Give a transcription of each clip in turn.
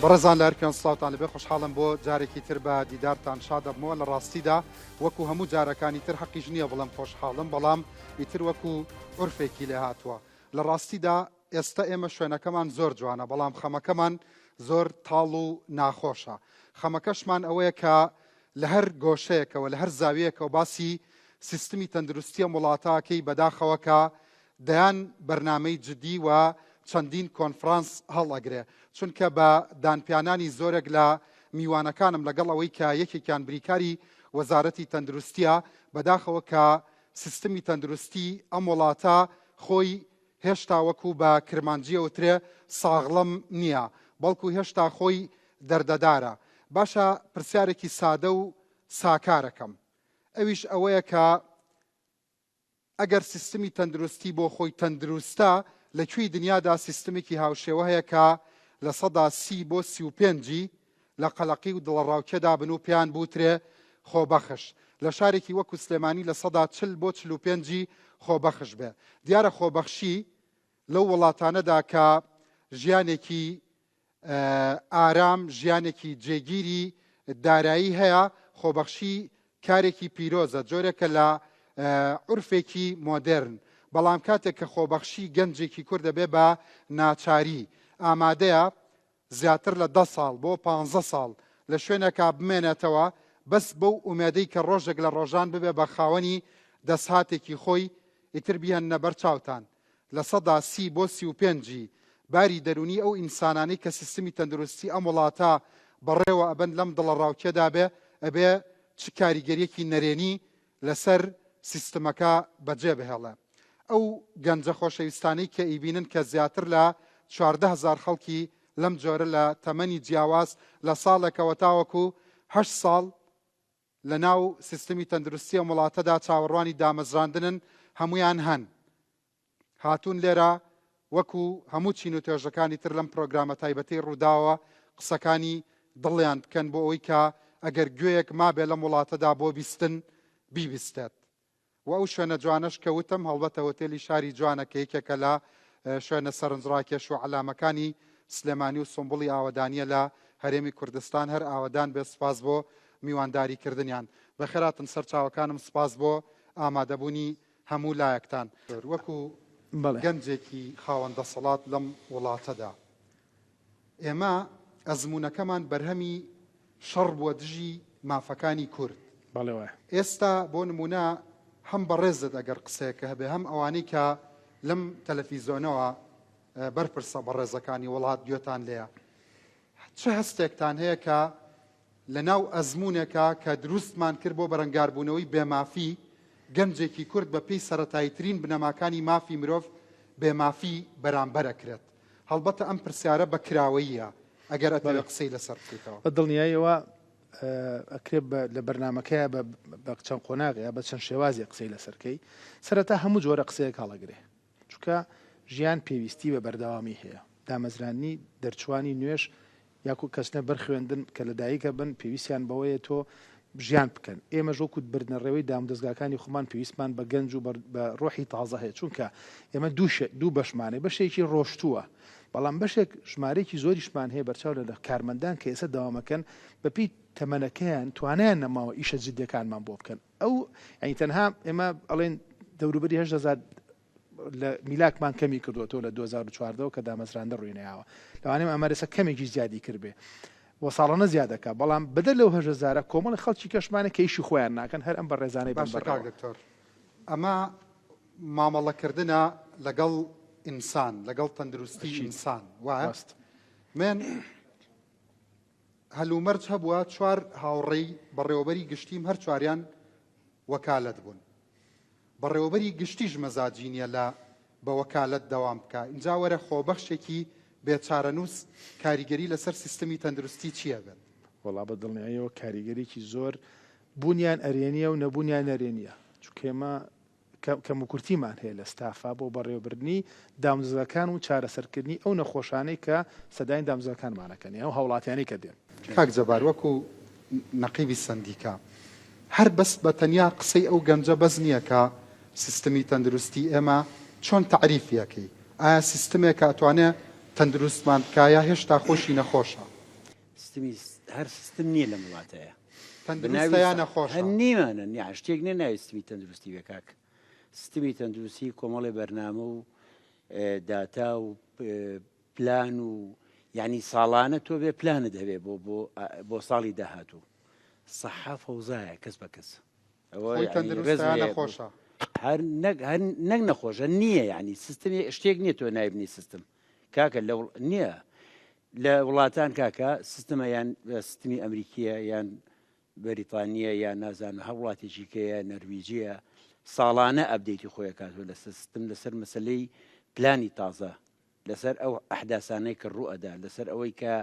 بەڕێزان لە هەرکوێن سڵاوتان لەبێ خۆشحاڵم بۆ جارێکی تر بە دیدارتان شادەبمەوە لە ڕاستیدا وەکو هەموو جارەکانی تر حەقیش نییە بڵێم خۆشحاڵم بەڵام ئیتر وەکو عورفێکی لێ هاتووە لە ڕاستیدا ئێستا ئێمە شوێنەکەمان زۆر جوانە بەڵام خەمەکەمان زۆر تاڵ و ناخۆشە خەمەکەشمان ئەوەیە کە لە هەر گۆشەیەکەوە لە هەر زاویەکەوە باسی سیستمی تەندروستی ئەم وڵاتەکەی بەداخەوە کە دەیان بەرنامەی جدی و چەندین کۆنفرانس هەڵئەگرێ چونکە بە دانپیانانی زۆرێک لە میوانەکانم لەگەڵ ئەوەی کە یەکێکیان بریکاری وەزارەتی تەندروستیە بەداخەوە کە سیستمی تەندروستی ئەم وڵاتە خۆی هێشتا وەکو بە کرمانجی ئەوترێ ساغڵەم نییە بەڵکو هێشتا خۆی دەردەدارە باشە پرسیارێکی سادە و ساکارەکەم ئەویش ئەوەیە کە ئەگەر سیستمی تەندروستی بۆ خۆی تەندروستە، لە کوێی دنیادا سیستمێکی هاوشێوە هەیە کە 30% بۆ 35 ی لە قەلەقی و دڵەڕاوکێدا بن و پێیان بوترێ خۆبەخش؟ لە شارێکی وەکو سلێمانی 40% بۆ 45 ی خۆبەخش بێ. دیارە خۆبەخشی لەو وڵاتانەدا کە ژیانێکی ئارام، ژیانێکی جێگیری دارایی هەیە، خۆبەخشی کارێکی پیرۆزە، جۆرێکە لە عورفێکی مۆدێرن، بەڵام کاتێک کە خۆبەخشی گەنجێکی کورد دەبێ بە ناچاری، ئامادەیە زیاتر لە دە ساڵ بۆ پانزە ساڵ لە شوێنێکا بمێنێتەوە بەس بەو ئومێدەی کە ڕۆژێک لە ڕۆژان ببێ بە خاوەنی دەستهاتێکی خۆی، ئیتر بیهێننە بەر چاوتان. 30% بۆ 35 ی باری دەروونی ئەو ئینسانانەی کە سیستمی تەندروستی ئەم وڵاتە بەڕێوە ئەبەن لەم دڵەڕاوکێدا بێ ئەبێ چ کاریگەریەکی نەرێنی لەسەر سیستمەکە بەجێ بهێڵێ. ئەو گەنجە خۆشەویستانەی کە ئیبینن کە زیاتر لە 14 هەزار خەڵکی لەم جۆرە لە تەمەنی جیاواز لە ساڵێکەوە تاوەکو هەشت ساڵ لە ناو سیستمی تەندروستی ئەم وڵاتەدا چاوەڕوانی دامەزراندنن هەموویان هەن هاتوون لێرە وەکو هەموو چین و توێژەکانی تر لەم پرۆگرامە تایبەتەی ڕووداوە قسەکانی دڵیان بکەن بۆ ئەوەی کە ئەگەر گوێیەک مابێ لەم وڵاتەدا بۆ بیستن بیبیستێت. و ئەو شوێنە جوانەش کە وتم هەڵبەتە هۆتێلی شاری جوانە کە یەکێکە لە شوێنە سەرنجڕاکێش و عەلامەکانی سلێمانی و سومبوڵی ئاوەدانیە لە هەرێمی کوردستان هەر ئاوەدان بێت سوپاس بۆ میوانداری کردنیان بەخێراتن سەرچاوەکانم سوپاس بۆ ئامادەبوونی هەموو لایەکتان. وەکو بەڵێ. گەنجێکی خاوەن دەسەڵات لەم وڵاتەدا ئێمە ئەزموونەکەمان بەرهەمی شەڕ بووە دژی مافەکانی کورد. بەڵێ وایە. ئێستا بۆ نموونە هەم بەڕێزت ئەگەر قسەیەکە هەبێ هەم ئەوانەی کە لەم تەلەفیزۆنەوە بەرپرسە بەڕێزەکانی وڵات گوێتان لێیە چ هەستێکتان هەیە کە لە ناو ئەزموونێکا کە دروستمان کرد بۆ بەرەنگاربوونەوەی بێمافی، گەنجێکی کورد بە پێی سەرەتاییترین بنەماکانی مافی مرۆڤ بێمافی بەرامبەر ئەکرێت؟ هەڵبەتە ئەم پرسیارە بە کراوەییە ئەگەر ئەتەوێ بەڵێ. قسەی لەسەر بکەیتەوە. بە دڵنیاییەوە ئەکرێ بە لە بەرنامەکەیا بە بە چەند قۆناغێ یا بە چەند شێوازێ قسەی لەسەر کەی. سەرەتا هەموو جۆرە قسەیەک هەڵەگرێ. چونکە ژیان پێویستی بە بەردەوامی هەیە. دامەزراندنی دەرچووانی نوێش یاکو کەچنە بەر خوێندن کە لە دایک ئەبن پێویستیان بەوەیە تۆ ژیان بکەن. ئێمەش وەکو بردنەڕێوەی دامودەزگاکانی خۆمان پێویستمان بە گەنج و بە ڕۆحی تازە هەیە چونکە ئێمە دوو بەشمان هەیە بەشێکی ڕۆشتووە بەڵام بەشێک ژمارەیەکی زۆریشمان هەیە بەرچاو لە کارمەندان کە ئێستا دەوامەکەن بەپێی تەمەنەکەیان توانایان نەماوە ئیشە جدیەکانمان بۆ بکەن ئەو یانی تەنها ئێمە ئەڵێن دەوروبەری 8000 لە میلاکمان کەمی کردووەتەوە لە 2014 کە دامەزراندە ڕووی نەیاوە لەوانەیە ئەمە ئێستا کەمێکی زیادی کردبێ و ساڵانە زیاد دەکا بەڵام بەدەر لەو هەژەزارە کۆمەڵی خەڵکی کەشمانە کە ئیشی خۆیان ناکەن هەر ئەم بەڕێزانەی بن باشە کاک بەڕێوە. دکتۆر ئەمە مامەڵەکردنە لەگەڵ ئینسان لەگەڵ تەندروستی ئەکید ئینسان وایە ڕاست. من هەلومەرج هەبووە چوار هاوڕێی بەڕێوەبەری گشتیم هەر چواریان وەکالەت بوون بەڕێوەبەری گشتیش مەزاجی نیە لە بە وەکالەت دەوام بکا ئینجا وەرە خۆبەخشێکی بێ چارەنووس کاریگەری لەسەر سیستمی تەندروستی چی ئەبێت؟ وەڵا بە دڵنیاییەوە کاریگەریی زۆر بوونیان ئەرێنییە و نەبوونیان نەرێنییە چونکە ئێمە کەموکورتیمان هەیە لە ستافا بۆ بەڕێوەبردنی دامودەزگاکان و چارەسەرکردنی ئەو نەخۆشانەی کە سەردانی دامودەزگاکانمان ئەکەن یان ئەو هاوڵاتیانەی کە دێن. کاک جەبار وەکو نەقیبی سەندیکا هەر بەس بە تەنیا قسەی ئەو گەنجە بەس نییە کە سیستمی تەندروستی ئێمە چۆن تەعریفی ئەکەی؟ ئایا سیستمێکە ئەتوانێ تەندروستمان بکا یا هێشتا خۆشی نەخۆشە؟ سیستمی هەر سیستم نییە لەم وڵاتەیە. تەندروستە یا نەخۆشە؟ هەر نیمانە نیە شتێک نیە ناوی سیستمی تەندروستی بێ کاک. سیستمی تەندروستی کۆمەڵێ بەرنامە و داتا و پلان و یعنی ساڵانە تۆ بێ پلانت هەبێ بۆ بۆ بۆ ساڵی داهاتوو. سەحا فەوزایە کەس بە کەس. خۆی تەندروستە یا نەخۆشە؟ هەر نەک هەر نەک نەخۆشە نییە یعنی سیستمی شتێک نییە تۆ نایبنی سیستم کاکە لە نییە لە وڵاتان کاکە سیستمە یان سیستمی ئەمریکیە یان بەریتانیە یان نازانم هەر وڵاتێکی کەیە نەرویجیە ساڵانە update ی خۆی کاتوە لەسەر سیستم لەسەر مەسلەی پلانی تازە لەسەر ئەو ئەحداسانەی کە ڕوو ئەدا لەسەر ئەوەی کە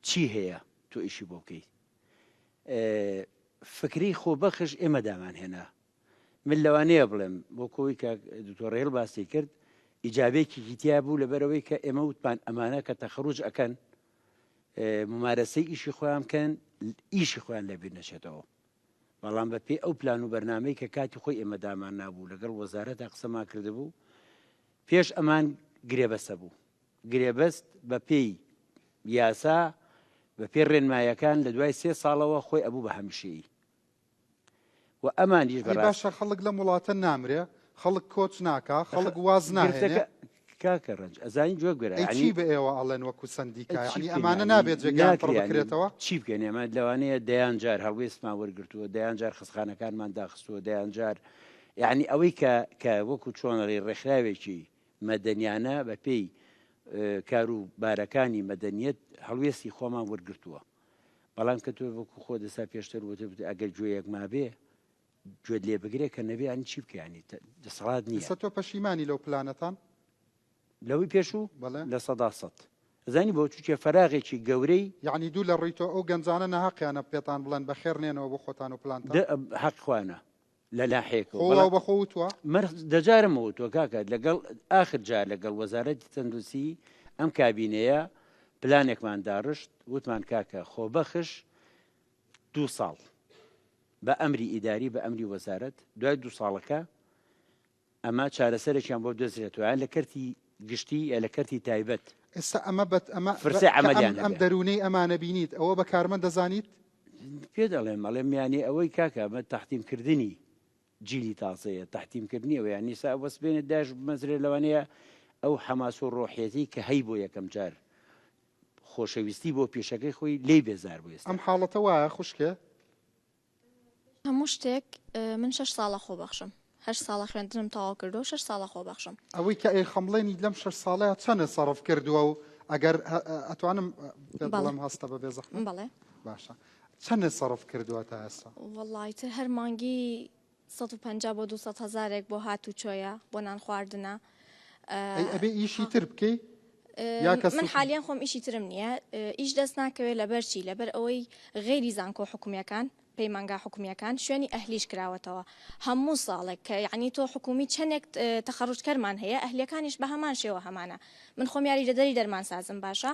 چی هەیە تۆ ئیشی بۆ بکەیت فکری خۆبەخش ئێمە دامان هێنا من لەوانەیە بڵێم وەکو ئەوەی کە دکتۆر ڕێل باسی کرد ئیجابێکی تیا بوو لەبەرەوەی کە ئێمە وتمان ئەمانە کە تەخەروج ئەکەن ممارەسەی ئیشی خۆیان بکەن ئیشی خۆیان لەبیر نەچێتەوە بەڵام بە پێی ئەو پلان و بەرنمەی کە کاتی خۆی ئێمە دامان نابوو لەگەڵ وەزارەتا قسەمان کردبوو پێش ئەمان گرێبەستە بوو گرێبەست بە پێی یاسا بە پێی ڕێنمایەکان لە دوای سێ ساڵەوە خۆی ئەبوو بە هەمیشەیی و ئەمانیش ئەی بەڕاست باشە خەڵک لەم وڵاتە نامرێ خەڵک کۆچ ناکا خەڵک واز ناهێنێ گرفتەکە کاکە ڕەنج ئەزانی گوێ بگرە ئەی یعنی چی بە ئێوە ئەڵێن وەکو سەندیکا چی یعنی بکەین ئەمانە یعنی نابێت جێگەیان پڕ ناکرێ یعنی بکرێتەوە چی بکەین ئێمە لەوانەیە دەیان جار هەڵوێستمان وەرگرتووە دەیان جار خەستخانەکانمان داخستووە دەیان جار یعنی ئەوەی کە کە وەکو چۆن ڕێ ڕێکخراوێکی مەدەنیانە بە پێی کار و بارەکانی مەدەنیەت هەڵوێستی خۆمان وەرگرتووە بەڵام کە تۆ وەکو خۆ دەسا پێشتر وتت ئەگەر گوێیەک مابێ گوێت لێ بگرێ کە نەبێ ئەنی چی بکەیانی دەسەڵات نییە. ئێستا تۆ پەشیمانی لەو پلانەتان؟ لەوەی پێشوو؟ بەڵێ. 100%. ئەزانی بۆ؟ چونکە فەراغێکی گەورەی. یەعنی دوو لە ڕووی تۆ ئەو گەنجانە ناهەقیانە پێتان بڵێن بەخێر نێنەوە بۆ خۆتان و پلانتان؟ دە هەق خۆیانە لە ناحیەکەوە خۆ بەڵام واو بەخۆ وتوە؟ مەر دەجارم وتوە کاکە لەگەڵ ئاخر جار لەگەڵ وەزارەتی تەندروستی ئەم کابینەیە پلانێکمان داڕشت وتمان کاکە خۆبەخش دوو ساڵ بە ئەمری ئیداری بە ئەمری وەزارەت دوای دوو ساڵەکە ئەمە چارەسەرێکیان بۆ بدۆزرێتەوە یان لە کەرتی گشتی یا لە کەرتی تایبەت. ئێستا ئەمە بە ئەمە فرسەی کە ئەم عەمەلیان ئەم هەبێ. دەروونەی ئەمانە بینیت ئەوە بە کارمەند دەزانیت؟ پێت ئەڵێم ئەڵێم یانی ئەوەی کاکە ئەمە تەحتیم کردنی جیلی تازەیە تەحتیم کردنی ئەوە یانی ئێستا ئەوە سبەینێ داش بمەزرێ لەوانەیە ئەو حەماس و ڕۆحیەتی کە هەی بۆ یەکەم جار خۆشەویستی بۆ پیشەکەی خۆی لێی بێزار بوو ئێستا. ئەم حاڵەتە وایە خوشکێ؟ هەموو شتێک من شەش ساڵە خۆبەخشم هەشت ساڵە خوێندنم تەواو کردووە شەش ساڵە خۆبەخشم. ئەوەی کە ئەیخەمڵێنیت لەم شەش ساڵەیا چەنت سەرف کردووە و ئەگەر ئەتوانم پێت بەڵێ بڵێم هەستە بە بێزەحمەت؟ بەڵێ. باشە چەنت سەرف کردووە تا ئێستا؟ وەڵا ئیتر هەر مانگی 150 بۆ 200 هەزارێک بۆ هاتوچۆیە بۆ نان خواردنە. ئەی ئەبێ ئیشی تر بکەی؟ یا کەس من حالیان خۆم ئیشی ترم نییە ئیش دەست ناکەوێت لەبەر چی لەبەر ئەوەی غەیری زانکۆ حکومیەکان پەیمانگا حکومیەکان شوێنی ئەهلیش کراوەتەوە هەموو ساڵێک کە یعنی تۆ حکومی چەندێک تەخەڕوجکەرمان هەیە ئەهلیەکانیش بە هەمان شێوە هەمانە من خۆم یاریدەدەری دەرمانسازم باشە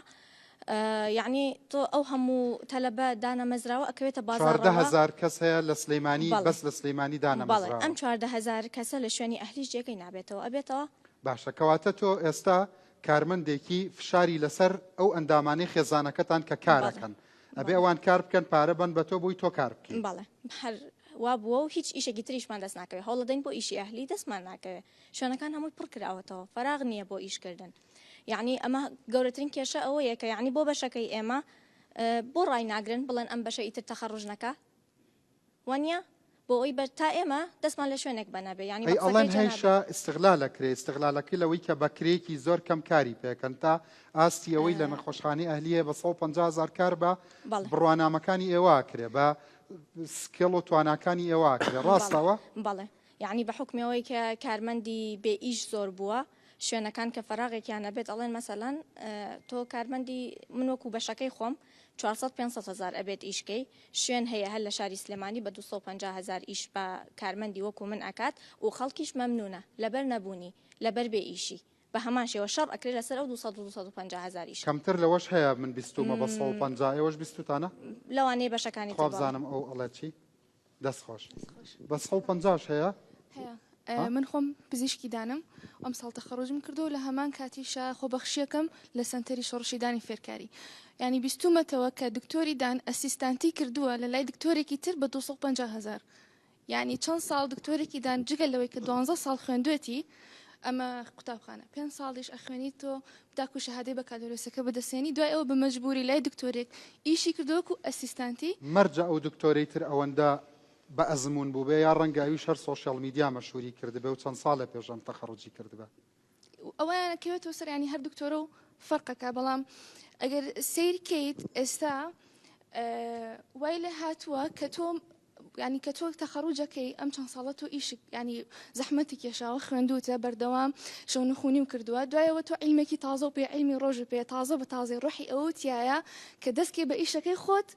یعنی تۆ ئەو هەموو تەلەبە دانەمەزراوە ئەکەوێتە 14 بازاڕەوە هەزار کەس هەیە لە سلەیمانی بەڵێ بەس لە سلەیمانی بەڵێ دانەمەزراوە ئەم 14 هەزار کەسە لە شوێنی ئەهلیش جێگەی نابێتەوە ئەبێتەوە باشە کەواتە تۆ ئێستا کارمەندێکی فشاری لەسەر ئەو ئەندامانەی خێزانەکەتان کە بەڵێ کارەکەن ئەبێ بەڵێ ئەوان کار بکەن پارە بەن بە تۆ بۆی تۆ کار بکەی. بەڵێ هەر وا بووە و هیچ ئیشێکی تریشمان دەست ناکەوێ هەوڵەدەین بۆ ئیشی ئەهلی دەستمان ناکەوێ شوێنەکان هەمووی پڕ کراوەتەوە فەراغ نییە بۆ ئیش کردن یعنی ئەمە گەورەترین کێشە ئەوەیە کە یعنی بۆ بەشەکەی ئێمە بۆ ڕای ناگرن بڵێن ئەم بەشە ئیتر تەخەڕوج نەکا وانیە؟ بۆ ئەوەی بە تا ئێمە دەستمان لە شوێنێک بەنەبێ یانی بە ئەی ئەڵێن قسەکەی جەنابت. هەیشە ئیستغلال ئەکرێ، ئیستغلالەکەی لەوەی کە بە کرێیەکی زۆر کەم کاری پێکەن تا ئاستی ئەوەی لە نەخۆشخانەی ئەهلی هەیە بە 150 هەزار کار بە بەڵێ. بڕوانامەکانی ئێوە ئەکرێ بە skill و تواناکانی ئێوە ئەکرێ ڕاستە بەڵێ ئەوە؟ بەڵێ یانی بە حوکمی ئەوەی کە کارمەندی بێ ئیش زۆر بووە شوێنەکان کە فەراغێکیان ئەبێت ئەڵێن مەسەلەن تۆ کارمەندی من وەکو بەشەکەی خۆم 400 500 هەزار ئەبێت ئیشکەی شوێن هەیە هەر لە شاری سلێمانی بە 250 هەزار ئیش بە کارمەندی وەکو من ئەکات و خەڵکیش مەمنونە لەبەر نەبوونی لەبەر بێ ئیشی بە هەمان شێوە شەڕ ئەکرێ لەسەر ئەو 200 و 250 هەزار ئیشە. کەمتر لەوەش هەیە من بیستومە بە 150 ئێوەش بیستوتانە؟ لەوانەیە بەشەکانی خوا تر بەڵێ. بزانم ئەو ئەڵێ چی؟ دەست خۆش. بە 150 ش هەیە؟ هەیە. من خۆم پزیشکی دانم ئەم ساڵ تەخەڕوجم کردو لە هەمان کاتیشا خۆبەخشیەکەم لە سەنتەری شۆڕشی دانی فێرکاری یانی بیستومەتەوە کە دکتۆری دان ئەسیستانتی کردووە لە لای دکتۆرێکی تر بە 250 هەزار یانی چەند ساڵ دکتۆرێکی دان جگە لەوەی کە دوانزە ساڵ خوێندوێتی ئەمە قوتابخانە پێنج ساڵیش ئەخوێنی تۆ تاکو شەهادەی بەکالۆریۆسەکە بەدەستێنی دوای ئەوە بە مەجبوری لای دکتۆرێک ئیشی کردووە وەکو ئەسیستانتی. مەرجە ئەو دکتۆرەی تر ئەوەندە بە ئەزموون بووبێ یا ڕەنگە ئەویش هەر سۆشیاڵ میدیا مەشهوری کردبێ و چەند ساڵێ پێش ئەم تەخەڕوجی کردبێ. ئەوەیان ئەکەوێتەوە سەر یانی هەر دکتۆرە و فەرقەکە بەڵام ئەگەر سەیر کەیت ئێستا وای لێ هاتووە کە تۆ ینی کە تۆ تەخەڕوجەکەی ئەم چەند ساڵە تۆ ئیشک ینی زەحمەتی کێشاوە خوێندوتە بەردەوام شەونخونی و کردووە دوایەوە تۆ عیلمێکی تازە و پێ عیلمی ڕۆژ پێ تازە بە تازەی ڕۆحی ئەوە تایە کە دەستکەی بە ئیشەکەی خۆت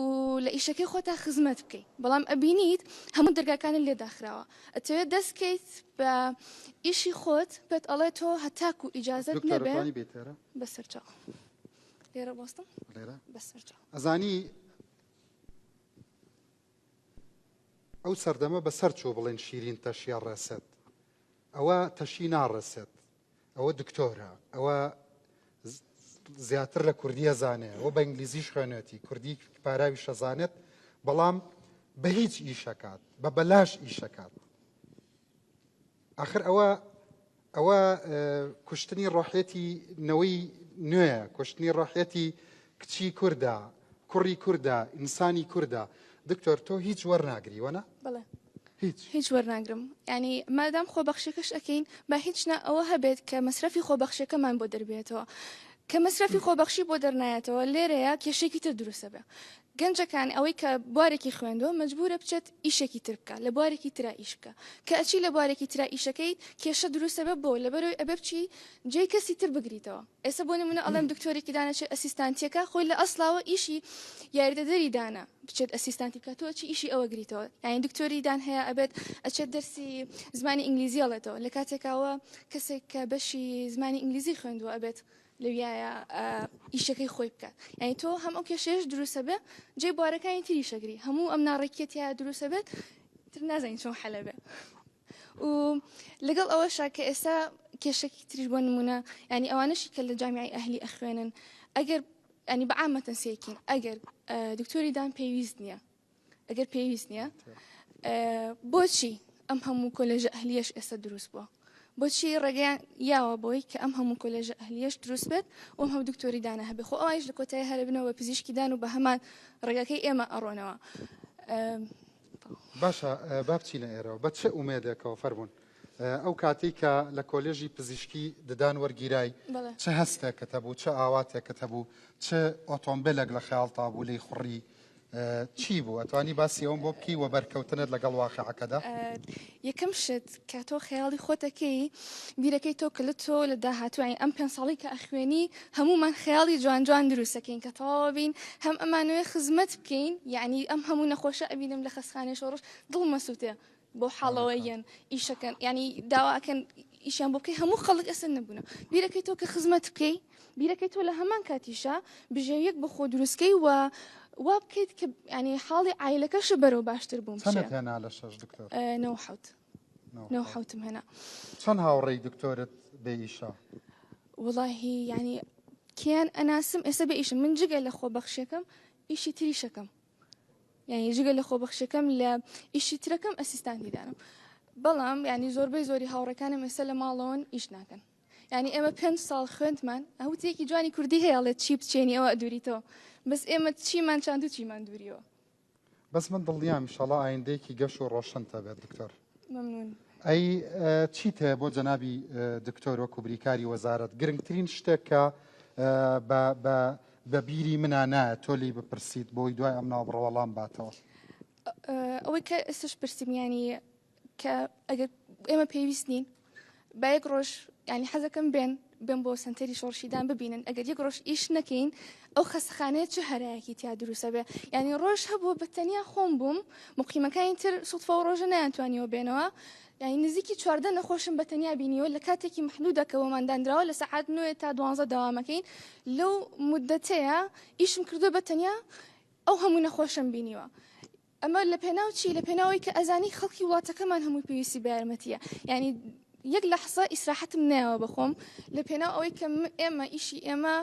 و لە ئیشەکەی خۆتا خزمەت بکەی بەڵام ئەبینیت هەموو دەرگاکانت لێ داخراوە ئەتەوێت دەست کەیت بە ئیشی خۆت پێت ئەڵێ تۆ هەتاکو ئیجازەت دکتۆر نەبێ ئەتوانی بێیتە ئێرە؟ بەسەرچاو لێرە بۆستم لێرە بەسەرچاو ئەزانی ئەو سەردەمە بەسەر چوو بڵێن شیرین تەشی ئەڕێسێت ئەوە تەشی ناڕێسێت ئەوە دکتۆرە ئەوە زیاتر لە کوردیە زانێ ئەوە بە ئینگلیزیش خوێنێتی کوردی پاراوی شەزانێت بەڵام بە هیچ ئیشەکات بە بەلاش ئیشەکات ئاخر ئەوە ئەوە کوشتنی ڕۆحێتی نەوەی نوێیە کوشتنی ڕۆحێتی کچی کوردە کوڕی کوردە ئینسانی کوردە دکتۆر تۆ هیچ وەرناگری وەنا؟ بەڵێ هیچ هیچ وەرناگرم یانی مادام خۆبەخشیەکەش ئەکەین با هیچ نا ئەوە هەبێت کە مەسرەفی خۆبەخشیەکەمان بۆ دەربێتەوە کە مەسرەفی خۆبەخشی بۆ دەرنایەتەوە لێرەیە کێشێکی تر دروستە بێ گەنجەکان ئەوەی کە بوارێکی خوێندووە مەجبورە بچێت ئیشێکی تر بکە لە بوارێکی ترا ئیش بکە کە ئەچی لە بوارێکی ترا ئیشەکەی کێشە دروستە بێ بۆ لەبەرەوەی ئەبێ بچی جێی کەسی تر بگریتەوە ئێستا بۆ نمونە ئەڵێم دکتۆرێکی دانەچێت ئەسیستانتیەکە خۆی لە ئەسڵاوە ئیشی یاریدەدەری دانە بچێت ئەسیستانتی بکات تۆ ئەچی ئیشی ئەوە گریتەوە یعنی دکتۆری دان هەیە ئەبێت ئەچێت دەرسی زمانی ئینگلیزی ئەڵێتەوە لە کاتێکاوە کەسێک کە بەشی زمانی ئینگلیزی خوێندووە ئەبێت لەویایە ئیشەکەی خۆی بکات یعنی تۆ هەم ئەو کێشەیەش دروستە بێ جێ بوارەکانی تریشەگری هەموو ئەم ناڕێکیە تیا دروستە بێت تر نازانین چۆن حەلە بێ و لەگەڵ ئەوەشا کە ئێستا کێشەکی تریش بۆ نمونە ینی ئەوانەشی کە لە جامیعی ئەهلی ئەخوێنن ئەگەر ینی بە عامەتەن سێکین ئەگەر دکتۆری دان پێویست نییە ئەگەر پێویست نییە بۆچی ئەم هەموو کۆلێژە ئەهلیەش ئێستا دروست بووە بۆچی ڕێگەیان یاوە بۆی کە ئەم هەموو کۆلێژە ئەهلیەش دروست بێت و ئەم هەموو دکتۆری دانە هەبێ خۆ ئەوانیش لە کۆتایی هەربنەوە بە پزیشکی دان و بە هەمان ڕێگەکەی ئێمە ئەڕۆنەوە. باشە با بچینە ئێرەوە بە چ ئومێدێکەوە فەرموون ئەو کاتەی کە لە کۆلێژی پزیشکی ددان وەرگیرای چ هەستێکت هەبوو چ ئاواتێکت هەبوو چ ئۆتۆمبیلێک لە خەیاڵتا بوو لێی خوڕی چی بوو ئەتوانی باسی ئەوم بۆ بکەی وە بەرکەوتنت لەگەڵ واقعەکەدا؟ یەکەم شت کە تۆ خەیاڵی خۆتەکەی بیرەکەی تۆ کە لە تۆ لە داهاتووی ئەم پێ ساڵی کە ئەخوێنی هەموومان خەیاڵی جوان جوان دروستەکەین کە تەواوە بین هەم ئەمانەوێ خزمەت بکەین یعنی ئەم هەموو نەخۆشە ئەبینم لە خەستخانەی شۆڕش دڵمە سووتێ بۆ حاڵەوە یەن ئیشەکەن یعنی داواکەن ئیشیان بۆ بکەی هەموو خەڵک ئەسن نەبوونە بیرەکەی تۆ کە خزمەت بکەی بیرەکەی تۆ لە هەمان کاتیشا بژێویەک بۆ خۆ دروستکەی و وا بکەیت کە ینی حاڵی عیلەکەش بەرەو باشتر بووم چەندت هێنا لە شەش دکتۆر؟ نەوە حەوت نەوە حەوتم هێنا. چەند هاوڕێی دکتۆرت بێ ئیشە؟ وەڵاهی یعنی کێیان ئەناسم ئێستا بێ ئیشم من جگە لە خۆبەخشیەکەم ئیشی تریشەکەم یعنی جگە لە خۆبەخشەکەم لە ئیشی ترەکەم ئەسیستانتی دانم بەڵام یعنی زۆربەی زۆری هاوڕێکانم ئێستا لە ماڵەوەن ئیش ناکەن یعنی ئێمە پێنج ساڵ خوێندمان ئەوتێکی جوانی کوردی هەیە ئەڵێت چی بچێنی ئەوە ئەدوریتەوە بەس ئێمە چیمان چاند و چیمان دووریەوە بەس من دڵنیام ئیشەڵا ئایندەیەکی گەش و ڕۆشنت هەبێت دکتۆر. مەمنون. ئەی چیت هەیە بۆ جەنابی دکتۆر وەکو بریکاری وەزارەت گرنگترین شتێک کە بە بە بە بیری منا نایە تۆ لێی بپرسیت بۆی دوای ئەم ناوبڕە وەڵام باتەوە؟ ئەوەی کە ئێستش پرسیم یانی کە ئەگەر ئێمە پێویست نین با یەک ڕۆژ ینی حەزەکەم بێن بێن بۆ سنتەری شۆڕشیدان ببینن ئەگەر یەک ڕۆژ ئیش نەکەین ئەو خەستەخانەیە چ هەرایەکی تیا دروستە بێ ینی ڕۆژ هەبوو بە تەنیا خۆم بووم مقیمەکانی تر سوتفە و ڕۆژە نەیانتوانیەوە بێنەوە یعنی نزیکی 14 نەخۆشم بە تەنیا بینیوە لە کاتێکی محدودە کە بۆمان دانراوە لە سەعات نوێ تا دوانزە دەوامەکەین لەو مدەتەیە ئیشم کردو بە تەنیا ئەو هەموو نەخۆشم بینیوە. ئەمە لە پێناو چی؟ لە پێناوەی کە ئەزانی خەڵکی وڵاتەکەمان هەمووی پێویستی بە یارمەتیە یعنی یەک لەحزە ئیسراحەتم نایەوە بەخۆم لە پێناو ئەوەی کە ئێمە ئیشی ئێمە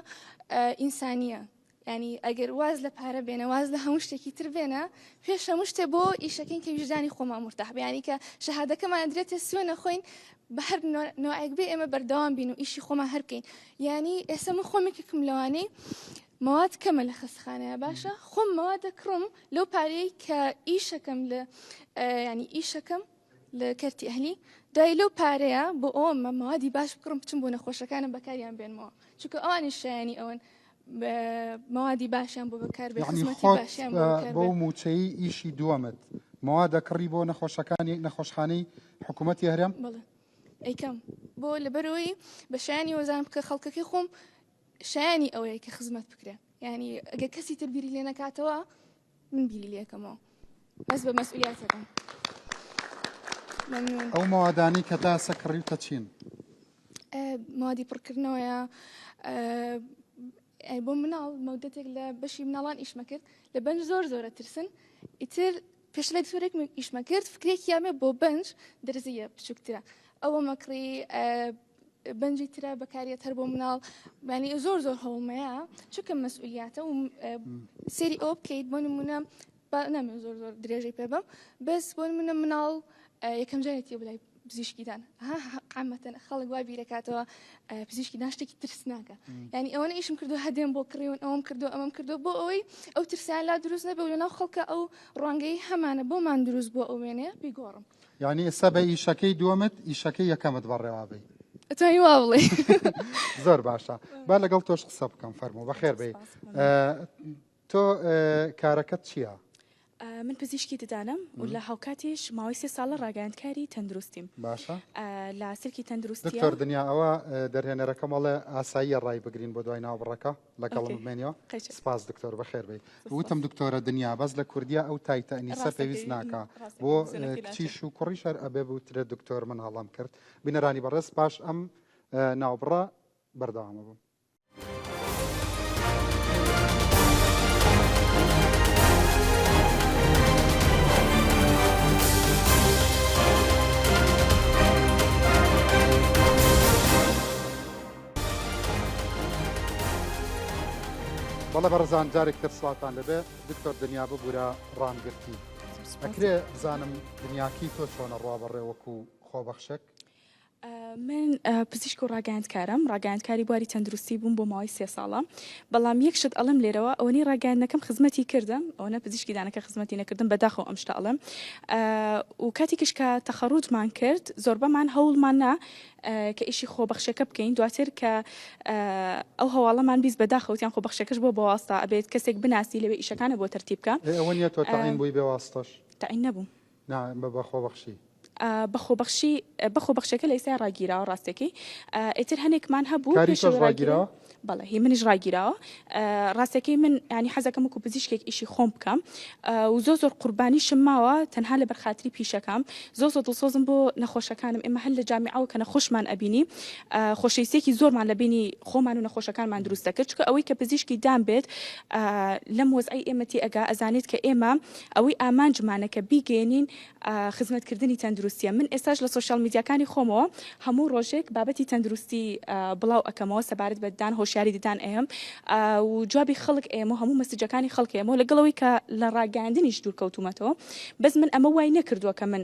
ئینسانیە ینی ئەگەر واز لە پارە بێنە واز لە هەموو شتێکی تر بێنە پێش هەموو شتێ بۆ ئیشەکەین کە ویژدانی خۆمان مرتاح بیانی کە شەهادەکەمان درێتە سوێ نەخۆین بە هەر نوعێک بێ ئێمە بەردەوام بین و ئیشی خۆمان هەر بکەین یعنی ئێستا من خۆم یەکێکم لەوانەی مەواد کەمە لە خەستخانەیە باشە خۆم مەواد دەکڕم لەو پارەی کە ئیشەکەم لە ینی ئیشەکەم لە کەرتی ئەهلی دوای لەو پارەیە بۆ ئەوە مەوادی باش بکڕم بچم بۆ نەخۆشەکانم بەکاریان بێنمەوە چونکە ئەوانی شایانی ئەوەن مەوادی باشیان بۆ بەکار بێ خزمەتی باشیان بۆ بەکار بۆ موچەی ئیشی دووەمت مەواد دەکڕی بۆ نەخۆشەکانی نەخۆشخانەی حکوومەتی هەرێم بەڵێ ئەیکەم بۆ لەبەرەوەی بە شایانی وەزان بکە خەڵکەکەی خۆم شایانی ئەوەیە کە خزمەت بکرێ یعنی ئەگەر کەسی تر بیری لێ نەکاتەوە من بیری لێکەمەوە هەست بە مەسئولیاتەکەم مەمنون ئەو مەوادانەی کە تا ئێستا کڕیوتە چین؟ مادی پڕکردنەوەیە بۆ مناڵ مەودەتێک لە بەشی مناڵان ئیشمە کرد لە بەنج زۆر زۆرە ترسن ئیتر پێش لە دکتۆرێک ئیشمە کرد فکرێکیامێ بۆ بەنج دەرزیە بچووکترە ئەوە مەکڕی بەنجی ترە بەکاریەت هەر بۆ مناڵ یانی زۆر زۆر هەوڵمەیە چونکە مەسئولیاتە و سێری ئەوە بکەیت بۆ نمونە با نامەوێت زۆر زۆر درێژەی پێ بەم بەس بۆ نمونە مناڵ یەکەم جارێتی بۆ لای پزیشکیدان ها عامەتەن خەڵک وا بیرەکاتەوە پزیشکی دان شتێکی ترسناکە یعنی ئەوەنە ئیشم کردو هەدێم بۆ کڕیون ئەوم کردو ئەمەم کردو بۆ ئەوەی ئەو ترسیان لا دروست نەبێ و لەناو خەڵکە ئەو ڕوانگەی هەمانە بۆمان دروست بۆ ئەو وێنەیە بیگۆڕم یانی ئێستا بە ئیشەکەی دووەمت ئیشەکەی یەکەمت بەڕێوابەی. ئەتوانی وا بڵێی. زۆر باشە با لەگەڵ تۆش قسە بکەم فەرموو بەخێر بێی تۆ کارەکەت چییە؟ من پزیشکی ددانم و لە هاوکاتیش ماوەی سێ ساڵە ڕاگەیاندکاری تەندروستیم باشە لە سلکی تەندروستیە. دکتۆر دنیا ئەوە دەرهێنەرەکەم ئەڵێ ئاساییە ڕای بگرین بۆ دوای ناوبڕەکە لەگەڵم بمێنیەوە سپاس دکتۆر بەخێر بێی وتم دکتۆرە دنیا بەس لە کوردیا ئەو تای تەئنیسە پێویست ناکا بۆ کچیش و کوڕیش هەر ئەبێ بوترێت دکتۆر من هەڵەم کرد بینەرانی بەڕێز پاش ئەم ناوبڕە بەردەوامە بم. بەڵێ بەڕێزان جارێک تر سڵاوتان لەبێ دکتۆر دنیا ببورە ڕامگرتی ئەکرێ بزانم دنیاکی تۆ چۆنە ڕوا بەڕێ وەکو خۆبەخشێک؟ من پزیشک و ڕاگەیاندکارم ڕاگەیاندکاری بواری تەندروستی بووم بۆ ماوەی سێ ساڵە بەڵام یەک شت ئەڵێم لێرەوە ئەوەنەی ڕاگەیاندنەکەم خزمەتی کردم ئەوەنە پزیشکی دانەکە خزمەتی نەکردم بەداخەوە ئەم شتە ئەڵێم و کاتێکیش کە تەخەڕوجمان کرد زۆربەمان هەوڵمان نا کە ئیشی خۆبەخشەکە بکەین دواتر کە ئەو هەواڵەمان 20 بەداخەوە وتیان خۆبەخشەکەش بۆ بەواستە ئەبێت کەسێک بناسی لەوێ ئیشەکانە بۆ تەرتیب بکە. ئێ ئەوە نیە تۆ تەعین بووی بێ واستەش؟ تەعین نەبووم. نا بە بە خۆبەخشی. بە خۆبەخشی بە خۆبەخشەکە لە ئیستا ڕاگیراوە ڕاستەکەی ئیتر هەنێکمان هەبوو کاری تۆش ڕاگیراوە؟ بەڵێ هی منیش ڕاگیراوە ڕاستەکەی من ینی حەزەکەم وەکو پزیشکێک ئیشی خۆم بکەم و زۆر زۆر قوربانیشم ماوە تەنها لەبەر خاتری پیشەکەم زۆر زۆر دڵسۆزم بۆ نەخۆشەکانم ئێمە هەر لە جامیعەوە کە نەخۆشمان ئەبینی خۆشەویستیەکی زۆرمان لە بینی خۆمان و نەخۆشەکانمان دروست دەکرد چونکە ئەوەی کە پزیشکی دان بێت لەم وەزعەی ئێمە تێ ئەگا ئەزانێت کە ئێمە ئەوەی ئامانجمانە کە بیگەیەنین خزمەتکردنی تەندروستیە من ئێستاش لە سۆشیال میدیاکانی خۆمەوە هەموو ڕۆژێک بابەتی تەندروستی بڵاو ئەکەمەوە سەبارەت بە ددان هۆشیاری ددان ئەیەم و جوابی خەڵک ئەیەمەوە هەموو مەسجەکانی خەڵک ئەیەمەوە لەگەڵەوەی کە لە ڕاگەیاندنیش دوور کەوتومەتەوە بەس من ئەمە وای نەکردووە کە من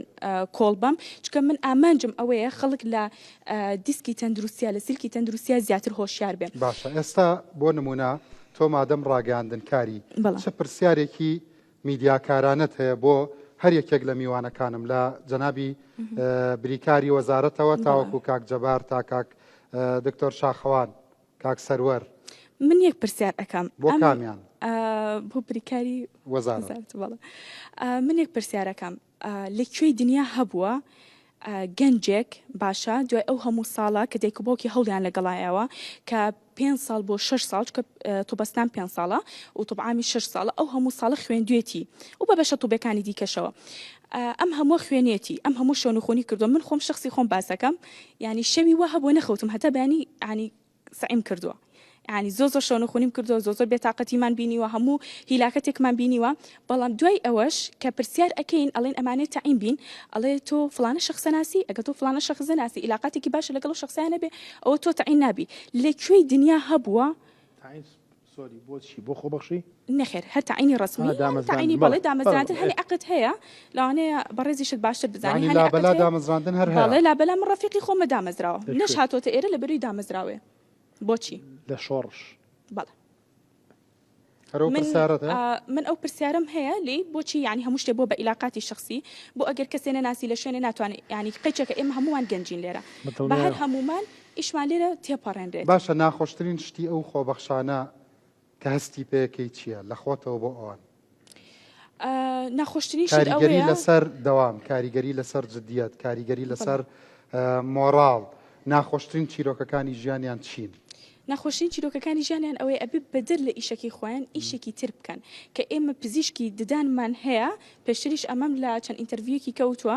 کۆڵ بەم چونکە من ئامانجم ئەوەیە خەڵک لە دیسکی تەندروستیا لە سلکی تەندروستیا زیاتر هۆشیار بێ. باشە ئێستا بۆ نمونە تۆ مادەم ڕاگەیاندنکاری بەڵێ. چ پرسیارێکی میدیاکارانەت هەیە بۆ هەر یەکێک لە میوانەکانم لە جەنابی بریکاری وەزارەتەوە تاوەکو کاک جەبار تا کاک دکتۆر شاخەوان کاک سەروەر. من یەک پرسیار ئەکەم بۆ کامیان؟ بۆ بریکاری وەزارەت. بەڵێ من یەک پرسیارەکەم لە کوێی دنیا هەبووە گەنجێک باشە دوای ئەو هەموو ساڵە کە دایک و باوکی هەوڵیان لەگەڵایەوە کە پێنج ساڵ بۆ شەش ساڵ چونکە توبەستان پێنج ساڵە و طوبعامی شەش ساڵە ئەو هەموو ساڵە خوێندوێتی و بە بەشە طوبەکانی دیکەشەوە ئەم هەموو خوێنێتی ئەم هەموو شەونخونی کردو من خۆم شخصی خۆم باسەکەم ینی شەوی وا هەبووە نەخەوتم هەتا بەیانی ینی سەعیم کردووە. یانی زۆر زۆر شەونخونیم کردووە زۆر زۆر بێتاقەتیمان بینیوە هەموو هیلاکەتێکمان بینیوە بەڵام دوای ئەوەش کە پرسیار ئەکەین ئەڵێن ئەمانێ تەعین بین ئەڵێ تۆ فڵانە شەخسە ناسی ئەگەر تۆ فڵانە شەخس نەناسی ئیلاقاتێکی باشە لەگەڵ ئەو شەخسەیا نەبێ ئەوە تۆ تەعین نابی لە کوێی دنیا هەبووە تەعین sorry بۆ چی بۆ خۆبەخشی؟ نەخێر هەر تەعینی ڕەسمی تەعینی بەڵێ دامەزراندن هەنێ عەقد هەیە لەوانەیە بەڕێزیشت باشتر بزانی هەنێ عەقد هەیە دامەزراندن هەر هەیە بەڵێ لابەلا من ڕەفیقی خۆمە دامەزراوە نەش هاتۆتە ئێرە لە بەروی دامەزراوەیە بۆچی؟ لە شۆڕش. بەڵێ. هەر ئەو پرسیارەت هەیە؟ من ئەو پرسیارەم هەیە لێی بۆچی یانی هەموو شتێ بۆ بە ئیلاقاتی شەخسی بۆ ئەگەر کەسێ نەناسی لە شوێنێ ناتوانێ یانی قەیچەکە ئێمە هەموومان گەنجین لێرە با هەر هەموومان ئیشمان لێرە تێپەڕێنرێت. باشە ناخۆشترین شتی ئەو خۆبەخشانە کە هەستی پێکەی چییە لە خۆتەوە بۆ ئەوان؟ ناخۆشترین شت کاریگەری لەسەر دەوام، کاریگەری لەسەر جدیەت، کاریگەری لەسەر مۆڕاڵ، ناخۆشترین چیرۆکەکانی ژیانیان چین؟ ناخۆشترین چیرۆکەکانی ژیانیان ئەوەیە ئەبێ بەدەر لە ئیشەکەی خۆیان ئیشێکی تر بکەن کە ئێمە پزیشکی ددانمان هەیە پێشتریش ئەمەم لە چەند interview ێکی کەوتووە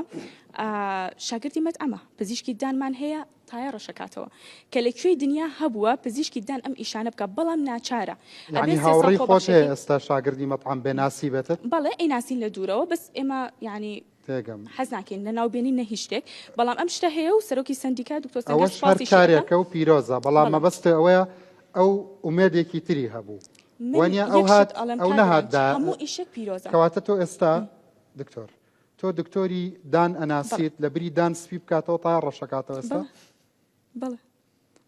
شاگردی مەتعەمە پزیشکی ددانمان هەیە تایە ڕەشەکاتەوە کە لە کوێی دنیا هەبووە پزیشکی ددان ئەم ئیشانە بکا بەڵام ناچارە ئەبێ یانی سێ ساڵ هاوڕێی خۆت هەیە خۆبەخشەکەی ئێستا شاگردی مەتعەم بێ ناسیبێتت؟ بەڵێ ئەیناسین لە دوورەوە بەس ئێمە یانی تێگەم. حەز ناکەین لە ناو بێنین نە هیچ شتێک بەڵام ئەم شتە هەیە و سەرۆکی سەندیکا دکتۆر سەنگەر ئەوەش هەر سوپاسیشی ئەکەم کارێکە و پیرۆزە بەڵام بەڵێ مەبەستێ ئەوەیە ئەو ئومێدێکی تری هەبوو من وانیە ئەو یەک شت هات ئەڵێم ئەو کاک نەهات ڕەنج دا هەموو ئیشێک پیرۆزە. کەواتە تۆ ئێستا دکتۆر تۆ دکتۆری دان بەڵێ. ئەناسیت لە بری دان سپی بکاتەوە تایە ڕەشەکاتەوە ئێستا؟ بەڵێ بەڵێ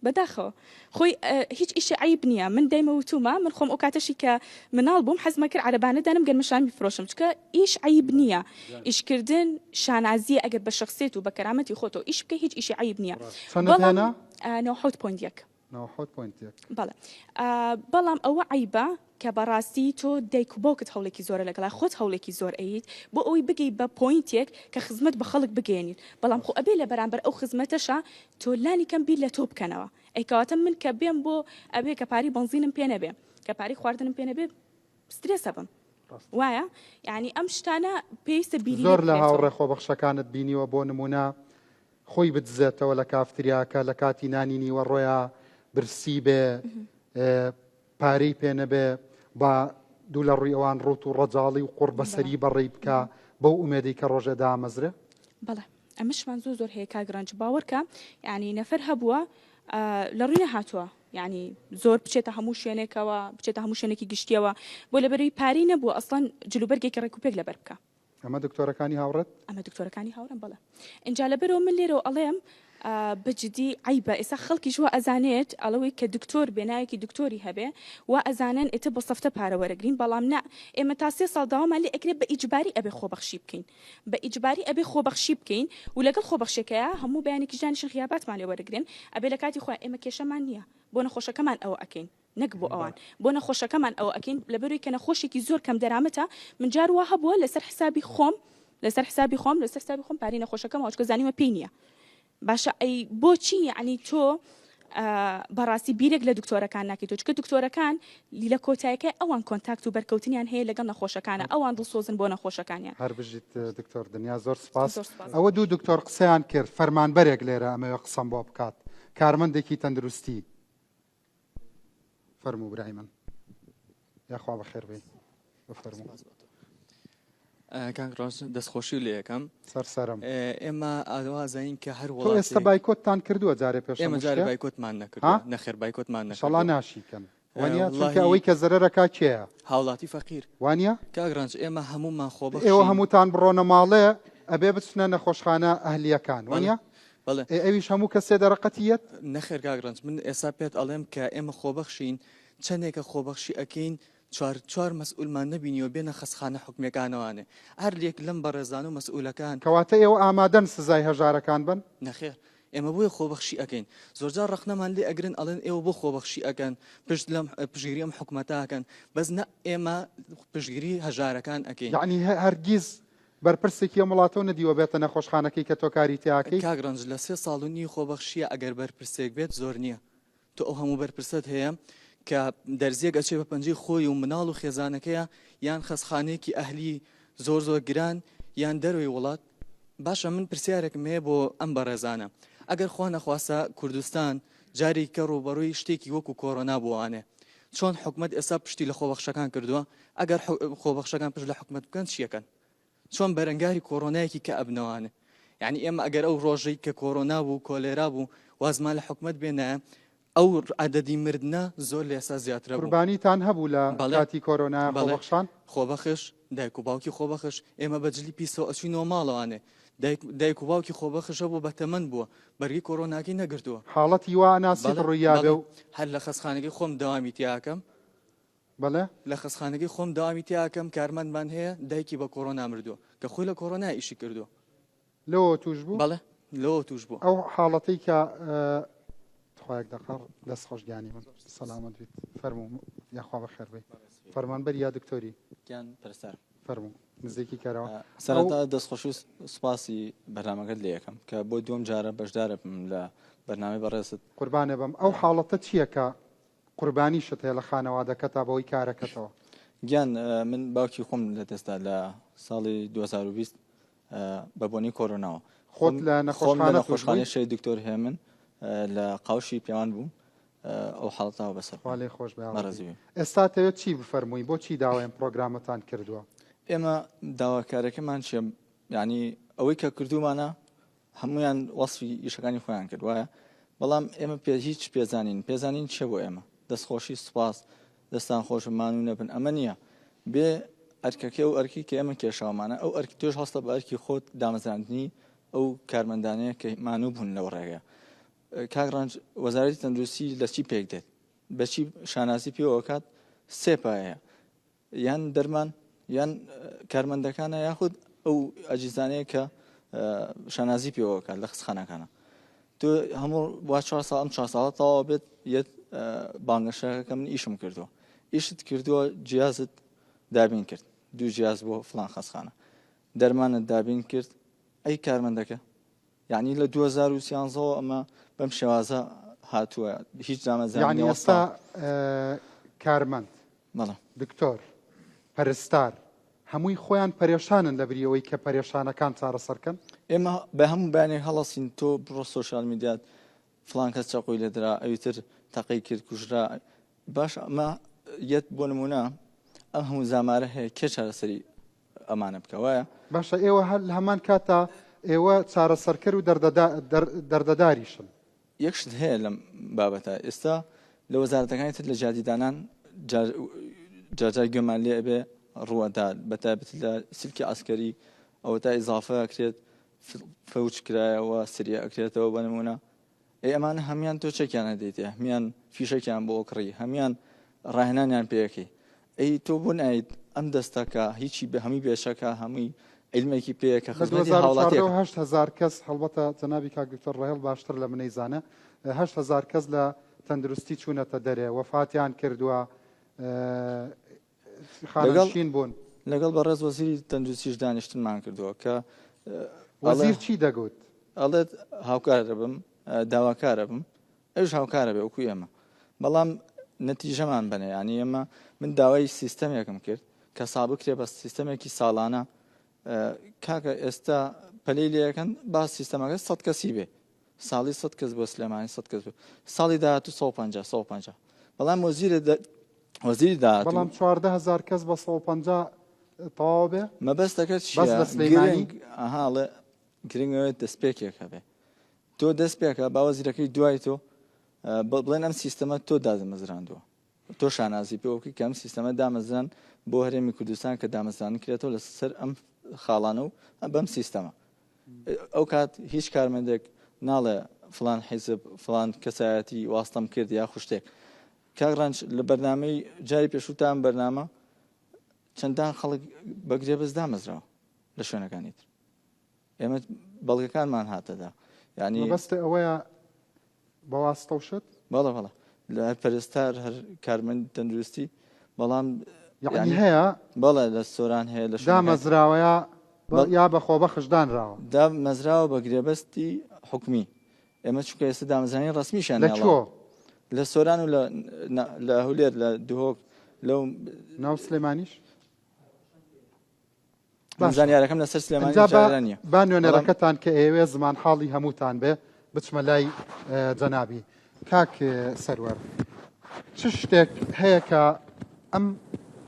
بەداخەوە خۆی هیچ ئیشێ عەیب نییە من دایمە وتومە من خۆم ئەو کاتەشی کە مناڵ بووم حەزمە کرد عەرەبانە دانم گەنمەشامی بفرۆشم چونکە ئیش عەیب نییە ئیشکردن شانازیە ئەگەر بە شەخسیەت و بە کەرامەتی خۆتەوە ئیش بکەی هیچ ئیشی عەیب نییە چەندت بەڵام هێنا؟ 97 point یەک. 97 point یەک. بەڵێ بەڵام ئەوە عەیبە کە بەڕاستی تۆ دایک و باوکت هەوڵێکی زۆرە لەگەڵا خۆت هەوڵێکی زۆر ئەیت بۆ ئەوەی بگەی بە point ێک کە خزمەت بە خەڵک بگەیەنیت بەڵام خۆ ئەبێ لە بەرامبەر ئەو خزمەتەشا تۆ لانی کەم بیر لە تۆ بکەنەوە ئەی کەواتە من کە بێم بۆ ئەبێ کە پارەی بەنزینم پێ نەبێ کە پارەی خواردنم پێ نەبێ سترێس ئەبم وایە یعنی ئەم شتانە پێویستە بیری لێ زۆر لە بکرێتەوە. هاوڕێ خۆبەخشەکانت بینیوە بۆ نمونە خۆی بدزێتەوە لە کافتریاکە لە کاتی نانی نیوەڕۆیا برسی بێ پارەی پێ نەبێ با دوو لە ڕووی ئەوان ڕووت و ڕەجاڵی و قوڕ بەسەری بەڕێی بکا بەو ئومێدەی کە ڕۆژێ دامەزرێ؟ بەڵێ ئەمەشمان زۆر زۆر هەیە کاک ڕەنج باوەڕکە یعنی نەفەر هەبووە لە ڕووی نەهاتووە یعنی زۆر بچێتە هەموو شوێنێکەوە بچێتە هەموو شوێنێکی گشتیەوە بۆ لەبەروی پارەی نەبووە ئەسڵەن جلوبەرگێکی ڕێکوپێک لەبەر بکە ئەمە دکتۆرەکانی هاوڕێت؟ ئەمە دکتۆرەکانی هاوڕێم بەڵێ. ئینجا لەبەرەوە من لێرەوە ئەڵێم بە جدی عەیبە ئێستا خەڵکیش وا ئەزانێت ئەڵەوەی کە دکتۆر بێ ناوێکی دکتۆری هەبێ وا ئەزانن ئێتر بە سەفتە پارە وەرەگرین بەڵام نا ئێمە تا سێ ساڵ داوامان لێ ئەکرێ بە ئیجباری ئەبێ خۆبەخشی بکەین بە ئیجباری ئەبێ خۆبەخشی بکەین و لەگەڵ خۆبەخشێکەیا هەموو بەیانێکیش دانیشن غیاباتمان لێ وەرەگرن ئەبێ لە کاتی خۆیان ئێمە کێشەمان نییە بۆ نەخۆشەکەمان ئەوە ئەکەین نەک بۆ ئەوان بۆ نەخۆشەکەمان ئەوە ئەکەین لەبەروی کە نەخۆشێکی زۆر کەم دەرامەتە من جار وا هەبووە لەسەر حسابی خۆم لەسەر حسابی خۆم لەسەر حسابی خۆم پارەی نەخۆشەکەم چکە زانیمە پێی نییە باشە ئەی بۆچی یعنی تۆ بەڕاستی بیرێک لە دکتۆرەکان ناکەیت چکە دکتۆرەکان لە کۆتایەکەی ئەوان contact و بەرکەوتنیان هەیە لەگەڵ نەخۆشەکانە ئەوان دڵسۆزن بۆ نەخۆشەکانیان. هەر بژیت دکتۆر دنیا زۆر سپاس. ئەوە دوو دکتۆر قسەیان کرد فەرمانبەرێک لێرە ئەمەوێ قسەم بۆ بکات کارمەندێکی تەندروستی فەرموو برای من یاخوا بەخێر بێی بفەرموو. کاک ڕاز دەستخۆشی لێ یەکەم سەر سەرم ئێمە ئاوا زانین کە هەر تۆ ئێستا بایکۆتتان کردووە جارێ پێش ئێمە جارێ بایکۆتمان نەکردووە نەخێر بایکۆتمان نەکردووە ناشیکەن وانە چونکە ئەوەی کە زەرەرەکا کێیە هاوڵاتی فەقیر وانە کاک ڕەنج ئێمە هەموومان خۆبەخشین ئێوە هەمووتان بڕۆنە ماڵێ ئەبێ بچنە نەخۆشخانە ئەهلییەکان وانە بەڵێ. ئێ ئەویش هەموو کەسێ دەرەقەتی یەت؟ نەخێر کاک ڕەنج من ئێستا پێت ئەڵێم کە ئێمە خۆبەخشین چەندێکە خۆبەخشی ئەکەین چوار چوار مەسئولمان نەبینیوە بێنە خەسخانە حکومیەکانەوانێ هەر لێک لەم بەڕێزان و مەسئولەکان. کەواتە ئێوە ئامادەن سزای هەژارەکان بەن؟ نەخێر ئێمە بۆیە خۆبەخشی ئەکەین زۆرجار ڕەخنەمان لێ ئەگرن ئەڵێن ئێوە بۆ خۆبەخشی ئەکەن پشت لەم پشتگیری ئەم حکومەتە ئەکەن بەس نا ئێمە پشتگیری هەژارەکان ئەکەین. یەعنی هەرگیز بەرپرسێکی ئەم وڵاتەو نەدیوە بێتە نەخۆشخانەکەی کە تۆ کاری تیاکەی؟ کاک ڕەنج لە سێ ساڵ و نیو خۆبەخشیە ئەگەر بەرپرسێک بێت زۆر نیە تۆ ئەو هەموو بەرپرسەت هەیە کە دەرزیەک ئەچێ بە پەنجەی خۆی و مناڵ و خێزانەکەیە یان خەسخانەیەکی ئەهلی زۆر زۆر گران یان دەرەوەی وڵات باشە من پرسیارێکم هەیە بۆ ئەم بەڕێزانە ئەگەر خوا نەخواستە کوردستان. جارێکی کە ڕووبەڕووی شتێکی وەکو کۆرۆنا بووانێ چۆن حکومەت ئێستا پشتی لە خۆبەخشەکان کردووە ئەگەر خۆبەخشەکان پشت لە حکومەت بکەن چیەکەن چۆن بەرەنگاری کۆرۆنایەکی کە ئەبنەوانێ یعنی ئێمە ئەگەر ئەو ڕۆژەی کە کۆرۆنا بوو کۆلێرا بوو وازمان لە حکومەت بێنایە ئەو عەدەدی مردنە زۆر لە ئێستا زیاترە بوو. قوربانیتان هەبوو لە کاتی کۆرۆنا خۆبەخشان؟ خۆبەخش، دایک و باوکی خۆبەخش، ئێمە بە جلی پیسەوە ئەچوینەوە ماڵەوانێ، دایک دایک و باوکی خۆبەخش هەبوو بە تەمەن بووە بەرگەی کۆرۆناکەی نەگرتووە. حاڵەتی وا ئەناسیت بەڵێ ڕووی یابێ بەڵێ و. هەر لە خەستخانەکەی خۆم دەوامی تیا ئەکەم. بەڵێ؟ لە خەستخانەکەی خۆم دەوامی تیا ئەکەم کارمەندمان هەیە دایکی بە کۆرۆنا مردووە کە خۆی لە کۆرۆنا ئیشی کردووە. لەوەوە توش بوو؟ بەڵێ لەوەوە توش بوو. ئەو حاڵەتەی کە تخوا یەک دەقە دەست خۆش گیانی من سەلامەت بیت فەرموو یاخوا بەخێر بێی فەرمانبەری یا دکتۆری؟ گیان پەرستارم. فەرموو نزیکی کەرەوە. سەرەتا دەستخۆشی و سوپاسی بەرنامەکەت لێ ئەکەم کە بۆ دووەم جارە بەشدارەبم لە بەرنامەی بەڕێزت. قوربانێ بم ئەو حاڵەتە چییە کە قوربانیشت هەیە لە خانەوادەکەتا بەهۆی کارەکەتەوە؟ گیان من باوکی خۆم لەدەستدا لە ساڵی 2020 بە بۆنەی کۆرۆناوە. خۆت لە خۆم لە نەخۆشخانە توش نەخۆشخانەی بووی؟ شەهید دکتۆر هێمن لە قاوشی پێوان بووم ئەو حاڵەتەوە بەسەر خوا لێی خۆش بێ یاڕەبی. بەڕێزی بی. ئێستا ئەتەوێت چی بفەرمووی؟ بۆچی داوای ئەم پڕۆگرامەتان کردووە؟ ئێمە داواکاریەکەمان چیە یانی ئەوەی کە کردوومانە هەموویان وەسفی ئیشەکانی خۆیان کرد وایە بەڵام ئێمە پێ هیچ پێزانین پێزانین چیە بۆ ئێمە دەستخۆشی سوپاس دەستان خۆش مانوو نەبن ئەمە نییە بێ ئەرکەکەی ئەو ئەرکی کە ئێمە کێشاومانە ئەو ئەرک تۆش هەستە بە ئەرکی خۆت دامەزراندنی ئەو کارمەندانەیە کە مانوو بوون لەو ڕێگە کاک ڕەنج وەزارەتی تەندروستی لە چی پێک دێت بەچی شانازی پێوە کات سێ پایەیە یان دەرمان یان کارمەندەکانە یاخود ئەو ئەجیزانەیە کە شانازی پێوەکات لە خستخانەکانە تۆ هەموو وا چوار ساڵ ئەم چوار ساڵە تەواو بێت یەت بانگەشەکە من ئیشم کردووە ئیشت کردووە جیازت دابین کرد دوو جیاز بۆ فلان خەسخانە دەرمانت دابین کرد ئەی کارمەندەکە یعنی لە 2013ەوە ئەمە بەم شێوازە هاتووە هیچ دامەزراندنی یعنی وەستا ئێستا کارمەند بەڵێ. دکتۆر، پەرستار، هەمووی خۆیان پەرێشانن لەبری ئەوەی کە پەرێشانەکان چارەسەر کەن؟ ئێمە بە هەموو بەیانێک هەڵەسین تۆ بڕۆ سۆشیال میدیات فڵان کەس چەقۆی لێدرا ئەوی تر تەقەی کرد کوژرا باش ئەمە یەت بۆ نمونە ئەم هەموو زامارە هەیە کێ چارەسەری ئەمانە بکە وایە؟ باشە ئێوە هەر لە هەمان کاتا ئێوە چارەسەرکەر و دەردەداریشن. یەک شت هەیە لەم بابەتە ئێستا لە وەزارەتەکانی تر لە جیاتی دانان جارجار گوێمان لێ ئەبێ ڕووەدا بە تایبەتی لە سلکی عسکەری ئەوە تا ئیزافە ئەکرێت فەوج کرایەوە سریە ئەکرێتەوە بە نمونە ئەی ئەمانە هەمان تۆ چەکیان هەدەیتێ هەمان فیشەکیان بۆ کڕی هەمان ڕاهێنانیان پێەکەی ئەی تۆ بۆ نایت ئەم دەستەکە هیچی بە هەمووی بێشەکە هەمووی عیلمێکی پێیە کە لە خزمەتی 2014 هاوڵاتیەکە. 8000 کەس هەڵبەتە جەنابی کاک دکتۆر ڕەهێڵ باشتر لە منەی زانە 8000 کەس لە تەندروستی چوونەتە دەرێ وەفاتیان کردووە لەگەڵ خانەنشین بوون. لەگەڵ بەڕێز وەزیری تەندروستیش دانیشتنمان کردووە کە ئەڵێ وەزیر چی دەگوت؟ ئەڵێت هاوکارەبم داواکارەبم ئەویش هاوکارە بێ وەکو ئێمە بەڵام نەتیژەمان بەنێ یانی ئێمە من داوای سیستەمێکم کرد کە سا بکرێ بە سیستەمێکی ساڵانە کاکە ئێستا پەلەی لەکەن با سیستەمەکە سە کەسی بێ ساڵی سە کەس بۆ سلێمانی سە کەس بۆ ساڵی داهاتوو 150 150 بەڵام وەزیرە وەزیری داهاتوو بەڵام 14000 کەس بە 150 تەواو بێ مەبەستەکە بەس چییە لە سلەیمانی گرنگ ئەها گرنگەوێت دەستپێکێک هەبێ تۆ دەست پێکە با وەزیرەکەی دوای تۆ بڵێن ئەم سیستەمە تۆ دادەمەزراندووە تۆ شانازی پێوە بکەی کە ئەم سیستەمە دامەزران بۆ هەرێمی کوردستان کە دامەزران کرێتەوە لەسەر ئەم خاڵانە و بەم سیستەمە ئەو کات هیچ کارمەندێک ناڵێ فلان حیزب فلان کەسایەتی واستەم کرد یا خوشتێک کاک ڕەنج لە بەرنامەی جاری پێشووتان بەرنامە چەندان خەڵک بە گرێبەست دامەزراوە لە شوێنەکانی تر ئێمە بەڵگەکانمان هاتەدا یعنی مەبەستە ئەوەیە بە واستە و شت؟ بەڵێ بەڵێ لە هەر پەرستار هەر کارمەند تەندروستی بەڵام یعنی یعنی هەیە بەڵێ لە سۆران هەیە لە شوێنەکانی تر. دامەزراوەیە بەڵ- یا بە خۆبەخش دانراوە؟ دامەزراوە بە گرێبەستی حکومی ئێمە چونکە ئێستا دامەزرانی ڕەسمیشیان لە نییە کوێ؟ لە سۆران و لە لە هەولێر لە دهۆک لەو ناو سلێمانیش؟ من باشە. زانیارەکەم لەسەر سلێمانی ئینجا با جاران نییە با بەڵام نوێنەرەکەتان کە ئەیەوێ زمانحاڵی هەمووتان بێ بچمە لای جەنابی. کاک سەروەر چ شتێک هەیە کە ئەم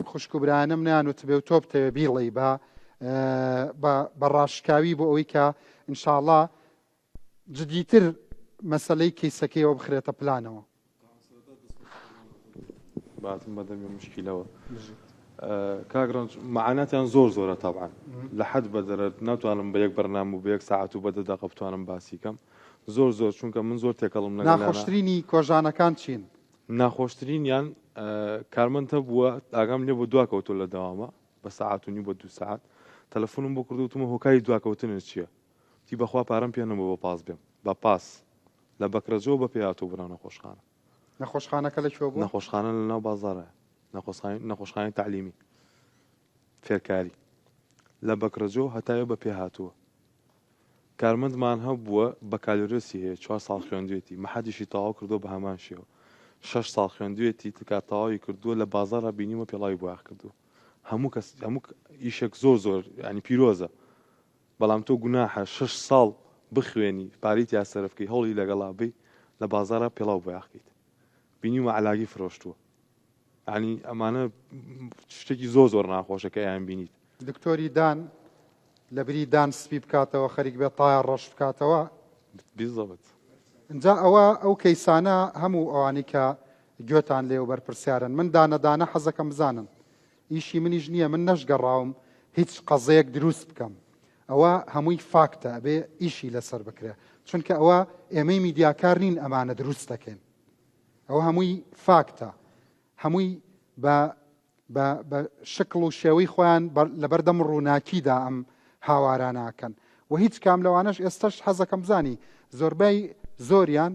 خوشک و برایانەم نەیان وتبێ و تۆ بتەوێ بیڵێی بە بە ڕاشکاوی بۆ ئەوەی کە ئینشاڵا جدیتر مەسەلەی کەیسەکەیەوە بخرێتە پلانەوە. باتم بەدەمی مشکیلەوە کاک ڕەنج مەعاناتیان زۆر زۆرە تەبعەن لە حەد بەدەرە ناتوانم بە یەک بەرنامە و بە یەک ساعەت و بە دە دەقە بتوانم باسی کەم زۆر زۆر چونکە من زۆر تێکەڵم لەگەڵیانە. ناخۆشترینی کۆژانەکان چین؟ ناخۆشترینیان کارمەند هەبووە ئاگام لێ بوو دواکەوتووە لە دەوامە بە سەعات و نیو بە دوو سەعات تەلەفۆنم بۆ کردو وتمە هۆکاری دواکەوتنت چییە؟ وتی بەخوا پارەم پێ نەبوو بە پاس بێم بە پاس لە بەکرەجۆوە بە پێ هاتووە بۆ ناو نەخۆشخانە. نەخۆشخانەکە لە کوێ بوو؟ نەخۆشخانە لە ناو بازاڕایە نەخۆشخانەی نەخۆشخانەی تەعلیمی فێرکاری لە بەکرەجۆ هەتاوێ بە پێ هاتووە. کارمەندمان هەبووە بەکالۆریۆسی هەیە چوار ساڵ خوێندوێتی مەحەدیشی تەواو کردووە بە هەمان شێوە شەش ساڵ خوێندوێتی تکا تەواوی کردووە لە بازاڕا بینیومە پێڵاوی بۆیاخ کردووە هەموو کەس هەموو ئیشێک زۆر زۆر ینی پیرۆزە بەڵام تۆ گوناحە شەش ساڵ بخوێنی پارەی تیا سەرف کەی هەوڵی لەگەڵا بەی لە بازاڕا پێڵاو بۆیاخ کەیت بینیومە عەلاگی فرۆشتووە یانی ئەمانە شتێکی زۆر زۆر ناخۆشە کە ئەیان بینیت. دکتۆری دان لەبری دان سپی بکاتەوە خەریک بێت تایە ڕەش بکاتەوە. بیزەبت. ئینجا ئەوە ئەو کەیسانە هەموو ئەوانەی کە گوێتان لێ و بەرپرسیارن من دانە دانە حەزەکەم بزانن ئیشی منیش نییە من نەشگەڕاوم هیچ قەزەیەک دروست بکەم ئەوە هەمووی فاکتە ئەبێ ئیشی لەسەر بکرێ چونکە ئەوە ئێمەی میدیاکار نین ئەمانە دروست دەکەین ئەوە هەمووی فاکتە هەمووی بە بە بە شکڵ و شێوەی خۆیان لەبەردەم ڕووناکیدا ئەم هاوارانە ئەکەن و هیچ کام لەوانەش ئێستەش حەزەکەم بزانی زۆربەی زۆریان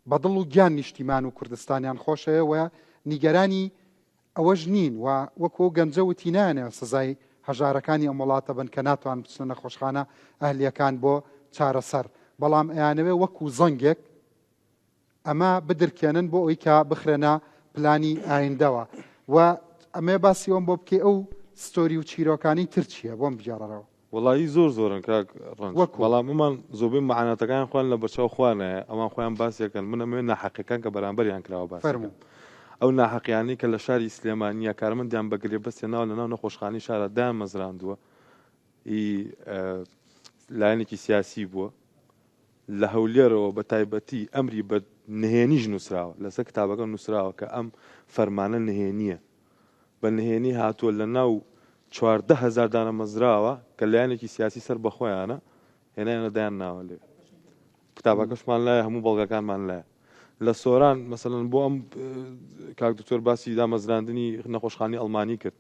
بە دڵ و گیان نیشتیمان و کوردستانیان خۆشەوێ و نیگەرانی ئەوەش نین و وەکو ئەو گەنجە وتی نایانەوێت سزای هەژارەکانی ئەم وڵاتە بن کە ناتوان بچنە نەخۆشخانە ئەهلیەکان بۆ چارەسەر بەڵام ئەیانەوێ وەکو زەنگێک ئەمە بدرکێنن بۆ ئەوی کە بخرێنە پلانی ئایندەوە و ئەمێ باسی ئەوم بۆ بکەی ئەو ستۆری و چیرۆکانی تر چییە بۆم بگێڕەرەوە. وەڵایی زۆر زۆرن کاک ڕەنج وەکو؟ بەڵام ئەمان زۆربەی مەعاناتەکان خۆیان لە بەرچاو خۆیانایە ئەمان خۆیان باسیەکەن من ئەمەوێ ناحەقیەکان کە بەرامبەریان کراوە باسیکەم فەرموو. ئەو ناحەقیانەی کە لە شاری سلێمانیە کارمەندیان بە گرێبەست هێناوە لە ناو نەخۆشخانەی شارا دایانمەزراندووە ئی لایەنێکی سیاسی بووە لە هەولێرەوە بە تایبەتی ئەمری بە نهێنیش نووسراوە لەسەر کتابەکە نووسراوە کە ئەم فەرمانە نهێنییە بە نهێنی هاتووە لە ناو 14 هەزار دانەمەزراوە کە لایەنێکی سیاسی سەر بەخۆیانە هێنایانە دایان ناوە لێ کتابەکەشمان لایە هەموو بەڵگەکانمان لایە لە سۆران مەسەلەن بۆ ئەم کاک دکتۆر باسی دامەزراندنی نەخۆشخانی ئەڵمانی کرد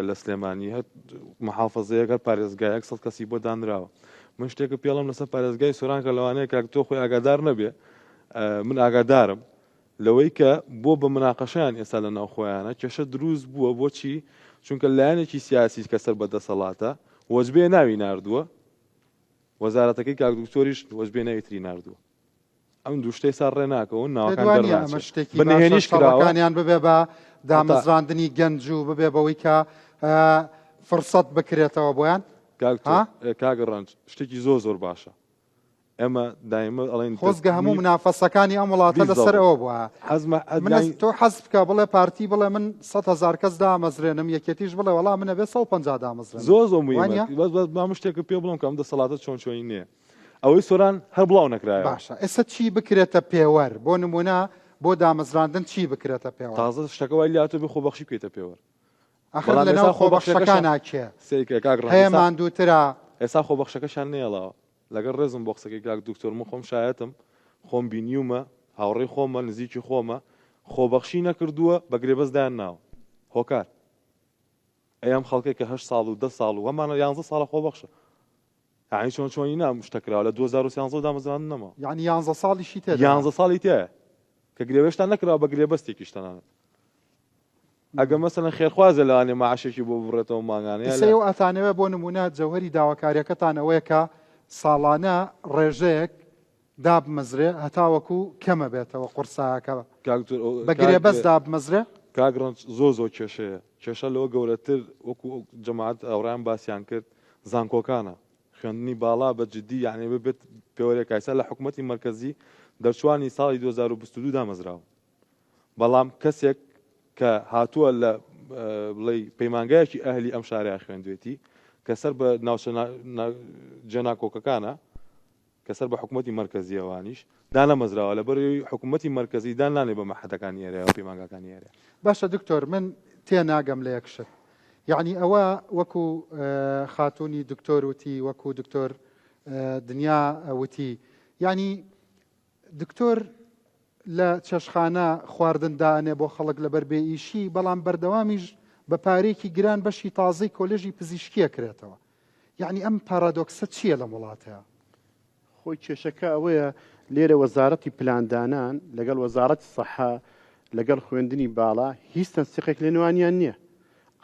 لە سلێمانی هەر محافظەیەک هەر پارێزگایەک سەد کەسی بۆ دانراوە من شتێکە پێڵم لەسەر پارێزگای سۆران کە لەوانەیە کاک تۆ خۆی ئاگادار نەبێ من ئاگادارم لەوەی کە بۆ بە مناقەشیان ئێستا لە ناوخۆیانە کێشە دروست بووە بۆچی چونکە لایەنێکی سیاسی کە سەر بە دەسەڵاتە وەجبێ ناوی ناردووە وەزارەتەکەی کاک دکتۆریش وەجبێ ناوی تری ناردووە ئەم دوو شتەی سا ڕێ ناکەون پێت ناوەکان وا نییە ئەمە دەرناچێ شتێکی بە باشە نهێنیش کراوە شەڕەکانیان ببێ بە هەتا دامەزراندنی گەنج و ببێ بەوەی کە فرسەت بکرێتەوە بۆیان کاک تۆ ها؟ کاک ڕەنج شتێکی زۆر زۆر باشە ئێمە دایمە ئەڵێن خۆزگە هەموو دەستنی منافەسەکانی ئەم وڵاتە لەسەر بیزەبت ئەوە بووە حەزمە من ئەدای تۆ حەز بکە بڵێ پارتی بڵێ من 100 هەزار کەس دامەزرێنم یەکێتیش بڵێ وەڵا من ئەبێ 150 دامەزرێنم زۆر زۆر وا موهیمە نییە؟ بەس بەس با من شتێکت پێ بڵێم کە ئەم دەسەڵاتە چۆن چۆنی نییە ئەوەی سۆران هەر بڵاو نەکرایەوە. باشە ئێستا چی بکرێتە پێوەر بۆ نمونە بۆ دامەزراندن چی بکرێتە پێوەر؟ تازە شتەکە وای لێهاتوە بێ خۆبەخشی بکەیتە پێوەر ئاخر بەڵام لەناو ئێستا خۆبەخشەکەشیان خۆبەخشەکانا کێ سەیرکە کاک ڕەنج هەیە ئێستا ماندووترە؟ ئێستا خۆبەخشەکەشیان نەیەڵاوە لەگەڵ ڕێزم بۆ قسەکەی کاک دکتۆر من خۆم شایەتم خۆم بینیومە هاوڕێی خۆمە نزیکی خۆمە خۆبەخشی نەکردووە بە گرێبەست دایان ناوە هۆکار ئەی ئەم خەڵکەی کە هەشت ساڵ و دە ساڵ و هەمانە یانزە ساڵە خۆبەخشە یەعنی چۆن چۆنی نا شتە کراوە لە 2013 دامەزراندن نەماوە. یەعنی یانزە ساڵیشی تێدایە. یانزە ساڵی تیایە کە گرێبەشتان نەکراوە بە گرێبەستێکیش تەنانەت ئەگەر مەسەلەن خێرخوازە لەوانەیە مەعاشێکی بۆ ببڕێتەوە مانگانە یا ئێستا لە. ئێوە ئەتانەوێ بۆ نموونە جەوهەری داواکاریەکەتان ئەوەیە کە ساڵانە ڕێژەیەک دابمەزرێ هەتاوەکو کەمەبێتەوە قورسایەکە کاک دکتۆر بە کاک گرێبەست دابمەزرێ؟ کاک ڕەنج زۆر زۆر کێشەیە کێشە لەوە گەورەتر وەکو جەماعەت هاوڕێیان باسیان کرد زانکۆکانە خوێندنی باڵا بە جدی یانی ببێت پێوەرێک ئایسا لە حکومەتی مەرکەزی دەرچوانی ساڵی 2022 دامەزراون بەڵام کەسێک کە هاتووە لە بڵێی پەیمانگایەکی ئەهلی ئەم شارەیە خوێندوێتی کە سەر بە ناوچە جێناکۆکەکانە کە سەر بە حکوومەتی مەرکەزیەوانیش دانەمەزراوە لەبەرەوەی حکوومەتی مەرکەزی دان نانێ بە مەحەدەکانی ئێرەیە و پەیمانگاکانی ئێرە. باشە دکتۆر من تێناگەم لە یەک شت یەعنی ئەوە وەکو خاتوونی دکتۆر وتی وەکو دکتۆر دنیا وتی یەعنی دکتۆر لە چێشتخانە خواردن دائەنێ بۆ خەڵک لەبەر بێ ئیشی، بەڵام بەردەوامیش بە پارەیەکی گران بەشی تازەی کۆلێژی پزیشکی ئەکرێتەوە. یەعنی ئەم پارادۆکسە چییە لەم وڵاتەیا؟ خۆی کێشەکە ئەوەیە لێرە وەزارەتی پلاندانان لەگەڵ وەزارەتی سەحە لەگەڵ خوێندنی باڵا هیچ تەنسیقێک لە نێوانیان نییە.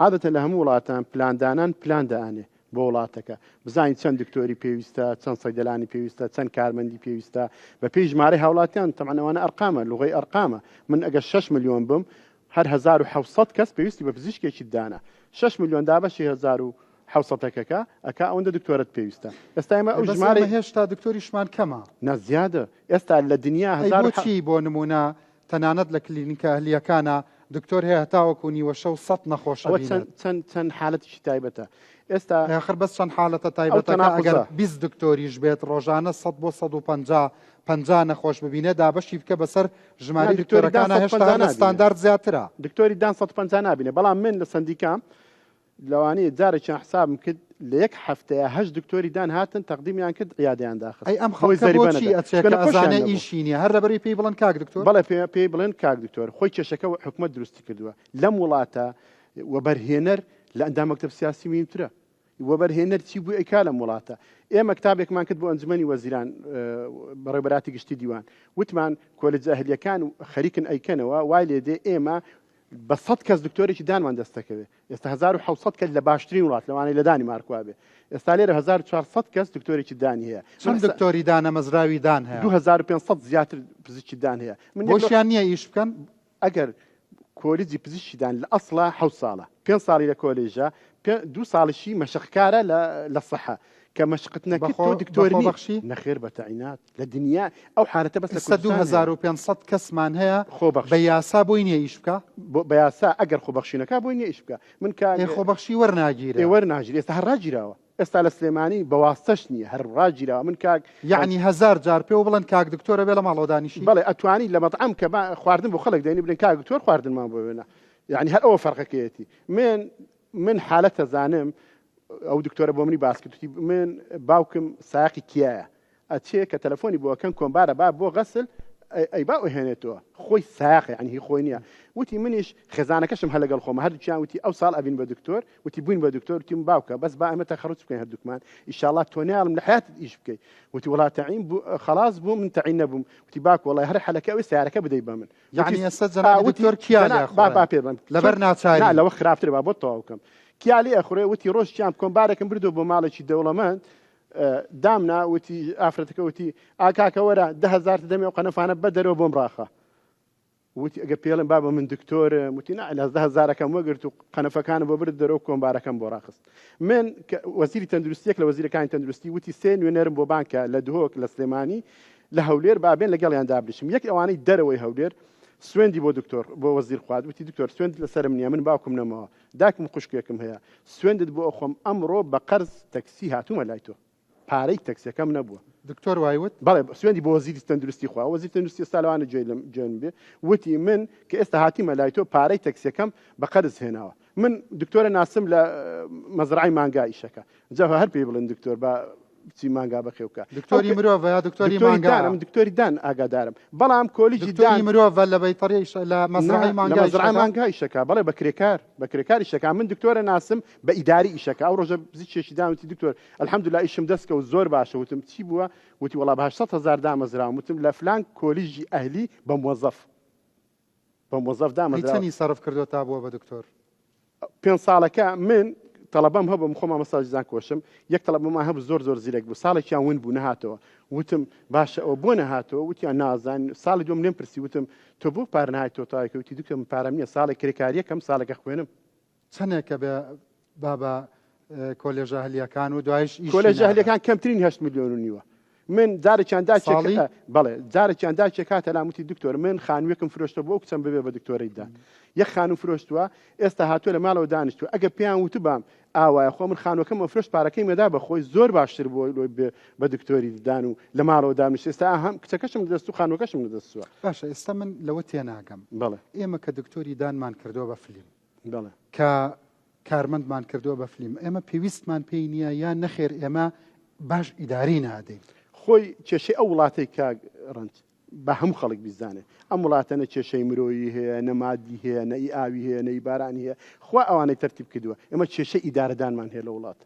عادەتەن لە هەموو وڵاتان پلاندانان پلان دائەنێ بۆ وڵاتەکە بزانین چەند دکتۆری پێویستە چەند سەیدەلانی پێویستە چەند کارمەندی پێویستە بە پێی ژمارەی هاوڵاتیان تەبعەن ئەوانە ئەرقامە لغەی ئەرقامە من ئەگەر 6 ملیۆن بم هەر 1700 کەس پێویستی بە پزیشکێکی دانە 6 ملیۆن دابەشی 1700ەکەکە ئەکا ئەوەندە دکتۆرت پێویستە ئێستا ئێمە ئەو بەس ژمارەی ئێمە هێشتا دکتۆریشمان کەمە. نا زیادە ئێستا لە دنیا ئەی هەزار و بۆچی بۆ نمونە تەنانەت لە کلینیکە ئەهلییەکانا دکتۆر هەیە هەتاوەکو نیوە شەو سەت نەخۆش ئەوە چەند ئەبینێت. چەند چەند حالەتێکی تایبەتە ئێستا ئاخر بەس چەند حالەتە ئەو تایبەتەکە ئەگەر تەناقوزە. 20 دکتۆریش بێت ڕۆژانە سەت بۆ 150 50 نەخۆش ببینێ دابەشی بکە بەسەر نا ژمارەی دکتۆری دان دکتۆرەکانا هێشتا 150 هەر لە نابینێ ستاندارد زیاترە. دکتۆری دان 150 نابینێ بەڵام من لە سەندیکام لەوانەیە جارێکیان حسابم کرد لە یەک هەفتەیا هەشت دکتۆری دان هاتن تەقدیمیان کرد عیادەیان داخست ئەی ئەم بۆی خەڵکە زەریبە بۆچی نەدەن ئەچێ چونکە کە نەخۆشیان ئەزانێ نەبوو. ئیشی نیە هەر لەبەرەی پێی بڵێن کاک دکتۆر؟ بەڵێ پێ پێی بڵێن کاک دکتۆر خۆی کێشەکە حکومەت دروستی کردووە لەم وڵاتە وەبەرهێنەر لە ئەندام مەکتەب سیاسی مهمترە وەبەرهێنەر چی بوو ئەیکا لەم وڵاتە ئێمە کتابێکمان کرد بۆ ئەنجومەنی وەزیران بەڕێوەبەراتی گشتی دیوان وتمان کۆلێجە ئەهلیەکان خەریکن ئەیکەنەوە وای لێ دێ ئێمە بە سەد کەس دکتۆرێکی دانمان دەست دەکەوێت ئێستا 1700 کەس لە باشترین وڵات لەوانەیە لە دانیمارک وابێ ئێستا لێرە 1400 کەس دکتۆرێکی دانی هەیە چەند دکتۆری دانەمەزراوی دان هەیە؟ 2500 زیاتر پزیشکی دان هەیە من یەک لەو- بۆشیان نییە ئیش بکەن؟ ئەگەر کۆلیجی پزیشکی دان لە ئەسڵا حەوت ساڵە پێنج ساڵی لە کۆلێژە دوو ساڵیشی مەشقکارە لە لە سەحە کە مەشقت نەکرد تۆ دکتۆر نی بەخشی نەخێر بە تەعینات لە دنیا ئەو حالەتە بەس لە ئێستا 2500 کەسمان هەیە خۆبەخش بە یاسا بۆی نییە ئیش بکا بە یاسا ئەگەر خۆبەخشی نەکا بۆی نییە ئیش بکا من کە ئێ خۆبەخشی وەرناگیرێ وەرناگیرێ ئێستا هەر ڕاگیراوە ئێستا لە سلێمانی بە واستەش نییە هەر ڕاگیراوە من کاک یەعنی هەزار جار پێو بڵێن کاک دکتۆر ئەبێ لە ماڵەوە دانیشی؟ بەڵێ ئەتوانی لە مەتعەم کە با خواردن بۆ خەڵک دێنی بڵێن کاک دکتۆر خواردنمان بۆ بێنە یەعنی هەر ئەوە فەرقەکەیەتی من من حالەت ئەزانم ئەو دکتۆرە بۆ منی باس کرد وتی من باوکم سایەقی کیایە ئەچێ کە تەلەفۆنی بۆ ئەکەن کۆمبارە با بۆ غەسل ئەیبا ئەهێنێتەوە خۆی سایەقە یعنی هی خۆی نییە وتی منیش خێزانەکەشم هەر لەگەڵ خۆمە هەردووکیان وتی ئەو ساڵ ئەبین بە دکتۆر وتی بووین بە دکتۆر وتیم باوکە بەس با ئەمە تەخەڕوج بکەین هەردووکمان ئیشاڵا تۆ نایەڵم لە حیاتت ئیش بکەی وتی وەڵا تەعین بوو خەڵاس بوو من تەعین نەبووم وتی باوک وەڵای هەر حەلەکە ئەوەی سەیارەکە بدەی بە من یعنی ئێستا جەنابی دکتۆر کیا لێ با با پێ بم لەبەر ناچاری نا لەوە خراپترە با بۆت تەواو بکەم کیا لێ ئەخورێ وتی ڕۆژ کیام کۆمبارێکم بردووە بۆ ماڵێکی دەوڵەمەند دامنا وتی ئافرەتەکە وتی ئا کاکە وەرە 10000 دەمێ ئەو قەنەفانە بەدەرەوە بۆم ڕاخە وتی ئەگە پێڵم بابە من دکتۆرم وتی نا لە دە هەزارەکەم وەگرت و قەنەفەکانم بۆ برد دەرەوە کۆمبارەکەم بۆ ڕاخست من وەزیری تەندروستیەک لە وەزیرەکانی تەندروستی وتی سێ نوێنەرم بۆ بانکە لە دهۆک لە سلێمانی لە هەولێر با بێن لەگەڵیان دابنیشم یەک ئەوانەی دەرەوەی هەولێر سوێندی بۆ دکتۆر بۆ وەزیر خوارد وتی دکتۆر سوێند لەسەرم نییە من باوکم نەماوە داکم و خوشکێکم هەیە سوێندت بۆ ئەخۆم ئەمڕۆ بە قەرز تەکسی هاتوومە لای تۆ پارەی تەکسیەکەم نەبووە. دکتۆر وای وت؟ بەڵێ سوێندی بۆ وەزیری تەندروستی خوا وەزیر تەندروستی ئێستا لەوانە گوێی لەم گوێن بێ وتی من کە ئێستا هاتیمە لای تۆ پارەی تەکسیەکەم بە قەرز هێناوە من دکتۆرە ناسم لە مەزرعەی مانگا ئیشەکە جا هەر پێی بڵێن دکتۆر با بچی مانگا بەخێو بکە. دکتۆری مرۆڤە یا دکتۆری مانگا؟ دکتۆری دانم دکتۆری دان ئاگادارم بەڵام کۆلیجی دکتۆری مرۆڤە لە بەیتەڕی لە مەزرعەی مانگا لە مەزرعەی مانگا ئیشەکە بەڵێ بە کرێکار بە کرێکار ئیشەکە من دکتۆرە ناسم بە ئیداری ئیشەکە ئەو ڕۆژە پزیشکێکی دام وتی دکتۆر الحمدلله ئیشم دەست کەوت زۆر باشە وتم چی بووە وتی وەڵا بە 800 هەزار دامەزراوم وتم لە فلان کۆلیژی ئەهلی بە مۆزەف بە مۆزەف دامەزراوە. ئەی چەنی سەرف کردووە تا بووە بە دکتۆر؟ پێنج ساڵەکە من تەڵەبەم هەبوو من خۆم مامۆستای زانکۆشم یەک تەڵەبەمان هەبوو زۆر زۆر زیرەک بوو ساڵێکیان ون بوو نەهاتەوە وتم باشە ئەوە بۆ نەهاتەوە وتیان نازانین ساڵی دووەم لێم پرسی وتم تۆ بۆ پار نەهاتیتەوە تاوێکە وتی دکتۆر من پارەم نییە ساڵێک کرێکارییەکەم ساڵێکە خوێنم چەنێکە بێ با بە کۆلێژە ئەهلییەکان و دوایش ئیشی کۆلێژە ناکات. ئەهلییەکان کەمترین هەشت ملیۆن و نیوە. من جارێکیان داکێک ساڵی؟ بەڵێ جارێکیان داکێک هاتە لام وتی دکتۆر من خانوویەکم فرۆشتوە بۆ ئەو کچەم ببێ بە دکتۆرەی ددان یەک خانوو فرۆشتووە ئێستا هاتووە لە ماڵەوە دانیشتووە ئەگەر پێیان وتبام ئاوایە خۆ من خانووەکەم ئەفرۆشت پارەکەیم ئەدا بە خۆی زۆر باشتر بووە لۆی بێ بە دکتۆری ددان و لە ماڵەوە دابنیشت ئێستا هەم کچەکەشم لە دەست و خانووەکەشم لە دەست چووە. باشە ئێستا من لەوە تێناگەم بەڵێ. ئێمە کە دکتۆری دانمان کردووە بە فلیم بەڵێ. کە کارمەندمان کردووە بە فلیم ئێمە پێویستمان پێی نییە یان نەخێر ئێمە باش ئیدارەی نادەین؟ خۆی کێشەی ئەو وڵاتەی کاک ڕەنج با هەموو خەڵک بیزانێ ئەم وڵاتە نە کێشەی مرۆیی هەیە نە مادی هەیە نە ئی ئاوی هەیە نە ئی بارانی هەیە خوا ئەوانەی تەرتیب کردووە ئێمە کێشەی ئیدارەدانمان هەیە لە وڵات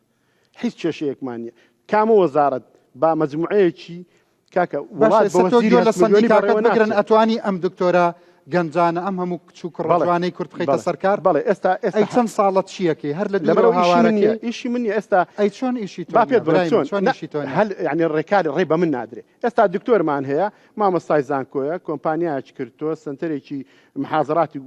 هیچ کێشەیەکمان نییە کامە وەزارەت با مەجموعەیەکی کاکە وڵات بە وەزیری لە سەندیکاکەت بگرن ئەتوانی ئەم دکتۆرە گەنجانە ئەم هەموو کچ و کوڕە جوانەی کورد بخەیتە سەر کار؟ بەڵێ ئێستا ئێستا ئەی چەند ساڵە چیەکەی هەر لە دوورەوە هاوارەکەی ئیشی من نییە ئێستا ئەی چۆن ئیشی تۆ با پێت بڵێم چۆن چۆن ئیشی تۆ نییە؟ هەل یعنی ڕێکاری ڕێ بە من نادرێ ئێستا دکتۆرمان هەیە مامۆستای زانکۆیە کۆمپانیایەکی کردووە سەنتەرێکی محازەراتی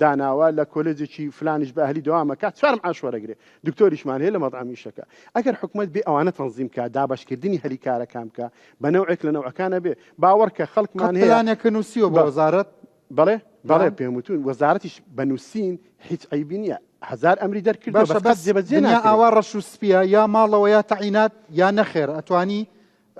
داناوە لە کۆلێجێکی فلانیش بە ئەهلی دەوام ئەکات چوار معاش وەرەگرێ دکتۆریشمان هەیە لە مەطعەم ئیشەکە ئەگەر حکومەت بێ ئەوانە تەنزیم کا دابەشکردنی هەلی کارەکان بکا بە نەوعێک لە نەوعەکان ئەبێ باوەڕکە خەڵکمان قەت هەیە پلانێکە نووسیوە بۆ بە وەزارەت؟ بەڵێ بەڵێ پلان؟ پێم وتون وەزارەتیش بە نووسین هیچ عەیبی نییە هەزار ئەمری دەرکردووە باشە بەس قەت بەس جێبەجێ دنیا ناکرێ. ئاوا ڕەش و سپییە یا ماڵەوە یا تەعینات یا نەخێر ئەتوانی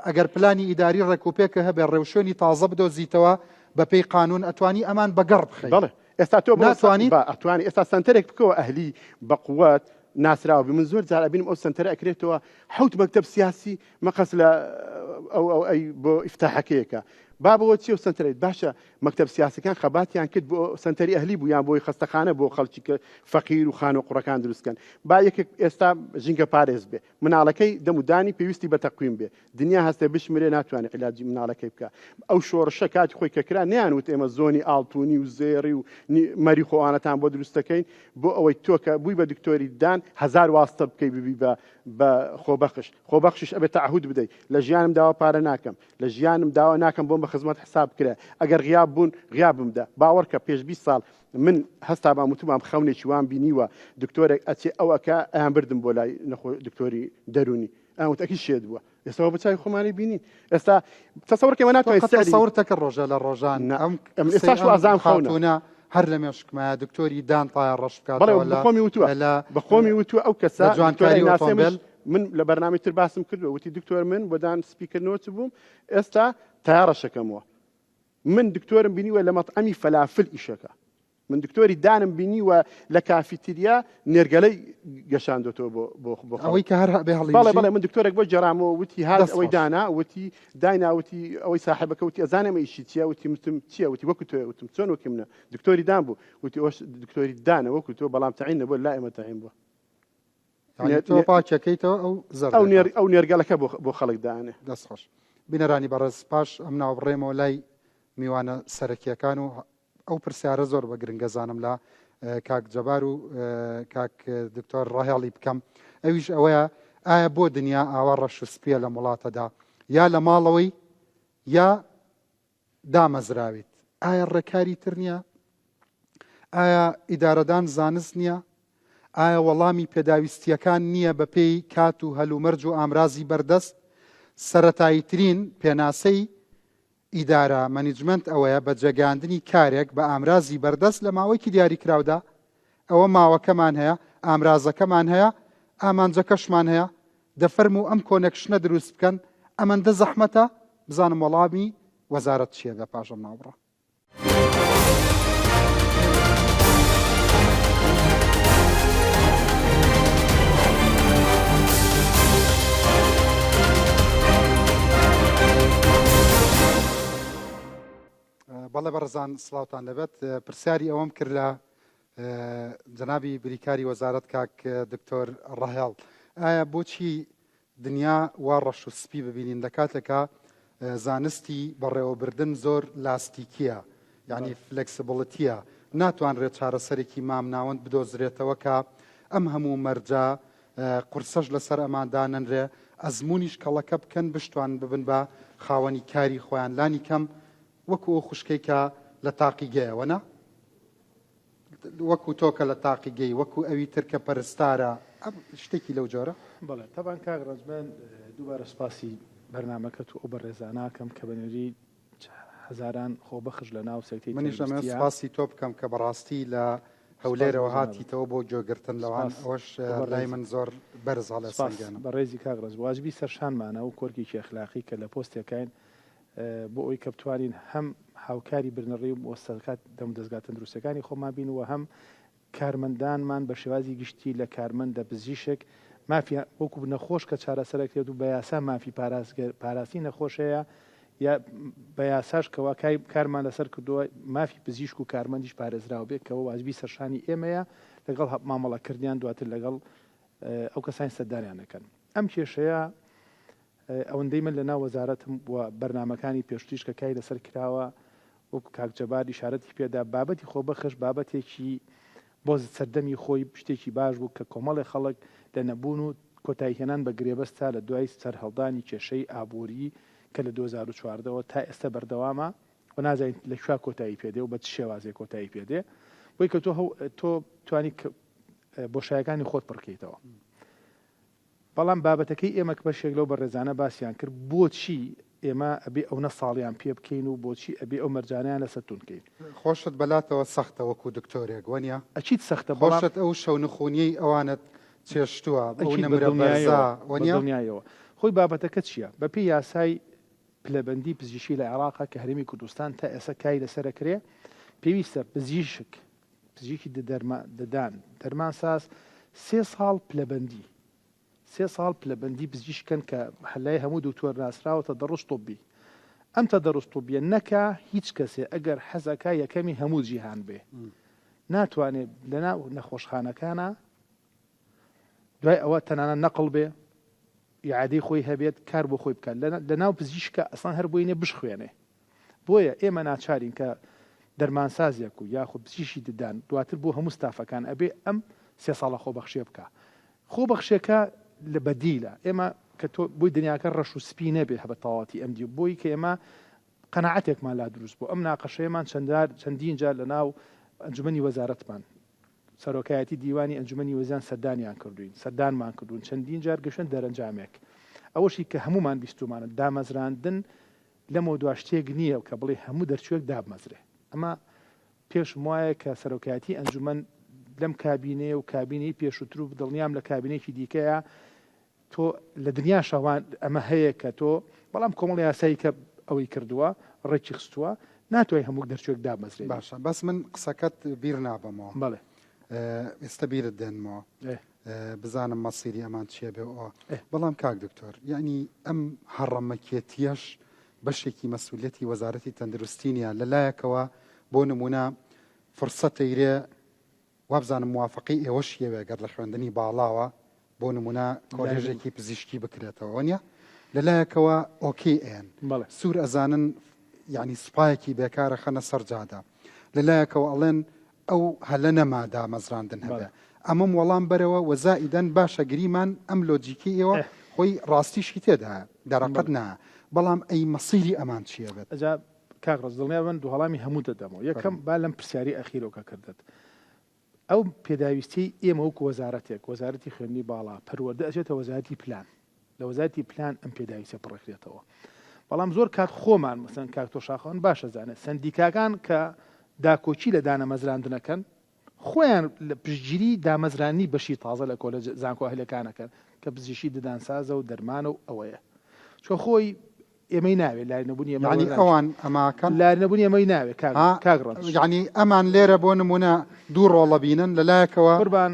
ئەگەر پلانی ئیداری ڕێکوپێکە هەبێ ڕێوشوێنی تازە بدۆزیتەوە بەپێی قانون ئەتوانی ئەمان بەگەڕ بخەی. بەڵێ ئێستا تۆ بڕۆ ناتوانیت؟ با ئەتوانی ئێستا سەنتەرێک بکەوە ئەهلی بەقوەت ناسراو بی من زۆر جار ئەبینم ئەو سەنتەرە ئەکرێتەوە حەوت مەکتەب سیاسی مەقەس لە ئەو ئەو ئەی بۆ ئیفتاحەکەیەکە با بۆ چی ئەو سەنتەرێت باشە مەکتەب سیاسەکان خەباتیان کرد بۆ سەنتەری ئەهلی بوو یان بۆی خەستەخانە بۆ خەڵکی کە فەقیر و خانە قوڕەکان دروستکەن با یەکێک ئێستا ژینگە پارێز بێ مناڵەکەی دەم و دانی پێویستی بە تەقویم بێ دنیا هەستێ بشمرێ ناتوانێ عیلاجی مناڵەکەی بکا ئەو شۆڕشە کاتی خۆی کە کرا نەیان وت ئێمە زۆنی ئاڵتونی و زێڕی و مەری خۆوانەتان بۆ دروست دەکەین بۆ ئەوەی تۆ کە بووی بە دکتۆری دان هەزار واستە بکەی ببی بە بە خۆبەخش خۆبەخشیش ئەبێ تەعهود بدەی لە ژیانم داوا پارە ناکەم لە ژیانم داوا ناکەم بۆم بە خزمەت حساب بکرێ ئەگەر غیاب بوون غیابم بدە باوەڕکە پێش 20 ساڵ من هەستابام وتبام خەونێکی وام بینیوە دکتۆرێک ئەچێ ئەو ئەکا ئەیان بردم بۆ لای نەخۆ دکتۆری دەروونی ئەیان وت ئەکی شێت بووە ئێستا بە چاوی خۆمانی بینین ئێستا تەسەور کەمە تۆ ناتوانین قەت سعری تەسەور تەکرد ڕۆژە لە ڕۆژان نا ئەم ئەم قسەی ئێستاش ئەم وازام خەونە خاتوونە هەر لە مێشکمایە دکتۆری دان تایە ڕەش بەڵێ بکاتەوە لە بەخۆمی وتووە لە بەخۆمی وتووە ئەو لە کەسە دکتۆرای جوانکاری ناسێمش ئۆتۆمبێل من لە بەرنامەی تر باسم کردووە وتی دکتۆر من بۆ دان سپیکردنەوە چ بووم ئێستا تایە ڕەشەکەمەوە من دکتۆرم بینیوە لە مەطعەمی فەلافل ئیشەکە من دکتۆری دانم بینیوە لە کافیتریا نێرگەلەی گەشاندۆتەوە بۆ بۆ بۆ ئەوەی خەڵک کە هەر بێ بەڵێ هەڵیبژی بەڵێ من دکتۆرێک بۆ گێڕامەوە وتی هات دەست ئەوەی خۆش دانا وتی داینا وتی ئەوەی ساحێبەکە وتی ئەزانێ ئەمە ئیشی چییە وتی متم چییە وتی وەکو تۆیە وتم چۆن وەکی منە دکتۆری دان بوو وتی ئەوش دکتۆری دانە وەکو تۆ بەڵام تەعین نەبووە لا ئێمە تەعین بووە یعنی تۆ پاکەکەیتەوە ئەو زەرد ئەو نێر ئەو نێرگەلەکە بۆ بۆ خەڵک دانێ. دەست خۆش. بینەرانی بەڕێز پاش ئەم ناوبڕێمەوە لای میوانە سەرەکیەکان و ئەو پرسیارە زۆر بە گرنگە زانم لە کاک جەبار و کاک دکتۆر ڕاهێڵی بکەم ئەویش ئەوەیە ئایا بۆ دنیا ئاوا ڕەش و سپیە لەم وڵاتەدا یا لە ماڵەوەی یا دامەزراویت ئایا ڕێکاری تر نییە؟ ئایا ئیدارەدان زانست نییە؟ ئایا وەڵامی پێداویستییەکان نییە بەپێی کات و هەلومەرج و ئامرازی بەردەست؟ سەرەتاییترین پێناسەی ئیدارە، مەنیجمەنت، ئەوەیە بەجێگەیاندنی کارێک بە ئامرازی بەردەست لە ماوەیەکی دیاریکراودا، ئەوە ماوەکەمان هەیە، ئامرازەکەمان هەیە، ئامانجەکەشمان هەیە، دەفەرموو ئەم connection ە دروست بکەن، ئەمەندە زەحمەتە؟ بزانم وەڵامی وەزارەت چییە لە پاش ئەم ناوبڕە. بەڵێ بەڕێزان سڵاوتان لەبێت پرسیاری ئەوەم کرد لە جەنابی بریکاری وەزارەت کاک دکتۆر ڕەهێڵ ئایا بۆچی دنیا وا ڕەش و سپی ببینین لە کاتێکا زانستی بەڕێوەبردن زۆر لاستیکیە یعنی flexibility یە ناتوانرێت چارەسەرێکی مام ناوەند بدۆزرێتەوە کە ئەم هەموو مەرجە قورسەش لەسەر ئەمان دانەنرێ ئەزمونیش کەڵەکە بکەن بشتوان ببن بە خاوەنی کاری خۆیان لانی کەم وەکو ئەو خوشکەی کە لە تاقیگەیە وەنا؟ وەکو تۆ کە لە تاقیگەی، وەکو ئەوی تر کە پەرستارە، ئەم شتێکی لەو جۆرە. بەڵێ تەبعەن کاک ڕەنجمەند دووبارە سوپاسی. بەرنامەکەت و ئەو بەڕێزاناکەم کە بە نوێنەری هەزاران خۆبەخش لە ناو سێکتەری منیش ئەمەوێت تەندروستیە. سوپاسی تۆ بکەم کە بەڕاستی لە سوپاس هەولێرەوە بۆ جەنابت. هاتیتەوە بۆ گوێگرتن لەوان سوپاس ئەوەش بۆ لای بەڕێزت. من زۆر بەرز سوپاس هەڵێسەنگێنم. بەڕێزی کاک ڕەز واجبی سەرشانمانە و کۆرکێکی ئەخلاقی کە لە پۆستێکاین بۆ ئەوەی کە بتوانین هەم هاوکاری برنڕی و مۆسەسەکات دەمودەزگا تەندروستیەکانی خۆمان بین و هەم کارمەندانمان بە شێوازی گشتی لە کارمەندە پزیشک مافی وەکو نەخۆش کە چارەسەرەکرێت و بە یاسا مافی پاراستنی نەخۆش هەیە یا بە یاساش کەوا کارمان لەسەر کردووە مافی پزیشک و کارمەندیش پارێزراو بێت کەەوە واجبی سەرشانی ئێمەیە لەگەڵ مامەڵەکردنیان دواتر لەگەڵ ئەو کەسانی سەردانیان دەکەن ئەم کێشەیە ئەوەندەی من لەناو وەزارەتم و بەرنامەکانی پێشتریش کە کاری لەسەر کراوە وەکو کاک جەبار ئیشارەتی پێدا بابەتی خۆبەخش بابەتێکی بۆ سەردەمی خۆی شتێکی باش بوو کە کۆمەڵێ خەڵک لە نەبوون و کۆتاییهێنان بە گرێبەستە لە دوای سەرهەڵدانی کێشەی ئابووری کە لە 2014 ەوە تا ئێستا بەردەوامە و نازانین لە کوێ کۆتایی پێدێ و بە چ شێوازێک کۆتایی پێدێ بۆی کە تۆ تۆ توانی بۆشایەکانی خۆت پڕکەیتەوە. بەڵام بابەتەکەی ئێمە کە بەشێک لەو بەڕێزانە باسیان کرد بۆچی ئێمە ئەبێ ئەونە ساڵیان پێ بکەین و بۆچی ئەبێ ئەو مەرجانەیان لەسەر توند کەین؟ خۆشت بەلاتەوە سەختە وەکو دکتۆرێک وەنیە؟ ئەکید سەختە بەڵام. خۆشت ئەو شەونخونیەی ئەوانت چێشتووە ئەو ئەکید نمرە بەرزە بەدڵنیایەوە وەنیە؟ بەدڵنیایەوە. خۆی بابەتەکە چیە؟ بەپێی یاسای پلەبەندی پزیشکی لە عێراقا کە هەرێمی کوردستان تا ئێستا کاری لەسەر ئەکرێ پێویستە پزیشک پزیشکی ددان، دەرمانساز، سێ ساڵ پلەبەندی سێ ساڵ پلەبەندی پزیشکن کە لای هەموو دکتۆر ناسراوە تەدەڕوج طبی ئەم تەدەڕوج طبیە نەکا هیچ کەسێ ئەگەر حەزەکا یەکەمی هەموو جیهان بێ ناتوانێ لەناو نەخۆشخانەکانا دوای ئەوە تەنانەت نەقڵ بێ ئیعادەی خۆی هەبێت کار بۆ خۆی بکات لەناو پزیشکە ئەسڵەن هەر بۆی نیە بشخوێنێ بۆیە ئێمە ناچارین کە دەرمانسازێک و یاخود پزیشکی ددان دواتر بۆ هەموو ستافەکان ئەبێ ئەم سێ ساڵە خۆبەخشیە بکا. خۆبەخشیەکە لە بەدیلە. ئێمە کە تۆ بۆی دنیاکە ڕەش و سپی نەبێ هە بە تەواوەتی ئەم دیو بۆی کە ئێمە قەناعەتێکمان لا دروست بوو ئەم ناقەشەیەمان چەندار چەندین جار لە ناو ئەنجومەنی وەزارەتمان سەرۆکایەتی دیوانی ئەنجومەنی وەزیران سەردانیان کردووین، سەردانمان کردوون، چەندین جار گەشتن دەرەنجامێک. ئەوەشی کە هەموومان بیستوومانە دامەزراندن لەمەودوا شتێک نییە کە بڵێی هەموو دەرچووێک دابمەزرێ. ئەمە پێشم وایە کە سەرۆکایەتی ئەنجومەن لەم کابینەیە و کابینەی پێشووتر و دڵنیام لە کابینەیەکی دیکەیە تۆ لە دنیاشا وا ئەمە هەیە کە تۆ بەڵام کۆمەڵ یاسایی کە ئەوەی کردووە ڕێکی خستووە ناتوانانی هەموو دەرچووێک دابمەزرێنی. باشە بەس من قسەکەت بیر نابەمەوە. بەڵێ. ئێستا بیرت دێنمەوە. بزانم مەسیری ئەمان چیە بێ ئەوە بەڵام کاک دکتۆر یعنی ئەم هەڕەمەکێتیەش بەشێکی مەسئولیەتی وەزارەتی تەندروستی نیە لەلایەکەوە بۆ نمونە فرسەتەیرێ وابزانم موافقەی ئێوەش یەوێ گەر لە خوێندنی باڵاوە بۆ نمونە کۆلێژێکی پزیشکی بکرێتەوە وەنیە لەلایەکەوە ئۆکەی ئەیەن سوور ئەزانن یعنی سوپایەکی بێکارە خەنە سەر جادە لەلایەکەوە ئەڵێن ئەو هەلە نەما دامەزراندن هەبێ ئەمەم وەڵام بەرەوە وە زائیدەن باشە گریمان ئەم لۆجیکی ئێوە خۆی ڕاستیشی تێدایە دەرەقەت نا بەڵام ئەی مەسیری ئەمان چیە بێت؟ ئەجا کاک ڕەز دڵنیا بن دووهەڵامی هەموو دەدەمەوە یەکەم با لەم پرسیاری ئەخیرەوە کە کردت ئەو پێداویستیەی ئێمە وەکو وەزارەتێک وەزارەتی خوێندنی باڵا پەروەردە ئەچێتە وەزارەتی پلان لە وەزارەتی پلان ئەم پێداویستیە پڕەکرێتەوە بەڵام زۆر کات خۆمان مەسەن کاک تۆ شاخەوان باشە زانێت سەندیکاکان کە داکۆکی لە دانەمەزراندنەکەن خۆیان لە پشتگیری دامەزرانی بەشی تازە لە کۆلێج زانکۆ ئەهلەکانەکەن کە پزیشکی ددانسازە و دەرمانە و ئەوەیە چۆ خۆی ئێمەی ناوێ لاری نەبوونی ئێمە یعنی وەرناگرێ. ئەوان ئەماکەن؟ لاری نەبوونی ئێمەی ناوێ کاک ها کاک ڕەنج. یعنی ئەمان لێرە بۆ نموونە دوو ڕۆڵە بینن لە لایەکەوە قوربان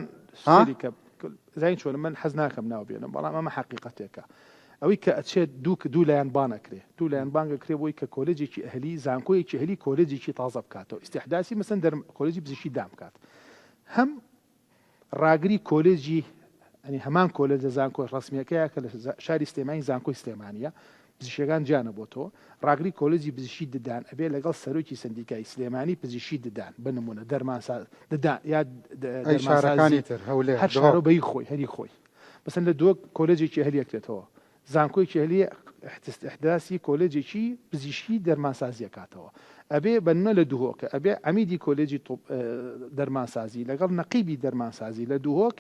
ها؟ سەیری کە زانی چۆنە من حەز ناکەم ناو بێنم بەڵام ئەمە حەقیقەتێکە ئەوەی کە ئەچێت دوو دوو لایەن بان ئەکرێ دوو لایەن بانگ ئەکرێ بۆی کە کۆلێجێکی ئەهلی زانکۆیەکی ئەهلی کۆلێجێکی تازە بکاتەوە ئیستیحداسی مەسەن دەر کۆلێجی پزیشکی دام بکات هەم ڕاگری کۆلێجی ئەنی هەمان کۆلێج لە زانکۆ ڕەسمیەکەیە کە لە شاری سلێمانی زانکۆی سلێمانیە پزیشکەکان جیانە بۆتەوە ڕاگری کۆلێجی پزیشکی ددان ئەبێ لەگەڵ سەرۆکی سەندیکای سلێمانی پزیشکی ددان بە نمونە دەرمانساز ددان یا ئەی شارەکانی دەرمانسازی تر هەولێر هەر شارە دهۆک بەی خۆی هەری خۆی مەسەن لە دهۆک کۆلێجێکی ئەهلی ئەکرێتەوە زانکۆیەکی ئەهلی ئیحداسی کۆلێجێکی پزیشکی دەرمانسازی ئەکاتەوە ئەبێ بە نمونە لە دهۆک ئەبێ عەمیدی کۆلێجی دەرمانسازی لەگەڵ نەقیبی دەرمانسازی لە دهۆک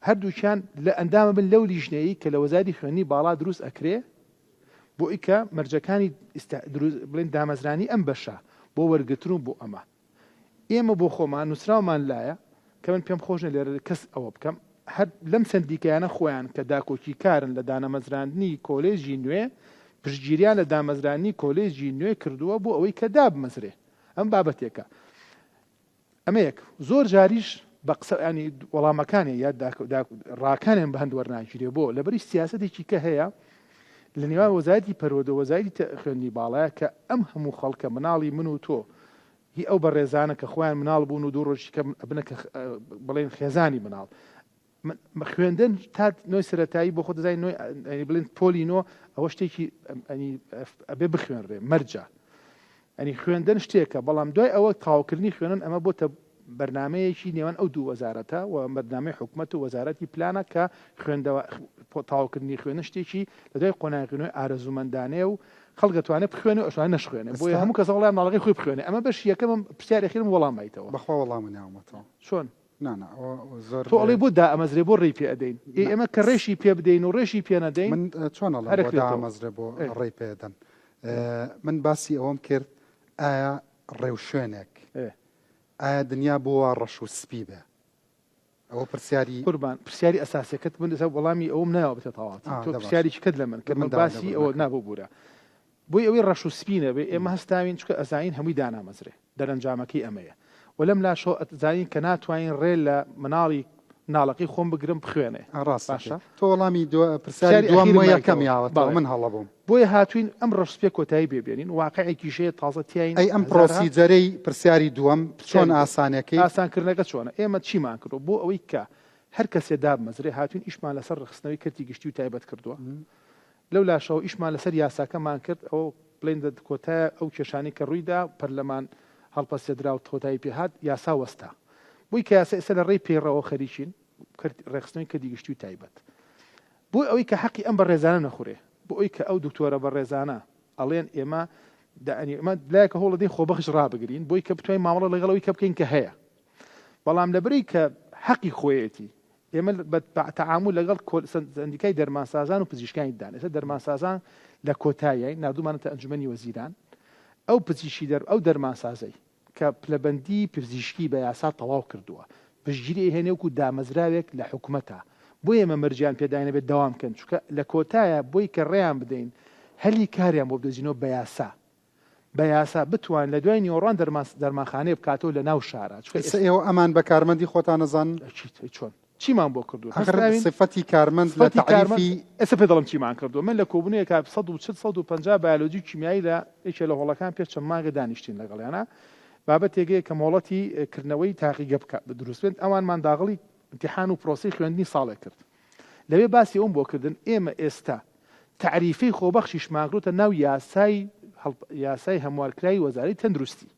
هەردووکیان لە ئەندامە بن لەو لیژنەیەی کە لە وەزاری خوێندنی باڵا دروست ئەکرێ. بۆ ئیکە مەرجەکانی بڵێن دامەزرانی ئەم بەشە بۆ وەرگرتن و بۆ ئەمە ئێمە بۆ خۆمان نووسراومان لایە کە من پێم خۆش نیە لێرە کەس ئەوە بکەم هەر لەم سەندیکایانە خۆیان کە داکۆکیکارن لە دانەمەزراندنی کۆلێژی نوێ پشتگیریان لە دامەزراندنی کۆلێژی نوێ کردووە بۆ ئەوەی کە دابمەزرێ ئەم بابەتێکە ئەمە یەک زۆر جاریش بە قسە ینی وەڵامەکانی یا ڕاکانیان بە هەند وەرناگیرێ بۆ لەبەری سیاسەتێکی کە هەیە لە نێوان وەزارەتی پەروەردە و وەزارەتی خوێندنی باڵایە کە ئەم هەموو خەڵکە مناڵی من و تۆ هی ئەو بەڕێزانە کە خۆیان مناڵ بوون و دوو ڕۆژی کە ئەبنە کە بڵێن خێزانی مناڵ خوێندن تا نۆی سەرەتایی بۆ خۆ دەزای نۆی بڵێن پۆلی نۆ ئەوە شتێکی ئەبێ بخوێنرێ مەرجە ئەنی خوێندن شتێکە بەڵام دوای ئەوە تاوکردنی خوێنن ئەمە بۆتە بەرنامەیەکی نێوان ئەو دوو وەزارەتە و بەرنامەی حکومەت و وەزارەتی پلانە کە خوێندەوە تەواوکردنی خوێندن شتێکی لە دوای قۆناغی نوێ ئارەزوومەندانەیە و خەڵک دەتوانێت بخوێنێ و ئەشتوانێت نەشخوێنێ بۆیە هەموو کەس هەوڵەیە مناڵەکەی خۆی بخوێنێ ئەمە بەشی یەکەمم پرسیاری ئەخیرم وەڵام مایتەوە. بەخوا وەڵامە ناومەتەوە. چۆن؟ نا نا ئەوە زۆر تۆ ئەڵێی بۆ دائەمەزرێ بۆ ڕێی پێ ئەدەین ئێ ئێمە کە ڕێشی پێ بدەین و ڕێشی پێ نەدەین من چۆن ئەڵێم بۆ دامەزرێ بۆ ڕێی پێ ئەدەن من باسی ئەوەم کرد ئایا ڕێوشوێنێک ئایا دنیا بۆ وا ڕەش و سپی بێ؟ ئەوە پرسیاری. قوربان پرسیاری ئەساسیەکەت من ئێستا وەڵامی ئەوم نایەوە بتە تەواوەتی تۆ پرسیارێکی کەت لە من کە من باسی ئەوە نا ببورە بۆی ئەوەی ڕەش و سپی نەبێ ئێمە هەستاوین چونکە ئەزانین هەمووی دانامەزرێ دەرەنجامەکەی ئەمەیە و لەم لاشەوە ئەزانین کە ناتوانین ڕێ لە مناڵی مناڵەکەی خۆم بگرم بخوێنێ ڕاست باشە تۆ وەڵامی پرسیاری دووەم یەکەم یاوەتەوە من هەڵە بووم. بۆیە هاتووین ئەم ڕەش سپیە کۆتایی پێ بێنین، واقعێکیش هەیە تازە تیاین ئەی ئەم هەزارەها procedure ەی پرسیاری دووەم چۆن ئاسانەکەی؟ ئاسانکردنەکە چۆنە؟ ئێمە چیمان کردووە بۆ ئەوەی کە هەر کەسێ دابمەزرێ هاتووین ئیشمان لەسەر ڕێکخستنەوەی کەرتی گشتی و تایبەت کردووە، لەو لاشەوە ئیشمان لەسەر یاساکەمان کرد، ئەوە بڵێین لە کۆتایە ئەو کێشانەی کە ڕوویدا پەرلەمان هەڵپەسێدرا و کۆتایی پێ هات یاسا وەستا بۆی کە یاسا ئێستا لە ڕێی پەیڕەوە خەریکین ڕێکخستنەوەی کەرتی گشتی و تایبەت. بۆ ئەوەی کە حەقی ئەم بەڕێزانە نەخورێ، بۆ ئەوی کە ئەو دکتۆرە بەڕێزانە ئەڵێن ئێمە دەئەنی ئێمە لایەکە هەوڵ دەدەین خۆبەخش ڕابگرین بۆی کە بتوانین مامەڵە لەگەڵ ئەوی کە بکەین کە هەیە بەڵام لەبری کە حەقی خۆیەتی ئێمە بە تەعامول لەگەڵ سەندیکای دەرمانسازان و پزیشکانی دان ئێستا دەرمانسازان لە کۆتاییای ناردوومانەتە ئەنجومەنی وەزیران ئەو پزیشکی دەر ئەو دەرمانسازەی کە پلەبەندی پزیشکی بە یاسا تەواو کردووە، پشتگیری ئەیهێنێ وەکو دامەزراوێک لە حکومەتا، بۆیە ئێمە مەرجیان پێداین ئەبێت دەوام بکەن، چونکە لە کۆتایا بۆی کە ڕێیان بدەین هەلی کاریان بۆ بدۆزینەوە بە یاسا، بە یاسا بتوان لە دوای نیوەڕوان دەرمان دەرمانخانەیە بکاتەوە لە ناو شارا، چونکە ئێستا ئێوە ئەمان بە کارمەندی خۆتان ئەزانن؟ ئەکید، ئەی چۆن؟ چیمان بۆ کردوون؟ ئاخر هەستاوین سفەتی کارمەند لە سفەتی کارمەند تەعریفی. ئێستا پێت دەڵێم چیمان کردووە، من لە کۆبوونەوەیەکا 140 150 بایۆلۆجی و کیمیایی لە یەکێ لە هۆڵەکان پێش چەند مانگێ دانیشتین لەگەڵیانا، بابەتێک هەیە کە مۆڵەتی کردنەوەی تاقیگە بکا دروست بێت، ئەوانمان داغڵی ئیمتیحان و پرۆسەی خوێندنی ساڵێک کرد. لەوێ باسی ئەوم بۆ کردن ئێمە ئێستا تەعریفەی خۆبەخشیشمان کردۆتە ناو یاسای یاسای هەموارکراوی وەزارەی تەندروستی.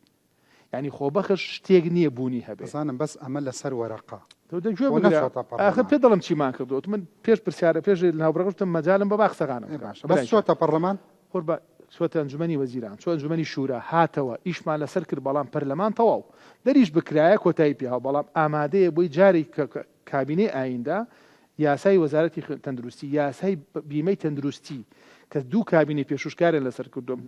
یانی خۆبەخش شتێک نییە بوونی هەبێ. ئەزانم بەس ئەمە لەسەر وەرەقە. تۆ دە گوێ بۆ بگرە نەچۆتە ئاخر پەڕلەمان. پێت دەڵێم چیمان کردووە من پێش پرسیارە پێش ناوبڕەکە وتم مەجالم بە با قسەکانم ئێ بکەم باشە بەس برای گیان. چۆتە پەڕلەمان؟ قوربان چۆتە ئەنجومەنی وەزیران چۆ ئەنجومەنی شورا هاتەوە ئیشمان لەسەر کرد بەڵام پەرلەمان تەواو دەریش بکرایە کۆتایی پێ هاو بەڵام ئامادەیە بۆی جارێک کە کابینەی ئایندە یاسای وەزارەتی تەندروستی یاسای بیمەی تەندروستی کە دوو کابینەی پێشوش کاریان لەسەر کردووە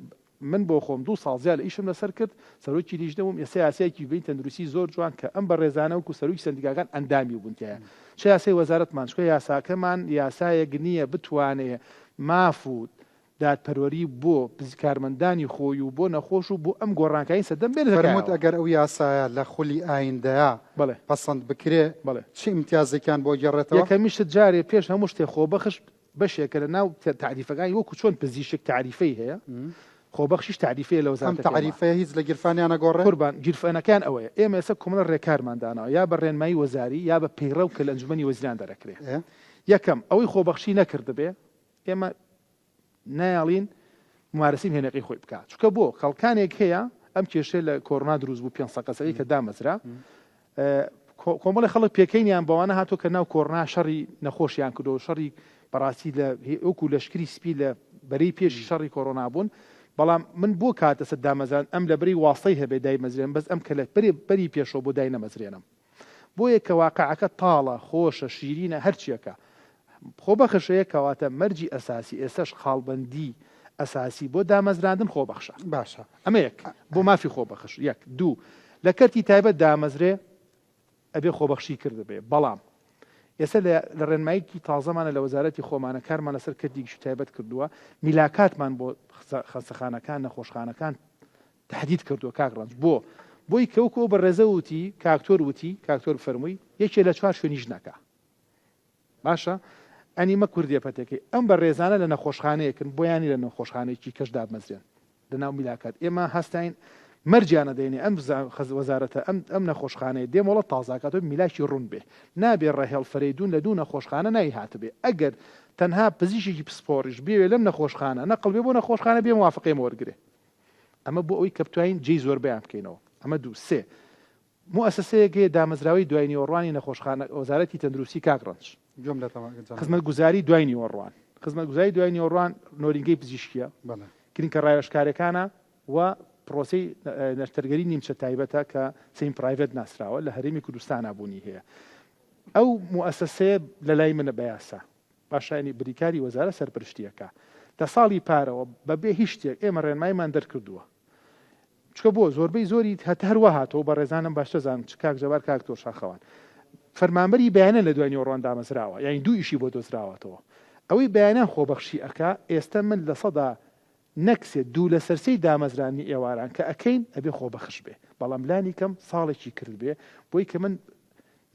من بۆ خۆم دوو ساڵ زیاد لە ئیشم لەسەر کرد، سەرۆکی لیژنە بووم، ئێستا یاسایەکی بیمەی تەندروستی زۆر جوان کە ئەم بەڕێزانە وەکو سەرۆکی سەندیکاکان ئەندامی بوون تیایا. چ یاسای وەزارەتمان، چونکە یاساکەمان یاسایەک نییە بتوانێ ماف و دادپەروەری بۆ کارمەندانی خۆی و بۆ نەخۆش و بۆ ئەم گۆڕانکاری سەردەم بێنێتە فەرمووت کایەوە. ئەگەر ئەو یاسایە لە خولی ئایندەیا بەڵێ. پەسەند بکرێ بەڵێ. چ ئیمتیازێکیان بۆ گێڕێتەوە؟ یەکەمین شت جارێ پێش هەموو شتێ خۆبەخش بەشێکە لە ناو تەعریفەکانی وەکو چۆن پزیشک تەعریفەی هەیە خۆبەخشیش تەعریفەیە لە ئەم وەزارەتەکەی ما. تەعریفەیە هیچ لە گیرفانیان ئەگۆڕێ؟ قوربان گیرفانەکەیان ئەوەیە ئێمە ئێستا کۆمەڵە ڕێکارمان داناوە یا بە ڕێنمایی وەزاری یا بە پەیڕەو کە لە ئەنجومەنی وەزیران دەرەکرێ یەکەم ئەوەی خۆبەخشی نەکردبێ ئێمە نایەڵین مومارەسەی مهنەکەی خۆی بکات چونکە بۆ خەڵکانێک هەیە ئەم کێشەیە لە کۆرۆنا دروست بوو 500 کەسەکەی کە دامەزرا کۆمەڵی خەڵک پێکەینیان بەوانە هاتووە کە ناو کۆرۆنا شەڕی نەخۆشیان کردو شەڕی بەڕاستی لە وەکو لەشکری سپی لە بەرەی پێشی شەڕی کۆرۆنا بوون بەڵام من بۆ کاتەسە دامەزران ئەم لە بەری واستەی هەبێ دایمەزرێن بەس ئەم کە لە بەری پێشەوە بۆ داینەمەزرێنم بۆیە کە واقعەکە تاڵە، خۆشە، شیرینە، هەرچیەکە. خۆبەخش هەیە کەواتە مەرجی ئەساسی ئێستاش خاڵبەندی ئەساسی بۆ دامەزراندن خۆبەخشە. باشە. ئەمە یەک. بۆ مافی خۆبەخش یەک. دوو، لە کەرتی تایبەت دامەزرێ ئەبێ خۆبەخشی کردبێ. بەڵام ئێستا لە لە ڕێنماییکی تازەمانە لە وەزارەتی خۆمانە کارمان لەسەر کەرتی گشتی تایبەت کردووە، میلاکاتمان بۆ خەستەخانەکان، نەخۆشخانەکان تەحدید کردووە کاک ڕەنج. بۆ؟ بۆی کە وەکو ئەو بەڕێزە وتی، کاکتۆر وتی، کاکتۆر فەرمووی، یەکێ لە چوار شوێنیش نەکا. باشە ئەنی مە کوردیە پەتێکەی ئەم بەڕێزانە لە نەخۆشخانەیەکن بۆیانی لە نەخۆشخانەیەکی کەش دابمەزرێن لە ناو میلاکات ئێمە هەستاین مەرجیانە دەینێ ئەم وەزارەتە ئەم ئەم نەخۆشخانەیە دێ مۆڵەت تازاکاتەوە میلاکی ڕوون بێ نابێ ڕەهێڵ فەرەیدوون لە دوو نەخۆشخانە ناوی هاتبێ ئەگەر تەنها پزیشێکی پسپۆڕیش بێوێ لەم نەخۆشخانە نەقڵ بێ بۆ نەخۆشخانە بێ موافقەی ئێمە وەرگرێ ئەمە بۆ ئەوەی کە بتوانین جێی زۆربەیان بکەینەوە ئەمە دوو سێ موئەسەسەیەک هەیە دامەزراوەی دوای نیوەڕوانی نەخۆشخانە وەزارەتی تەندروستی کاک ڕەنج. گوێم لێتە جەنابت. خزمەتگوزاری دوای نیوەڕوان خزمەتگوزاری دوای نیوەڕوان نۆرینگەی پزیشکیە بەڵێ. کلینکە ڕاوێژکارەکانە و پرۆسەی نەشتەرگەری نیمچە تایبەتە کە semi private ناسراوە لە هەرێمی کوردستانا بوونی هەیە ئەو موئەسەسەیە لەلای منە بە یاسا باشانی بریکاری وەزارەت سەرپەرشتیەکە لە ساڵی پارەوە بەبێ هیچ شتێک ئێمە ڕێنمایمان دەرکردووە چونکە بۆ زۆربەی زۆری هەتا هەروا هاتەوە بەڕێزانم باشتر زانم چ کاک جەبار کاک تۆ شاخەوان فەرمانبەری بەیانە لە دوای نیوەڕوان دامەزراوە یانی دوو ئیشی بۆ دۆزراوەتەوە ئەوەی بەیانان خۆبەخشی ئەکا ئێستە من لە سەدا نەک سێ دوو لەسەر سێی دامەزراندنی ئێواران کە ئەکەین ئەبێ خۆبەخش بێ بەڵام لانی کەم ساڵێکی کردبێ بۆی کە من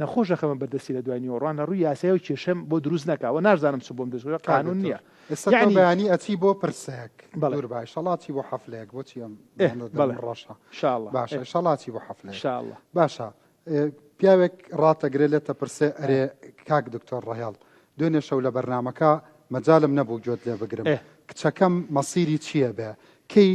نەخۆش دەخەمە بەردەستی لە دوای نیوەڕوان لە ڕووی یاسایەوە کێشەم بۆ دروست نەکا وە ناشزانم چ بۆم دروست کاک قانون دکتۆر نییە ئێستا تۆ یعنی بەیانی ئەچی بۆ پرسەیەک بەڵێ دوور بە ئیشەڵا ئەچی بۆ حەفلەیەک بۆچی ئەم ئێ ئەمە بەڵێ دەنگم ڕەشە ئینشاڵڵا باشە ئێ ئیشەڵا ئەچی بۆ حەفلەیەک ئینشاڵڵا باشە ئێ، پیاوێک ڕاتەگرێ لێتە پرسێ ئێ ئەرێ کاک دکتۆر ڕەهێڵ دوێنێ شەو لە بەرنامەکە مەجالم نەبوو گوێت لێ بگرم ئێ کچەکەم مەسیری چییە بێ کەی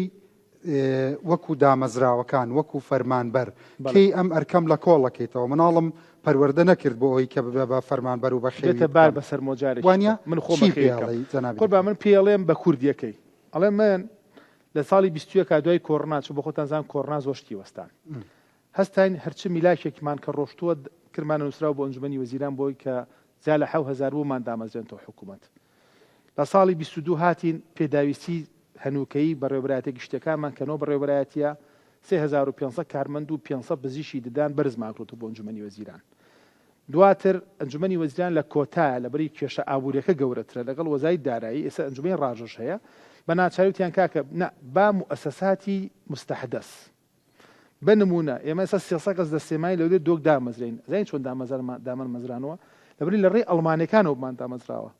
وەکو دامەزراوەکان، وەکو فەرمانبەر، کەی ئەم ئەرکەم لە کۆڵ ئەکەیتەوە؟ مناڵم پەروەردە نەکرد بۆ ئەوەی کە ببێ بە فەرمانبەر و بەخێوی بێتە بار بکەم. بەسەرمەوە جارێکی وانیە؟ تر من خۆم چی بەخێوی پێ بکەم. ئەڵێی جەنابی قوربان دکتۆر؟ من پێی ئەڵێم بە کوردیەکەی ئەڵێم من لە ساڵی 21 دا دوای کۆڕنا چون بەخۆتان زان کۆڕنا زۆر شتی وەستان هەستاین هەرچ میلاکێکمان کە ڕۆشتووە کرمانە نووسراو بۆ ئەنجومەنی وەزیران بۆی کە زیا لە 7000 بوومان دامەزرێنتەوە حکوومەت لە ساڵی 22 هاتین پێداویستی هەنووکەیی بەڕێوەبەرایەتیە گشتیەکانمان کە نۆ بەڕێوەبەرایەتیە، 3500 کارمەند و 500 پزیشکی ددان بەرزمان کردووە بۆ ئەنجومەنی وەزیران. دواتر ئەنجومەنی وەزیران لە کۆتایە لەبەری کێشە ئابووریەکە گەورەترە لەگەڵ وەزای دارایی ئێستا ئەنجومەنی ڕاژەش هەیە بە ناچاری وتیان کاکە نا با موئەسەساتی موستەحدەس بە نموونە ئێمە ئێستا 300 کەس لە سلێمانی لەولێر دۆک دامەزرێین ئەزانی چۆن دامەزرانەوە لەبەری لە ڕێی ئەڵمانەکانەوە بمان دامەزراوە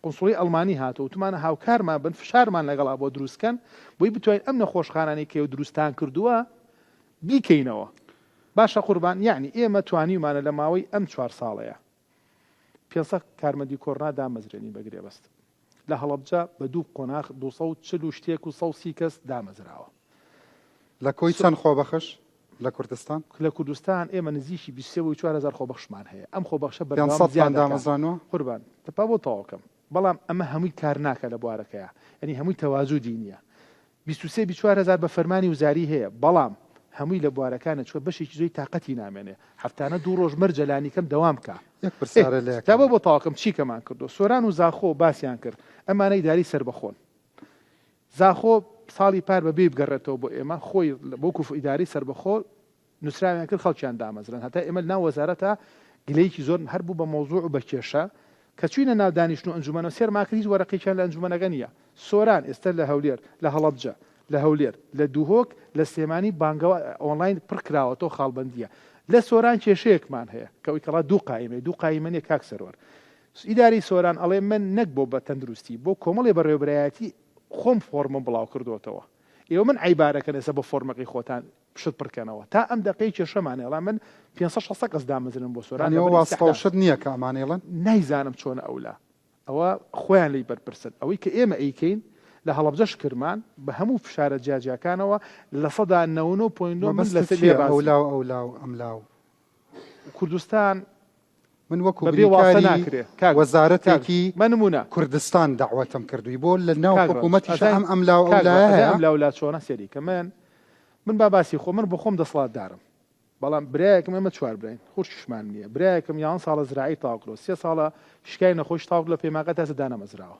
قونسوڵی ئەڵمانی هاتووە وتمانە هاوکارمان بن فشارمان لەگەڵا بۆ دروست کەن بۆی بتوانین ئەم نەخۆشخانانەی کە دروستان کردووە بیکەینەوە باشە قوربان یعنی ئێمە توانیومانە لە ماوەی ئەم چوار ساڵەیە 500 کارمەندی کۆرنا دامەزرێنین بە گرێبەست لە هەڵەبجە بە دوو قۆناغ 240 و شتێک و 130 کەس دامەزراوە لە کۆی چەند خۆبەخش لە کوردستان؟ لە کوردستان ئێمە نزیکی 23 بۆ 4000 خۆبەخشمان هەیە ئەم خۆبەخشە پێنج بەردەوام سەدتان زیاد دەکا دامەزرانوە؟ قوربان تەپا بۆ تەواو کەم بەڵام ئەمە هەمووی کار ناکا لە بوارەکەیا یانی هەمووی تەواجودی نییە 23 24 هەزار بە فەرمانی وزاری هەیە بەڵام هەمووی لە بوارەکانە چونکە بەشێکی زۆی تاقەتی نامێنێ هەفتانە دوو ڕۆژ مەرجە لانیکەم دەوام کا یەک ئێ پرسیارە لێ تا ئەکەم. بۆ بۆ تەواو کەم چی کەمان کردووە سۆران و زاخۆ باسیان کرد ئەمانە ئیداری سەربەخۆن زاخۆ ساڵی پار بە بێ بگەڕێتەوە بۆ ئێمە خۆی وەکو ئیدارەی سەربەخۆ نووسراویان کرد خەڵکیان دامەزران هەتا ئێمە لەناو وەزارەتا گلەیەکی زۆر هەر بوو بە مەوزوع و بە کێشە کە چوینە ناو دانیشتن و ئەنجومەنەوە سێرمان کرد هیچ وەرەقێکیان لە ئەنجومەنەکە نییە سۆران ئێستا لە هەولێر لە هەڵەبجە لە هەولێر لە دوهۆک لە سلێمانی بانگەوە ئۆنلاین پڕ کراوەتەوە خاڵبەندییە لە سۆران کێشەیەکمان هەیە کە ئەوی کەڵا دوو قایمەیە دوو قایمە نییە کاک سەروەر ئیدارەی سۆران ئەڵێ من نەک بۆ بە تەندروستی بۆ کۆمەڵی بەڕێوەبەرایەتی خۆم فۆرمم بڵاو کردۆتەوە ئێوە من عەیبارەکەن ئێستا بۆ فۆرمەکەی خۆتان شت پڕکەنەوە تا ئەم دەقەی کێشەمان هەیە ئەڵێ من 500 600 کەس دامەزرێنم بۆ سۆران یانی ئەوە لەبەر واستە و ئیستحداث شت نییە کە ئەمانە ئەیڵێن؟ نایزانم چۆنە ئەولا ئەوە خۆیان لێی بەرپرسن ئەوەی کە ئێمە ئەیکەین لە هەڵەبجەش کرمان بە هەموو فشارە جیاجیاکانەوە 99.9% من مەبەستت لەسەر لێ چییە ڕازیم. ئەولا و ئەولا و ئەملا و؟ کوردستان من وەکو بەبێ واستە بریکاری ناکرێ کاک کاک وەزارەتێکی بە نموونە کوردستان دەعوەتم کردووی بۆ لە ناو کاک ڕەنج حکوومەتیشا ئەزای ئەم ئەملا و کاک ڕەنج ئەولایە ئەزای هەیە؟ ئەملا و لا چۆنە سەیری کە من من با باسی خۆم من بۆ خۆم دەسڵاتدارم بەڵام برایەکم ئێمە چوار براین خوشکیشمان نییە برایەکم یان ساڵە زراعی تاوکرۆ سێ ساڵە شکای نەخۆش تاوک لە پەیمانگا تاسە دانەمەزراوە.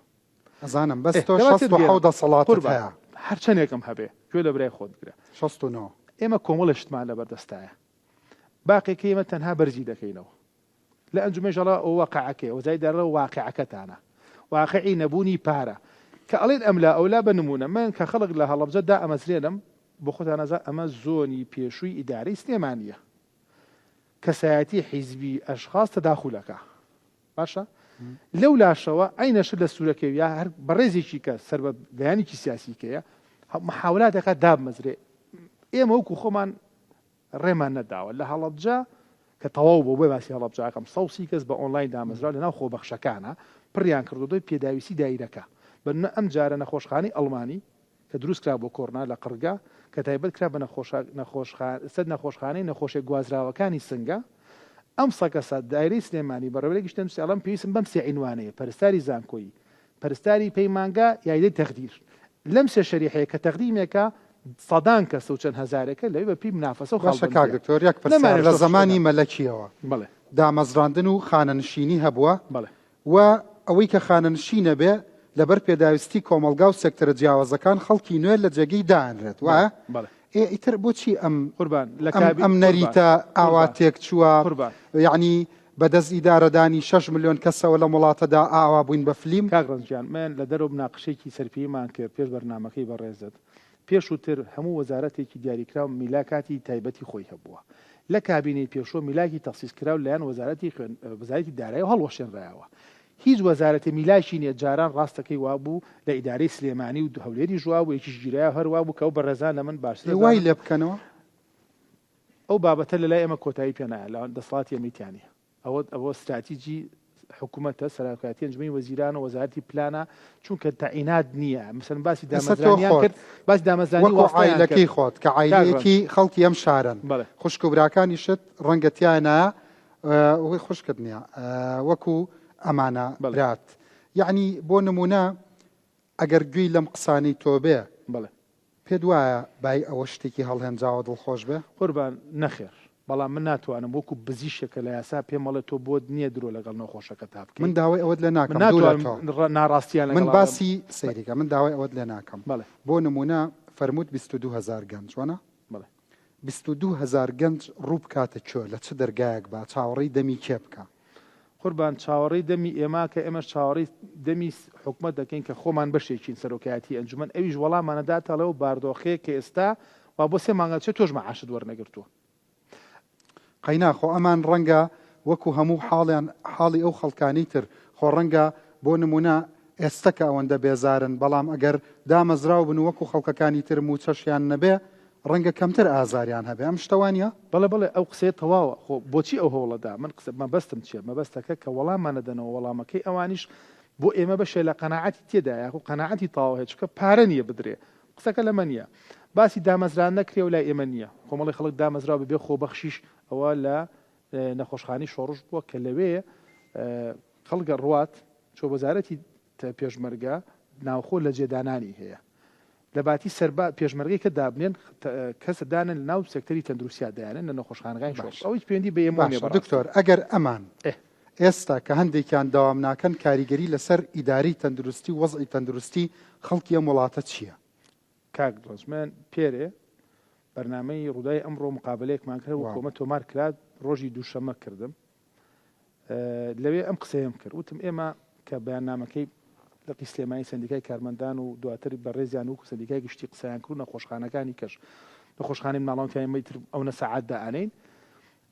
ئەزانم بەس تۆ 67 دەسەڵاتت هەیە. هەرچەندێکم هەبێ گوێ لە برای خۆت بگرە. 69. ئێمە کۆمەڵێ شتمان لەبەردەستایە. باقێکەی ئێمە تەنها بەرزی دەکەینەوە. لە ئەنجومەنیش ئەڵێ ئەوە واقعەکەیە، وەزاری دارایی ئەڵێ واقعەکەتانە. واقعی نەبوونی پارە. کە ئەڵێن ئەملا ئەولا بە نموونە من کە خەڵک لە هەڵەبجە دائەمەزرێنم بۆ خۆتان ئەزان ئەمە زۆنی پێشووی ئیدارەی سلێمانییە. کەسایەتی حیزبی ئەشخاص تەداخول ئەکا. باشە لەو لاشەوە عەینە شت لە سوورەکەی یا هەر بەڕێزێکی کە سەر بە لایەنێکی سیاسی کەیە محاولات دەکات دابمەزرێ ئێمە وەکو خۆمان ڕێمان نەداوە لە هەڵەبجە کە تەواو بۆ بۆی باسی هەڵەبجەکەم 130 کەس بە ئۆنلاین دامەزرا لەناو خۆبەخشەکانە پڕیان کردو دۆی پێداویستی دایرەکە بە ئەم جارە نەخۆشخانەی ئەڵمانی کە دروست کرا بۆ کۆرنا لە قڕگە کە تایبەت کرا بە سەر نەخۆشخانەی نەخۆشیە گوازراوەکانی سنگە، ئەم سەکەسە دایرەی سلێمانی بەڕێوەبەری گشتی تەندروستی ئەڵێم پێویستم بەم سێ عینوانەیە پەرستاری زانکۆیی، پەرستاری پەیمانگا، یاریدەی تەخدیر. لەم سێ شەریحەیە کە تەقدیمێکە سەدان کەسە و چەند هەزارێکە لەوێ بە پێی منافەسە و باشە کاک خاڵبەندیە. دکتۆر یەک پرسیار نەمانەوێت لە شتێک زەمانی مەلەکیەوە بەڵێ. دامەزراندن و خانەنشینی هەبووە؟ بەڵێ. و ئەوەی کە خانەنشین ئەبێ لەبەر پێداویستی کۆمەڵگا و سێکتەرە جیاوازەکان خەڵکی نوێ لە جێگەی دائەنرێت وایە؟ بەڵێ. ئێ ئیتر بۆچی ئەم قوربان لە ئەم کابی ئەم قوربان نەریتە ئاوا قوربان تێکچووە قوربان. یەعنی بەدەست ئیدارەدانی شەش ملیۆن کەسەوە لەم وڵاتەدا ئاوا بووین بە فلیم؟ کاک ڕەنج گیان من لە دەرەوە مناقشەیەکی سەرپێیمان کرد پێش بەرنامەکەی بەڕێزت پێشووتر هەموو وەزارەتێکی دیاریکراو میلاکاتی تایبەتی خۆی هەبووە. لە کابینەی پێشوو میلاکی تەخسیس کراو لەلایەن وەزارەتی خوێن وەزارەتی دارایەوە هەڵوەشێنرایەوە. هیچ وەزارەتێ میلاکی نیە جاران ڕاستەکەی وابوو لە ئیدارەی سلێمانی و هەولێریش وابوو یەکیش گیرایەوە هەر وابوو کە ئەو بەڕێزان لە من باشتر ئێ وای ئەزانن. لێ بکەنەوە. ئەو بابەتە لەلای ئێمە کۆتایی پێ نایە لە دەسەڵاتی ئێمەی تیا نیە. ئەوە ئەوە ستراتیجی حکومەتە، سەرۆکایەتی ئەنجومەنی وەزیران و وەزارەتی پلانە، چونکە تەعینات نییە، مەسەلەن باسی ئێستا تۆ دامەزرانیان خۆت کرد، باسی دامەزرانی وەکو واستەیان عایلەکەی کرد. خۆت کە کاک ڕەنج. عایلەیەکی خەڵکی ئەم شارەن، بەڵێ. خوشک و براکانیشت ڕەنگە تیایانایە وەی خوشکت نییە وەکو ئەمانە بەڵێ. برات یەعنی بۆ نموونە ئەگەر گوێی لەم قسانەی تۆ بێ بەڵێ. پێت وایە بای ئەوە شتێکی هەڵهێنجاوە دڵخۆش بێ؟ قوربان نەخێر بەڵام من ناتوانم وەکو بزیشکێک کە لە یاسا پێم ئەڵێ تۆ بۆت نیە درۆ لەگەڵ نەخۆشەکەتا بکەی من داوای ئەوەت لێ من ناکەم دوو لە ناتوانم تۆ ناڕاستیان من لەگەڵا بڵێم باسی سەیریکە من داوای ئەوەت لێ ناکەم بەڵێ. بۆ نمونە فەرمووت 22 هەزار گەنج وەنا؟ بەڵێ. 22 هەزار گەنج ڕوو بکاتە کوێ لە چ دەرگایەک با چاوەڕێی دەمی کێ بکا؟ قوربان چاوەڕێی دەمی ئێمە کە ئێمەش چاوەڕێی دەمی حکومەت دەکەین کە خۆمان بەشێکین سەرۆکایەتی ئەنجومەن ئەویش وەڵامان ئەداتە ئەڵێ ئەو باردۆخەیە کە ئێستا وا بۆ سێ مانگ ئەچێت تۆش مەعاشت وەرنەگرتووە. قەینا خۆ ئەمان ڕەنگە وەکو هەموو حاڵیان حاڵی ئەو خەڵکانی تر خۆ ڕەنگە بۆ نمونە ئێستە کە ئەوەندە بێزارن بەڵام ئەگەر دامەزراو بن و وەکو خەڵکەکانی تر موچەشیان نەبێ ڕەنگە کەمتر ئازاریان هەبێ ئەم شتە وانیە؟ بەڵێ بەڵێ ئەو قسەیە تەواوە خۆ بۆچی ئەو هەوڵە دا من قسە مەبەستم چیە مەبەستەکە کە وەڵامان ئەدەنەوە وەڵامەکەی ئەوانیش بۆ ئێمە بەشێ لە قەناعەتی تێدایە یاخو قەناعەتی تەواو هەیە چونکە پارە نیە بدرێ قسەکە لەمە نیە باسی دامەزران نەکرێ و لای ئێمە نیە کۆمەڵی خەڵک دامەزراو بەبێ خۆبەخشیش ئەوە لە نەخۆشخانەی شۆڕش بووە کە لەوێ خەڵک ئەڕوات چۆ وەزارەتی پێشمەرگە ناوخۆ لە جێدانانی هەیە لە باتی سەربا پێشمەرگەی کە دابنێن کەسە دانن لە ناو سێکتەری تەندروستیا دایانن لە نەخۆشخانەکانی شۆڕش باشە ئەوە هیچ پەیوەندی بە ئێمەوە نیە باشە بەڕاستی. دکتۆر ئەگەر ئەمان ئێ. ئێستا کە هەندێکیان دەوام ناکەن کاریگەری لەسەر ئیدارەی تەندروستی و وەزعی تەندروستی خەڵکی ئەم وڵاتە چییە؟ کاک ڕەنج من پێرێ بەرنامەی ڕووداوی ئەمڕۆ مقابەلەیەکمان کرد واو. وەکو ئەمە تۆمار کرا ڕۆژی دووشەممە کردم لەوێ ئەم قسەیەم کرد وتم ئێمە کە بەیاننامەکەی لقی سلێمانی سەندیکای کارمەندان و دواتر بەڕێزیان وەکو سەندیکای گشتی قسەیان کرد و نەخۆشخانەکانی کەش نەخۆشخانەی مناڵان وتیان ئێمە ئیتر ئەونە سەعات دائەنێین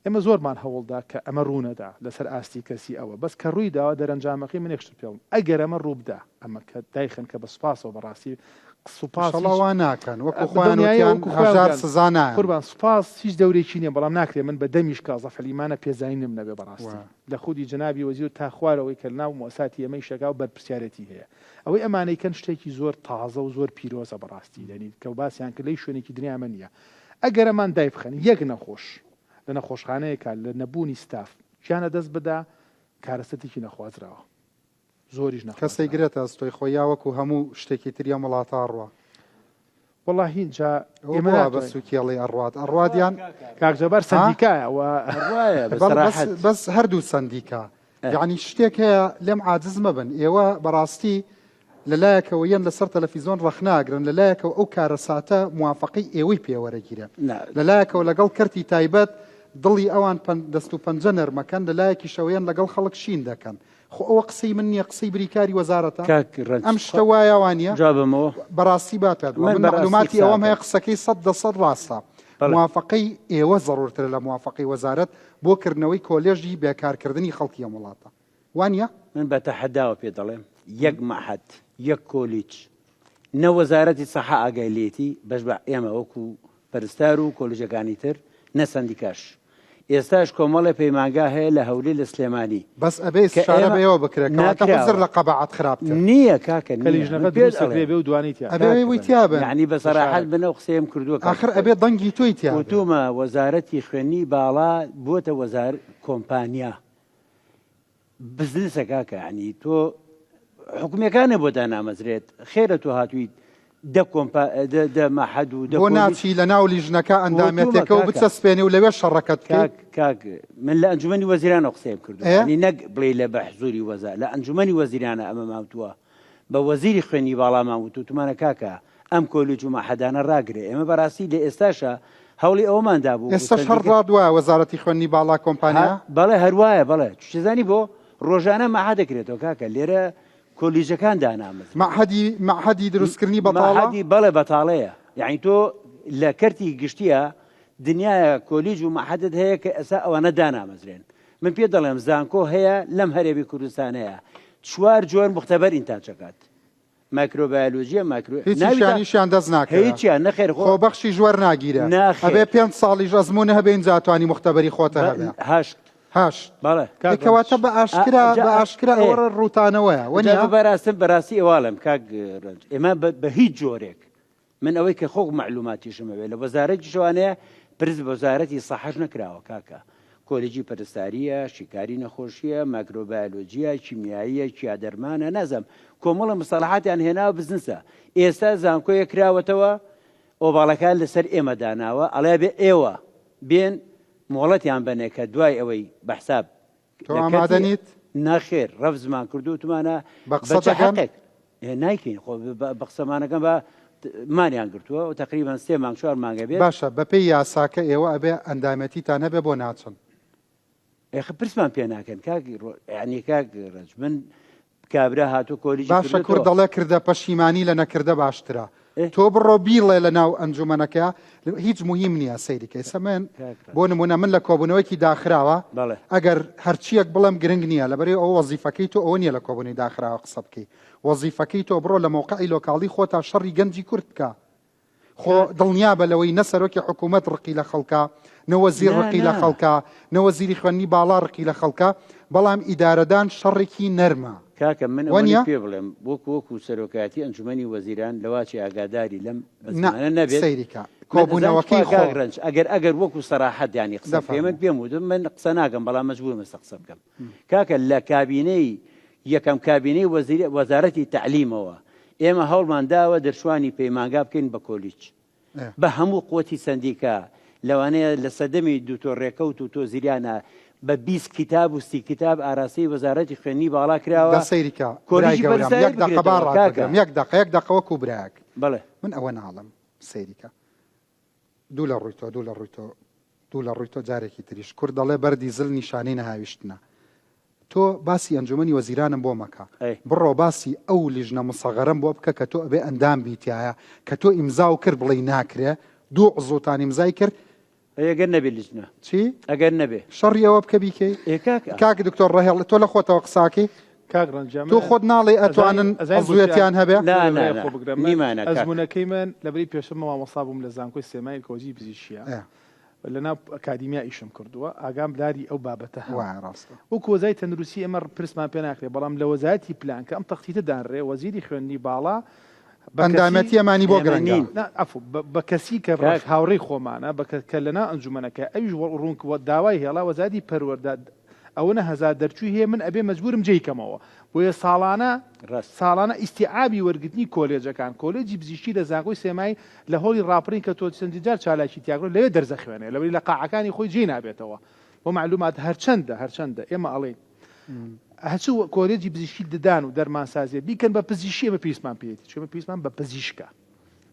ئێمە زۆرمان هەوڵدا کە ئەمە ڕوونەدا لەسەر ئاستی کەسی ئەوە بەس کە ڕووی داوە دەرەنجامەکەی من یەک شت پێڵم ئەگەر ئەمە ڕووبدا ئەمە کە دایخن کە بە سوپاسەوە بەڕاستی سوپاس ئینشەڵا هیچ وا ناکەن وەکو خۆیان دڵنیایە وتیان وەکو خۆیان هەژار وتیان سزا نایەن. قوربان سوپاس هیچ دەورێکی نیە بەڵام ناکرێ من بە دەمیش کە زەفەلیمانە پێزانینم نەبێ بەڕاستی وا. لە خودی جەنابی وەزیر و تا خوارەوەی کە لەناو موئەساتی ئێمە ئیشەکا و بەرپرسیارێتی هەیە ئەوەی ئەمانەی کەن شتێکی زۆر تازە و زۆر پیرۆزە بەڕاستی یانی کە باسیان کرد لە هیچ شوێنێکی دنیا ئەمە نیە ئەگەر ئەمان دایبخەن یەک نەخۆش لە نەخۆشخانەیەکا لە نەبوونی ستاف گیان لەدەست بدا کارەسەتێکی نەخوازراوە. زۆریش کەس نەخوازراوە. ئەیگرێتە ئەستۆی خۆی یا وەکو هەموو شتێکی تری ئەم وڵاتە ئەڕوا؟ وەڵاهی جا ئەوە ئێمە بۆ وا بە ناتوانین. سوکی ئەڵێی ئەڕوات؟ ئەڕوات یان کاک جەبار ها؟ سەندیکایە و ئەڕوایە بە بەڵ بەس سەراحەت. بەس هەردوو سەندیکا ئە. یەعنی شتێک هەیە لێم عاجز مەبن ئێوە بەڕاستی. لە لایەکەوە یەن لەسەر تەلەفیزۆن ڕەخنە ئەگرن، لە لایەکەوە ئەو کارەساتە موافەقەی ئێوەی پێ وەرەگیرێ. لە لایەکەوە لەگەڵ کەرتی تایبەت دڵی ئەوان دەست و پەنجە نەرمەکەن، لە لایەکیشەوە یەن لەگەڵ خەڵک شین دەکەن. خۆ ئەوە قسەی من نییە، قسەی بریکاری وەزارەتە. کاک ڕەنج، ئەم شتە وایە وا نییە؟ جوابمەوە. بەڕاستی با پێت بڵێم، من من بەڕاستی مەعلوماتی قسە ئەوەم هەیە ئەکەم. قسەکەی 100% ڕاستە. بەڵێ. موافەقەی ئێوە زەڕوورترە لە موافەقەی وەزارەت بۆ کردنەوەی کۆلێژی بێکارکردنی خەڵکی ئەم وڵاتە. وانیە؟ من بە تەحەداوە پێت دەڵێم یەک مەعهەد یەک کۆلیج نە وەزارەتی سەحە ئاگای لێتی بەش بە ئێمە وەکو پەرستار و کۆلیجەکانی تر نە سەندیکاش ئێستاش کۆمەڵێ پەیمانگا هەیە لە هەولێر لە سلێمانی بەس ئەبێ کە ئیستشارە ئێمە بە ئێوە بکرێ کەواتە عوزر ناکراوە لە قەباعەت خراپتر. نییە کاکە کە نییە من لیژنەکە پێت دروست ئەکرێ ئەڵێم بێ و دوانی تیا ئەبێ کاک ئێوەی ڕەنج تیا بن. یەعنی بە سەراحەت لە شارەک. من ئەو قسەیەم کردووە کاک ئاخر خۆی ئەبێ دەنگی تۆی تیا بێ. وتومە وەزارەتی خوێندنی باڵا بووەتە وەزار کۆمپانیا بزنسە کاکە یانی تۆ حکومیەکانە بۆ دانامەزرێت خێرە تۆ هاتوویت دە کۆمپا دە مەحەد و دە بۆ ناچی لە ناو لیژنەکە ئەندامێتێکە و بچەسپێنی و لەوێ شەڕەکەت کاک کاک من لە ئەنجومەنی وەزیرانەوە قسەیم کردو ینی نەک بڵێ لە بە حزوری وەزا لە ئەنجومەنی وەزیرانە ئەمە ماوتووە بە وەزیری خوێنی باڵامان وتوتمانە کاکە ئەم کۆلیج و مەعهەدانە ڕاگرێ ئێمە بەڕاستی لە ئێستاشا هەوڵی ئەوەمان دابوو ئێستاش هەر ڕات وایە وەزارەتی خوێندنی باڵا کۆمپانیا؟ بەڵێ هەر وایە بەڵێ چزانی بۆ ڕۆژانە مەعهەد دەکرێتەوە کاکە لێرە کۆلیژەکان دانامەزرێن. مەعهەدی مەعهەدی دروستکردنی بەتاڵە؟ مەعهەدی بەڵێ بەتاڵەیە یعنی تۆ لە کەرتی گشتیە دنیایە کۆلیج و مەعهەدت هەیە کە ئێستا ئەوانە دانامەزرێن من پێ دەڵێم زانکۆ هەیە لەم هەرێمی کوردستانەیە چوار جۆر مختبەر ئینتاج ئەکات مایکرۆبایۆلۆجیە مایکرۆ هیچیان ئیشیان دەست ناکەوێ هیچیان نەخێر خۆ خۆبەخشیش وەرناگیرێ ناخێر ئەبێ پێنج ساڵیش ئەزموون هەبێ ئینجا توانی موختەبەری خۆتە هەبێ هەشت هەشت بەڵێ ئێ کەواتە بە ئاشکرا بە ئاشکرا ئەوە ڕووتانەوەیە وەنیە وەنیە بەراستم بەراستی ئێواڵم کاک ڕەنج ئێمە بە هیچ جۆرێک من ئەوەی کە خۆک مەعلوماتیشم هەبێ لە وەزارەتیش وانەیە پرس بە وەزارەتی سەحەش نەکراوە کاکە کۆلێجی پەرستارییە شیکاری نەخۆشییە مایکرۆبایۆلۆجییە کیمیاییە کیا دەرمانە نازانم کۆمەڵە مستەڵەحاتیان هێناوە بزنسە ئێستا زانکۆیە کراوەتەوە ئۆباڵەکان لەسەر ئێمە داناوە ئەڵێ بێ ئێوە بێن مۆڵەتیان بەنێ کە دوای ئەوەی بە حساب تۆ ئامادە نیت؟ نەخێر ڕەفزمان کردو وتمانە بە قسە دەگەن؟ نایکەین خۆ بە قسەمانەکەم بە مانیان گرتووە و تقریبان سێ مانگ چوار مانگە بێت باشە بەپێی یاساکە ئێوە ئەبێ ئەندامێتیتان هەبێ بۆ ناچن؟ ئێخە پرسمان پێ ناکەن کاک ینی کاک ڕەنج من کابرا هاتوو کۆلیجی باشە کورد کردۆتەوە. دەڵێ کردە پەشیمانی لە نەکردە باشترە ئێ. تۆ بڕۆ بیڵێ لە ناو ئەنجومەنەکە هیچ موهیم نییە سەیری کە ئێستا من کاک ڕەنج. بۆ نمونە من لە کۆبوونەوەیەکی داخراوە بەڵێ. ئەگەر هەرچیەک بڵێم گرنگ نییە لەبەرئ ئەوە وەزیفەکەی تۆ ئەوە نییە لە کۆبوونەی داخراوە قسە بکەی وەزیفەکەی تۆ بڕۆ لە مەوقعی لۆکاڵی خۆتا شەڕی گەنجی کورد بکە خۆ دڵنیابە لەوەی نە سەرۆکی حکوومەت ڕقی لە خەڵکە، نە وەزیر ڕقی لە خەڵکە، نە وەزیری خوێندنی باڵا ڕقی لە خەڵکە، بەڵام ئیدارەدان شەڕێکی نەرمە. کاکە من وە ئەوەنەی نییە؟ پێ بڵێم وەکو وەکو سەرۆکایەتی ئەنجومەنی وەزیران لەواچی ئاگاداری لەم نا بەزمانە نەبێت سەیری کە من ئەزانم کۆبوونەوەکەی تخوا خۆ. کاک ڕەنج ئەگەر ئەگەر وەکو سەراحەت یانی قسە بکەی من دەفەرموو. پێم وتم من قسە ناکەم بەڵام مەجبوورم ئێستا قسە بکەم کاکە لە کابینەی یەکەم کابینەی وەزیری وەزارەتی تەعلیمەوە ئێمە هەوڵمان داوە دەرچوانی پەیمانگا بکەین بە کۆلیج بە هەموو قوتی سەندیکا لەوانەیە لە سەردەمی دوتۆر ڕێکەوت و تۆ زیریانە بە 20 کتاب و سی کتاب ئاراستەی وەزارەتی خوێندنی باڵا کراوە دە سەیری کە برای کۆلیجی گەورەم پەرستاری یەک دەقە با بکرێتەوە ڕات کاکە بگرم یەک دەقە یەک دەقە وەکوو برایەک بەڵێ من ئەوە ناڵێم سەیری کە دوو لە ڕووی تۆ دوو لە ڕووی تۆ دوو لە ڕووی تۆ جارێکی تریش کورد دەڵێ بەردی زل نیشانەی نەهاویشتنە تۆ باسی ئەنجومەنی وەزیرانم بۆ مەکە ئەی. بڕۆ باسی ئەو لیژنە مسەغەرەم بۆ بکە کە تۆ ئەبێ ئەندام بی تیایا کە تۆ ئیمزاو کرد بڵێی ناکرێ دوو عزوتان ئیمزای کرد ئەی ئەگەر نەبێ لیژنە چی؟ ئەگەر نەبێ. شەڕی ئەوە بکە بیکەی؟ ئێ کاکە. کاک دکتۆر ڕەهێڵ تۆ لە خۆتەوە قساکەی؟ کاک ڕەنج تۆ من خۆت ناڵێی ئەزانی ئەتوانن ئەزانی بۆچی عزویەتیان هەبێ؟ نا لە نا ڕێ نا خۆ بگرە من نیمانە کاک. ئەزموونەکەی من لەبری پێشتر من مامۆستا بووم لە زانکۆی سلێمانی کۆلێجی پزیشکیە ئێ. لەناو ئەکادیمیا ئیشم کردووە ئاگام لاری ئەو بابەتە هەم وایە ڕاستە. وەکو وەزای تەندروستی ئێمە پرسمان پێ ناکرێ بەڵام لە وەزارەتی پلان کە ئەم تەختیتە دانرێ وەزیری خوێندنی باڵا بە کەسی ئەندامەتی ئەمانی بۆ ئێمە گرنگە. نین. نا عەفو بە بە کەسی کە کاک. هاوڕێی خۆمانە بە کە کە لەناو ئەنجومەنەکە ئەویش ڕوون داوای هێڵا وەزارەتی پەروەردە ئەوەنە هەزار دەرچووی هەیە من ئەبێ مەجبورم جێی کەمەوە بۆیە ساڵانە ڕاست. ساڵانە ئیستیعابی وەرگرتنی کۆلێجەکان کۆلێجی پزیشکی لە زانکۆی سلێمانی لە هۆڵی ڕاپەڕین کە تۆ چەندین جار چالاکی تیا کردوە لەوێ دەرس ئەخوێنێ لەبەری لە قاعەکانی خۆی جێی نابێتەوە بۆ مەعلومات هەرچەندە هەرچەندە ئێمە ئەڵێین. هەچوو کۆلێجی پزیشکی ددان و دەرمانسازیە بیکەن بە پزیشکی ئێمە پێویستمان پێیەتی چونکە ئێمە پێویستمان بە پزیشکە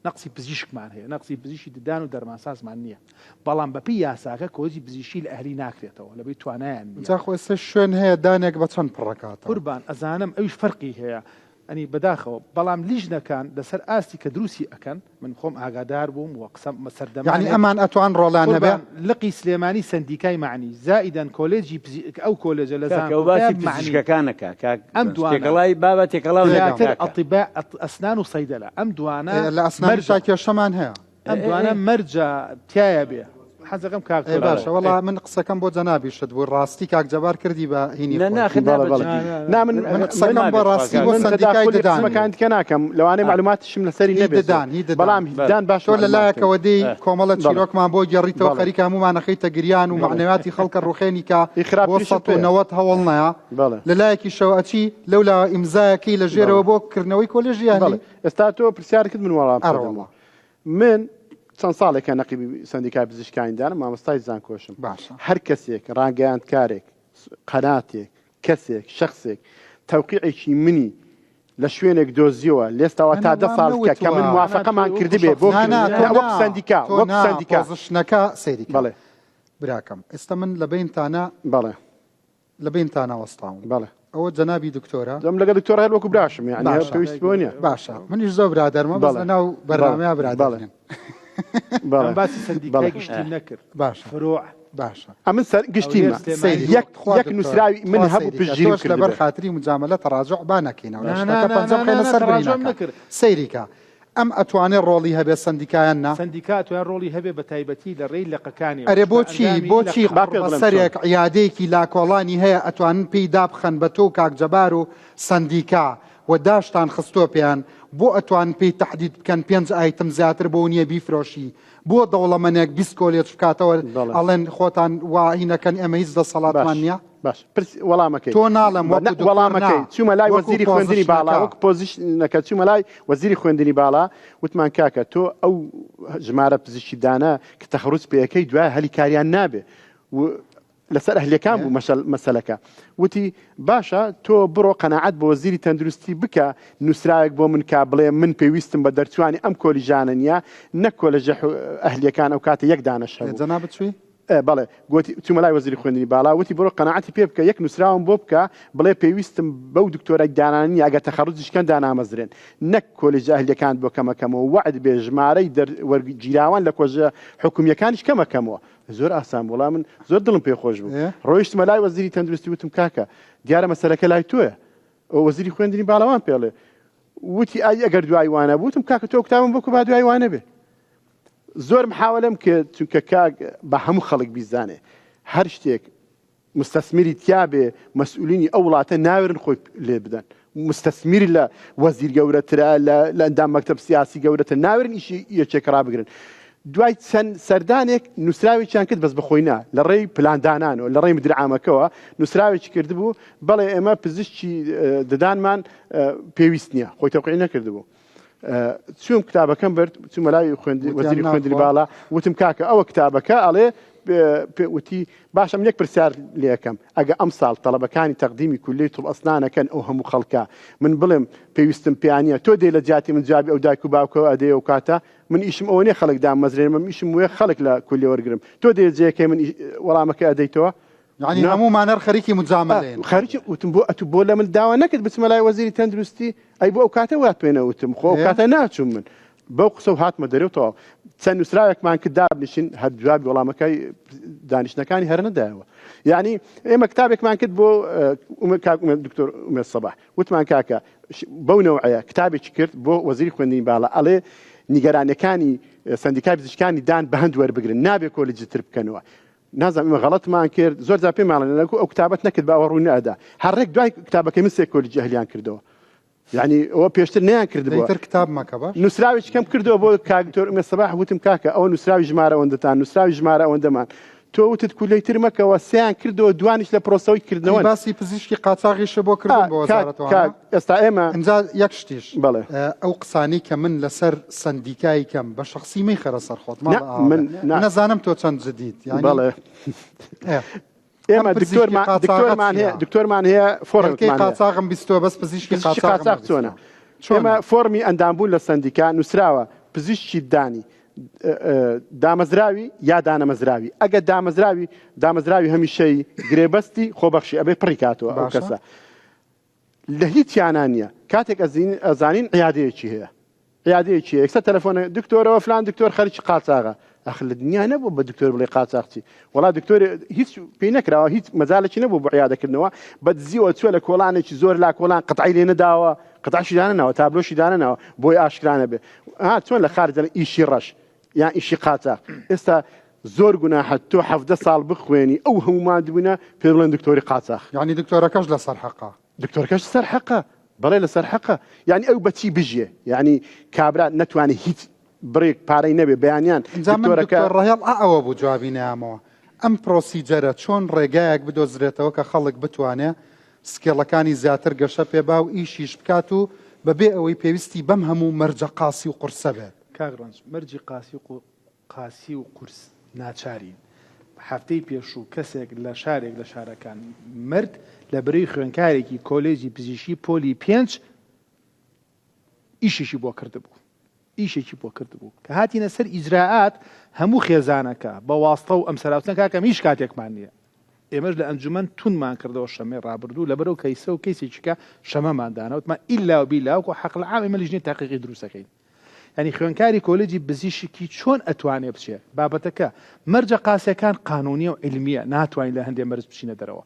نەقسی پزیشکمان هەیە نەقسی پزیشکی ددان و دەرمانسازمان نییە بەڵام بەپێی یاساکە کۆلێجی پزیشکی لە ئەهلی ناکرێتەوە لەبەی توانایان نییە. جا خۆ ئێستا شوێن هەیە دانێک بە چەند پڕەکاتەوە؟ قوربان ئەزانم ئەویش فەرقی هەیە ئەنی بەداخەوە بەڵام لیژنەکان لەسەر ئاستی کە دروستی ئەکەن من خۆم ئاگادار بووم و قسەم یانی سەردەمانێک ئەمان ئەتوان ڕۆڵیان هەبێ؟ قوربان لقی سلێمانی سەندیکای مەعنی زائیدەن کۆلێجی پزی ئەو کۆلێجە لە کاکە ئەو باسی زانکۆکە مەعنی پزیشکەکانە کا کاک ئەم ڕەنج دوانە تێکەڵای بابە تێکەڵاو نەکەن زیاتر کاکە. ئەتیبا ئەسنان و سەیدەلە ئەم دوانە ئێ لە ئەسنانیشا مەرجە کێشەمان هەیە. ئەم دوانە مەرجە تیایا بێ حەزەکەم کاک ئێ تۆ باشە وەڵا من قسەکەم بۆ جەنابیشت بوو ڕاستی کاک جەبار کردی بە هینی نا خۆی. ناخر بەڵێ نابێت بەڵێ جدی نا من من من قسەکەم بۆ نابێت ڕاستی بۆ من سەندیکای تەداخولی ددان قسمەکان بوو. دیکە ناکەم لەوانەیە معلوماتیشم لەسەری هی نەبێت زۆر ددان هی ددان بەڵام هی بەڵێ ددان باش تۆ لە معلوماتم لایەکەوە دێی ئە. کۆمەڵە بەڵێ چیرۆکمان بۆ گێڕیتەوە بەڵێ خەریکە هەموومان ئەخەیتە گریان و بەڵێ مەعنەویاتی خەڵکە ڕوخێنی کە هی بۆ خراپتریشت پێیە 190 هەوڵ نەیا بەڵێ لە لایەکیشەوە ئەچی لەولاوە ئیمزایەکەی لە بەڵێ ژێرەوە بۆ کردنەوەی کۆلێژی بەڵێ ئەهلی ئێستا تۆ پرسیار کرد من وەڵام ئەرە دەدەمەوە وەڵا من چەند ساڵێکە نەقیبی سەندیکای پزیشکانی دانم، مامۆستای زانکۆشم. باشە. هەر کەسێک، ڕاگەیاندکارێک، قەناتێک، کەسێک، شەخسێک تەوقیعێکی منی لە شوێنێک دۆزیەوە، لێستاوە نا تا نا دە وام ساڵ کە کە من نەوتووە. نا نا تۆ موافەقەمان وەکو کردبێ بۆ نا شەخسی نا کردن، تۆ نا وەک نا سەندیکا، تۆ وەک نا سەندیکا. پۆزشنەکە سەیری کە بەڵێ. براکەم ئێستا من لە بەینتانا بەڵێ. لە بەینتانا وەستاوم. بەڵێ. ئەوە جەنابی دکتۆرە. جا من لەگەڵ دکتۆر هەر وەکو براشم یانی هەر باشە. پێویستی بەوە نییە. باشە منیش زۆر برادەرمە بەس بەڵێ. لەناو بەڵێ. بەرنامەیا برادەر بەڵێ. نین. بەڵێ. من باسی سەندیکای بەڵێ. گشتیم نەکرد. باشە. فروع. باشە. ئەمن سەر گشتیمە. هەولێر سلێمانی سەیری یەک خوا یەک دکتۆر نووسراوی من خوا هەبوو سەیری کە پشتگیریم تۆش لەبەر کردبێ. خاتری مجاملە تەڕاجوع با نەکەینەوە لە نا نا شتەکە نا پەنجە نا بخەینە نا سەر تەڕاجوعم برینەکە. نەکرد. سەیری کە ئەم ئەتوانێ ڕۆڵی هەبێ سەندیکایان نا؟ سەندیکا ئەتوانێ ڕۆڵی هەبێ بە تایبەتی لە ڕێی لقەکانیەوە ئەرێ چونکە بۆچی ئەندامی بۆچی لقە. با پێت بڵێم چۆن. قوڕبەسەرێک عیادەیەکی لاکۆڵانی هەیە ئەتوانن پێی دابخەن بە تۆ و کاک جەبار و سەندیکا و داشتان خستوە پێیان بۆ ئەتوانن پێی تەحدید بکەن پێنج ئایتم زیاتر بۆ نیە بیفرۆشی بۆ دەوڵەمەنێک 20 کۆلێج بکاتەوە بەڵێ. ئەڵێن خۆتان وا هینەکەن ئێمە هیچ دەسەڵاتمان باش نیە؟ باش پرس وەڵامەکەی تۆ ناڵێم بە وەکو نە دکتۆر نا وەڵامەکەی چوومە لای وەکو وەزیری خوێندنی باڵا پۆزشنەکە. وەکو پۆزیشنەکە چوومە لای وەزیری خوێندنی باڵا وتمان کاکە تۆ ئەو ژمارە پزیشکی دانە کە تەخەروج پێ ئەکەی دوای هەلی کاریان نابێ و لەسەر ئەهلیەکان بوو مەشەل مەسەلەکە وتی باشە تۆ بڕۆ قەناعەت بە وەزیری تەندروستی بکە نووسراوێک بۆ من کا بڵێ من پێویستم بە دەرچوانی ئەم کۆلیژانە نییە نەک کۆلێژە ئەهلیەکان ئەو کاتە یەک دانەش هەبوو. جەنابت چووی؟ بەڵێ گۆتی چوومە لای وەزیری خوێندنی باڵا وتی بڕۆ قەناعەتی پێ بکە یەک نووسراوم بۆ بکە بڵێ پێویستم بەو دکتۆرای دانانە نییە ئەگەر تەخەڕوجیش کەن دانامەزرێن نەک کۆلێژە ئەهلیەکانت بۆ کەمەکەمەوە وەعد بێ ژمارەی دەر وەرگیراوان لە کۆژە حکومییەکانیش کەمەکەمەوە زۆر ئاسان بوو وەڵا من زۆر دڵم پێ خۆش بوو ڕۆیشتمە لای وەزیری تەندروستی وتم کاکە دیارە مەسەلەکە لای تۆیە وەزیری خوێندنی باڵاوان پێڵێ وتی ئای ئەگەر دوای وانە بوتم کاکە تۆ کتابم بۆ با دوای وانە بێ زۆر محاولەم کرد چونکە کاک بە هەموو خەڵک بیزانێ هەر شتێک مستەسمیری تیابێ مەسئولینی ئەو وڵاتە ناوێرن خۆی لێ بدەن مستەسمیر لە وەزیر گەورەترە لە لە ئەندام مەکتەب سیاسی گەورەتر ناوێرن ئیشی یەکێک ڕابگرن دوای چەند سەردانێک نووسراوێکیان کرد بەس بەخۆی نا لە ڕێی پلاندانانەوە لە ڕێی مدرعامەکەوە نووسراوێکی کردبوو بەڵێ ئێمە پزیشکی ددانمان پێویست نییە خۆی تەوقیع نەکردبوو چوم کتابەکەم برد چوومە لای وەزیری خوێندنی باڵا وتم کاکە ئەوە کتابەکە ئەڵێ وتی باشم یەک پرسیار لەکەم ئەگە ئەم ساڵ تەڵەبەکانی تەقدیمی کولی طب ئەسنانەکەن ئەو هەموو خەڵکە من بڵێم پێویستم پیانە تۆ دێ لە جیاتی من جوابی ئەو دایک و باوکەوە ئەدەی ئەو کاتە من ئیشم ئەوە نیە خەڵک دامەزرێنم ئیشم وێ خەڵک لە کولی وەرگرم تۆ دێ جێەکەی من وەڵامەکە ئەدەیتەوە یانی هەموومان هەر خەریکی مجامەلەین. خەریکی وتم بۆ ئەتوو بۆ لە من داوا نەکرد بچمە لای وەزیری تەندروستی ئەی بۆ ئەو کاتە وات پێ نەوتم خۆ ئەو کاتە ناچوم من بەو قسە و هاتمە دەرێ و تەواو چەند نووسراوێکمان کرد دابنیشین هەر جوابی وەڵامەکەی دانیشتنەکانی هەر نەدایەوە یعنی ئێمە کتابێکمان کرد بۆ کاک دکتۆر ئومێد سەباح وتمان کاکە بەو نەوعەیە کتابێکی کرد بۆ وەزیری خوێندنی باڵا ئەڵێ نیگەرانەکانی سندیکای پزیشکانی دان بە هەند وەربگرن نابێ کۆلێجی تر بکەنەوە نازانم ئێمە غەڵەتمان کرد زۆر جار پێمان ئەڵێن لەگو ئەو کتابەت نەکرد با ئەوە ڕووی نەئەدا هەر ڕێک دوای کتابەکەی من سێ کۆلیجی ئەهلیان کردەوە یعنی ئەوە پێشتر نەیان کردبوو تر کتاب مەکە باش نووسراوێکی کەم کردەوە بۆ کاک دکتۆر ئومێد سەباح وتم کاکە ئەوە نووسراوی ژمارە ئەوەندەتان نووسراوی ژمارە ئەوەندەمان تۆ وتت کولەی تر مەکەوە سیان کردەوە دوانیش لە پرۆسەوەی کردنەوە باسی پزیشکی قاچاغیشە بۆ کردن بۆ وەزارەتەوە ئێستا ئێمە ئینجا یەک شتیش بەڵێ ئەو قسانەی کە من لەسەر سەندیکای کەم بە شەخسی مەیخەرە سەر خۆت ماڵە نا، من ئاوا نا. نەزانم تۆ چەند جدیت یانی بەڵێ ئێ. ئێمە دکتۆرمان دکتۆرمان هەیە دکتۆرمان هەیە فۆرمێکی قاچاغم بیستوە بەس پزیشکی قاچاغ چۆنە ئێمە فۆرمی ئەندامبوون لە سەندیکا نووسراوە پزیشکی دانی دامەزراوی یا دانەمەزراوی ئەگەر دامەزراوی دامەزراوی هەمیشەی گرێبەستی خۆبەخشی ئەبێ پڕی کاتەوە ئەو کەسە لە هیچیانان نییە کاتێک ئەزانین عیادەیەکی هەیە عیادەیەکی هەیە یەکسەر تەلەفۆنە دکتۆرەوە فلان دکتۆر خەریکی قاچاغە ئەخ لە دنیا نەبوو بە دکتۆر بڵێ قاچاغچی وەڵا دکتۆر هیچ پێی نەکراوە هیچ مەجالێکی نەبوو بۆ عیادەکردنەوە بە دزیەوە چووە لە کۆڵانێکی زۆر لا کۆڵان قەتعی لێ نەداوە قەتعشی دانەناوە تابلۆشی دانەناوە بۆی ئاشکرا نەبێ ها چۆن لە خارج دەڵێن ئیشی ڕەش یان ئیشی قاچاغ ئێستا زۆر گوناحە تۆ 17 ساڵ بخوێنی ئەو هەموو ماندبوونە پێ بڵێن دکتۆری قاچاخ یعنی دکتۆرەکەش لەسەر حەقە دکتۆرەکەش سەر حەقە بەڵێ لەسەر حەقە یعنی ئەو بەچی بژیێ یعنی کابرا نەتوانێت هیچ بڕێک پارەی نەبێ بەیانیان ئینجا من دکتۆرەکە دکتۆر ڕەهێڵ ئا ئەوە بوو جوابی نەیامەوە ئەم procedure ە چۆن ڕێگایەک بدۆزرێتەوە کە خەڵک بتوانێ skill ەکانی زیاتر گەشە پێ با و ئیشیش بکات و بەبێ ئەوەی پێویستی بەم هەموو مەرجە قاسی و قورسە بێت. کاک ڕەنج مەرجی قاسی و قاسی و قورس ناچارین. هەفتەی پێشوو کەسێک لە شارێک لە شارەکان مرد لە برەی خوێنکارێکی کۆلێجی پزیشکی پۆلی پێنج ئیشێکی بۆ کردبوو ئیشێکی بۆ کردبوو کە هاتینە سەر ئیجرائات هەموو خێزانەکە بە واستە و ئەم سەراوچنە کاکەم هیچ کاتێکمان نییە ئێمەش لە ئەنجومەن توندمان کردەوە شەمەی ڕابردوو لەبەرەو کەیسە و کەیسێکی کە شەمەمان دانەوتمان ئیلا و بیلا وەکو حەقل عام ئێمە لیژنەی تحقیقی دروستەکەین یانی خوێنکاری کۆلێجی بزیشکی چۆن ئەتوانێ بچێ بابەتەکە مەرجە قاسیەکان قانونیە و عیلمیە ناتوانین لە هەندێ مەرج بچینە دەرەوە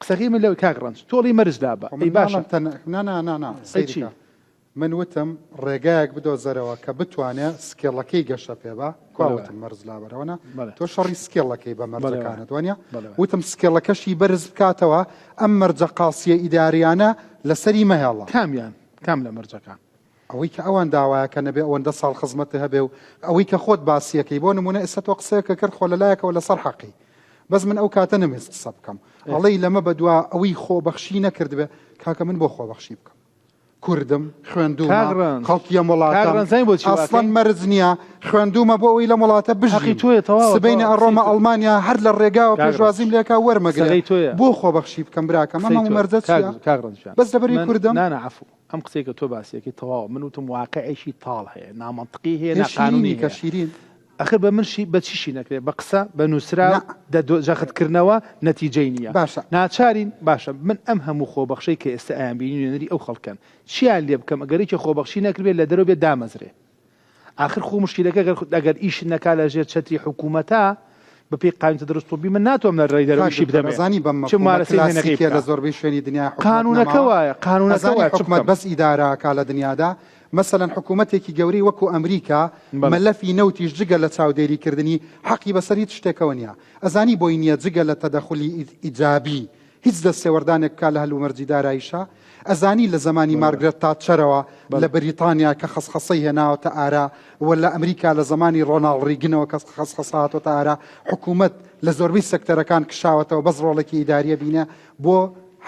قسەکەی من لەوەی کاک ڕەنج تۆڵی مەرج لابە خۆ ئەی من باشە ناڵێم تەن نا نا نا نا ئەی چی سەیرکە من وتم ڕێگایەک بدۆزەرەوە کە بتوانێ skill ەکەی گەشە پێ با کوا بەڵێ وتم مەرج لابەرەوە نا بەڵێ تۆ شەڕی skill ەکەی بە بەڵێ وایە مەرجەکانت وانە بەڵێ وایە وتم skill ەکەشی بەرز بکاتەوە ئەم مەرجە قاسیە ئیداریانە لەسەری مەهێڵە کامیان کام لە مەرجەکان ئەوەی کە ئەوان داوایەکەن ئەبێ ئەوەندە ساڵ خزمەتت هەبێ و ئەوەی کە خۆت باسیەکەی بۆ نمونە ئێستا تۆ قسەیەکە کرد خۆ لەلایەکەوە لەسەر حەقی بەس من ئەو کاتە نەمویست قسە بکەم ئەڵێی لەمە بەدوا ئەوەی خۆبەخشی نەکردبێ کاکە من بۆ خۆبەخشی بکەم کوردم خوێندومە کاک ڕەنج خەڵکی ئەم کاک وڵاتەم ڕەنج زانی بۆچی ئەسڵەن واکەین مەرج نییە خوێندومە بۆ ئەوەی لەم وڵاتە حەقی بژیم تۆیە تەواوە سبەینێ تەواوە قسەی ئەڕۆمە تۆ ئەڵمانیا هەر لە ڕێگاوە کاک ڕەنج پێشوازیم لێکا وەرمەگرێ قسەکەی تۆیە بۆ خۆبەخشی بکەم براکەم ئەم قسەی هەموو تۆیە مەرجە کاک چییە کاک ڕەنج جان بەس لەبەروی من کوردم نا نا عەفو ئەم قسەی کە تۆ باسیەکەی تەواوە من وتم واقعێکی تاڵ هەیە نامەنتقی هەیە ئێ ناقانونی شیرینی کە هەیە شیرین. ئەخر بە من شی بە چیشی نەکرێ بە قسە بە نووسراو نا. دە دۆ جەخت کردنەوە نەتیجەی نییە باشە. ناچارین باشە من ئەم هەموو خۆبەخشەی کە ئێستا ئەیانبینی نوێنەری ئەو خەڵکەن چیان لێ بکەم ئەگەر یەکێ خۆبەخشی نەکردبێ لە دەرەوە بێ دامەزرێ ئاخر خۆ موشکیلەکە گەر ئەگەر ئیش نەکا لە ژێر چەتری حکوومەتا بە پێی قانون تدرس طبی من ناتوانم لە ڕێی دەرەوە کاک ئیشی دکتۆر بدەمێ ئەزانی بەم چ مەفهومە ممارەسەی مهنەکەی کلاسیکیە لە بکا زۆربەی شوێنی دنیا حکومەت قانونەکە نەماوە وایە قانونەکە ئەزانی وایە چ حکومەت بکەم بەس ئیدارە ئەکا لە دنیادا مەسەلەن حکومەتێکی گەورەی وەکو ئەمریکا بەڵێ. مەلەفی نەوتیش جگە لە چاودێری کردنی حەقی بەسەر هیچ شتێکەوە نیە ئەزانی بۆی نیە جگە لە تەدەخولی ئیجابی هیچ دەستێوەردانێک بکا لە هەلومەرجی داراییشا؟ ئەزانی لە زەمانی مارگرەت تاتچەرەوە لە بەریتانیا کە خەسخەسەی هێناوەتە ئارا و لە ئەمریکا لە زەمانی ڕۆناڵد ڕیگنەوە کە خەسخەسە هاتۆتە ئارا حکوومەت لە زۆربەی سێکتەرەکان کشاوەتەوە بەس ڕۆڵێکی ئیداریە بینێ بۆ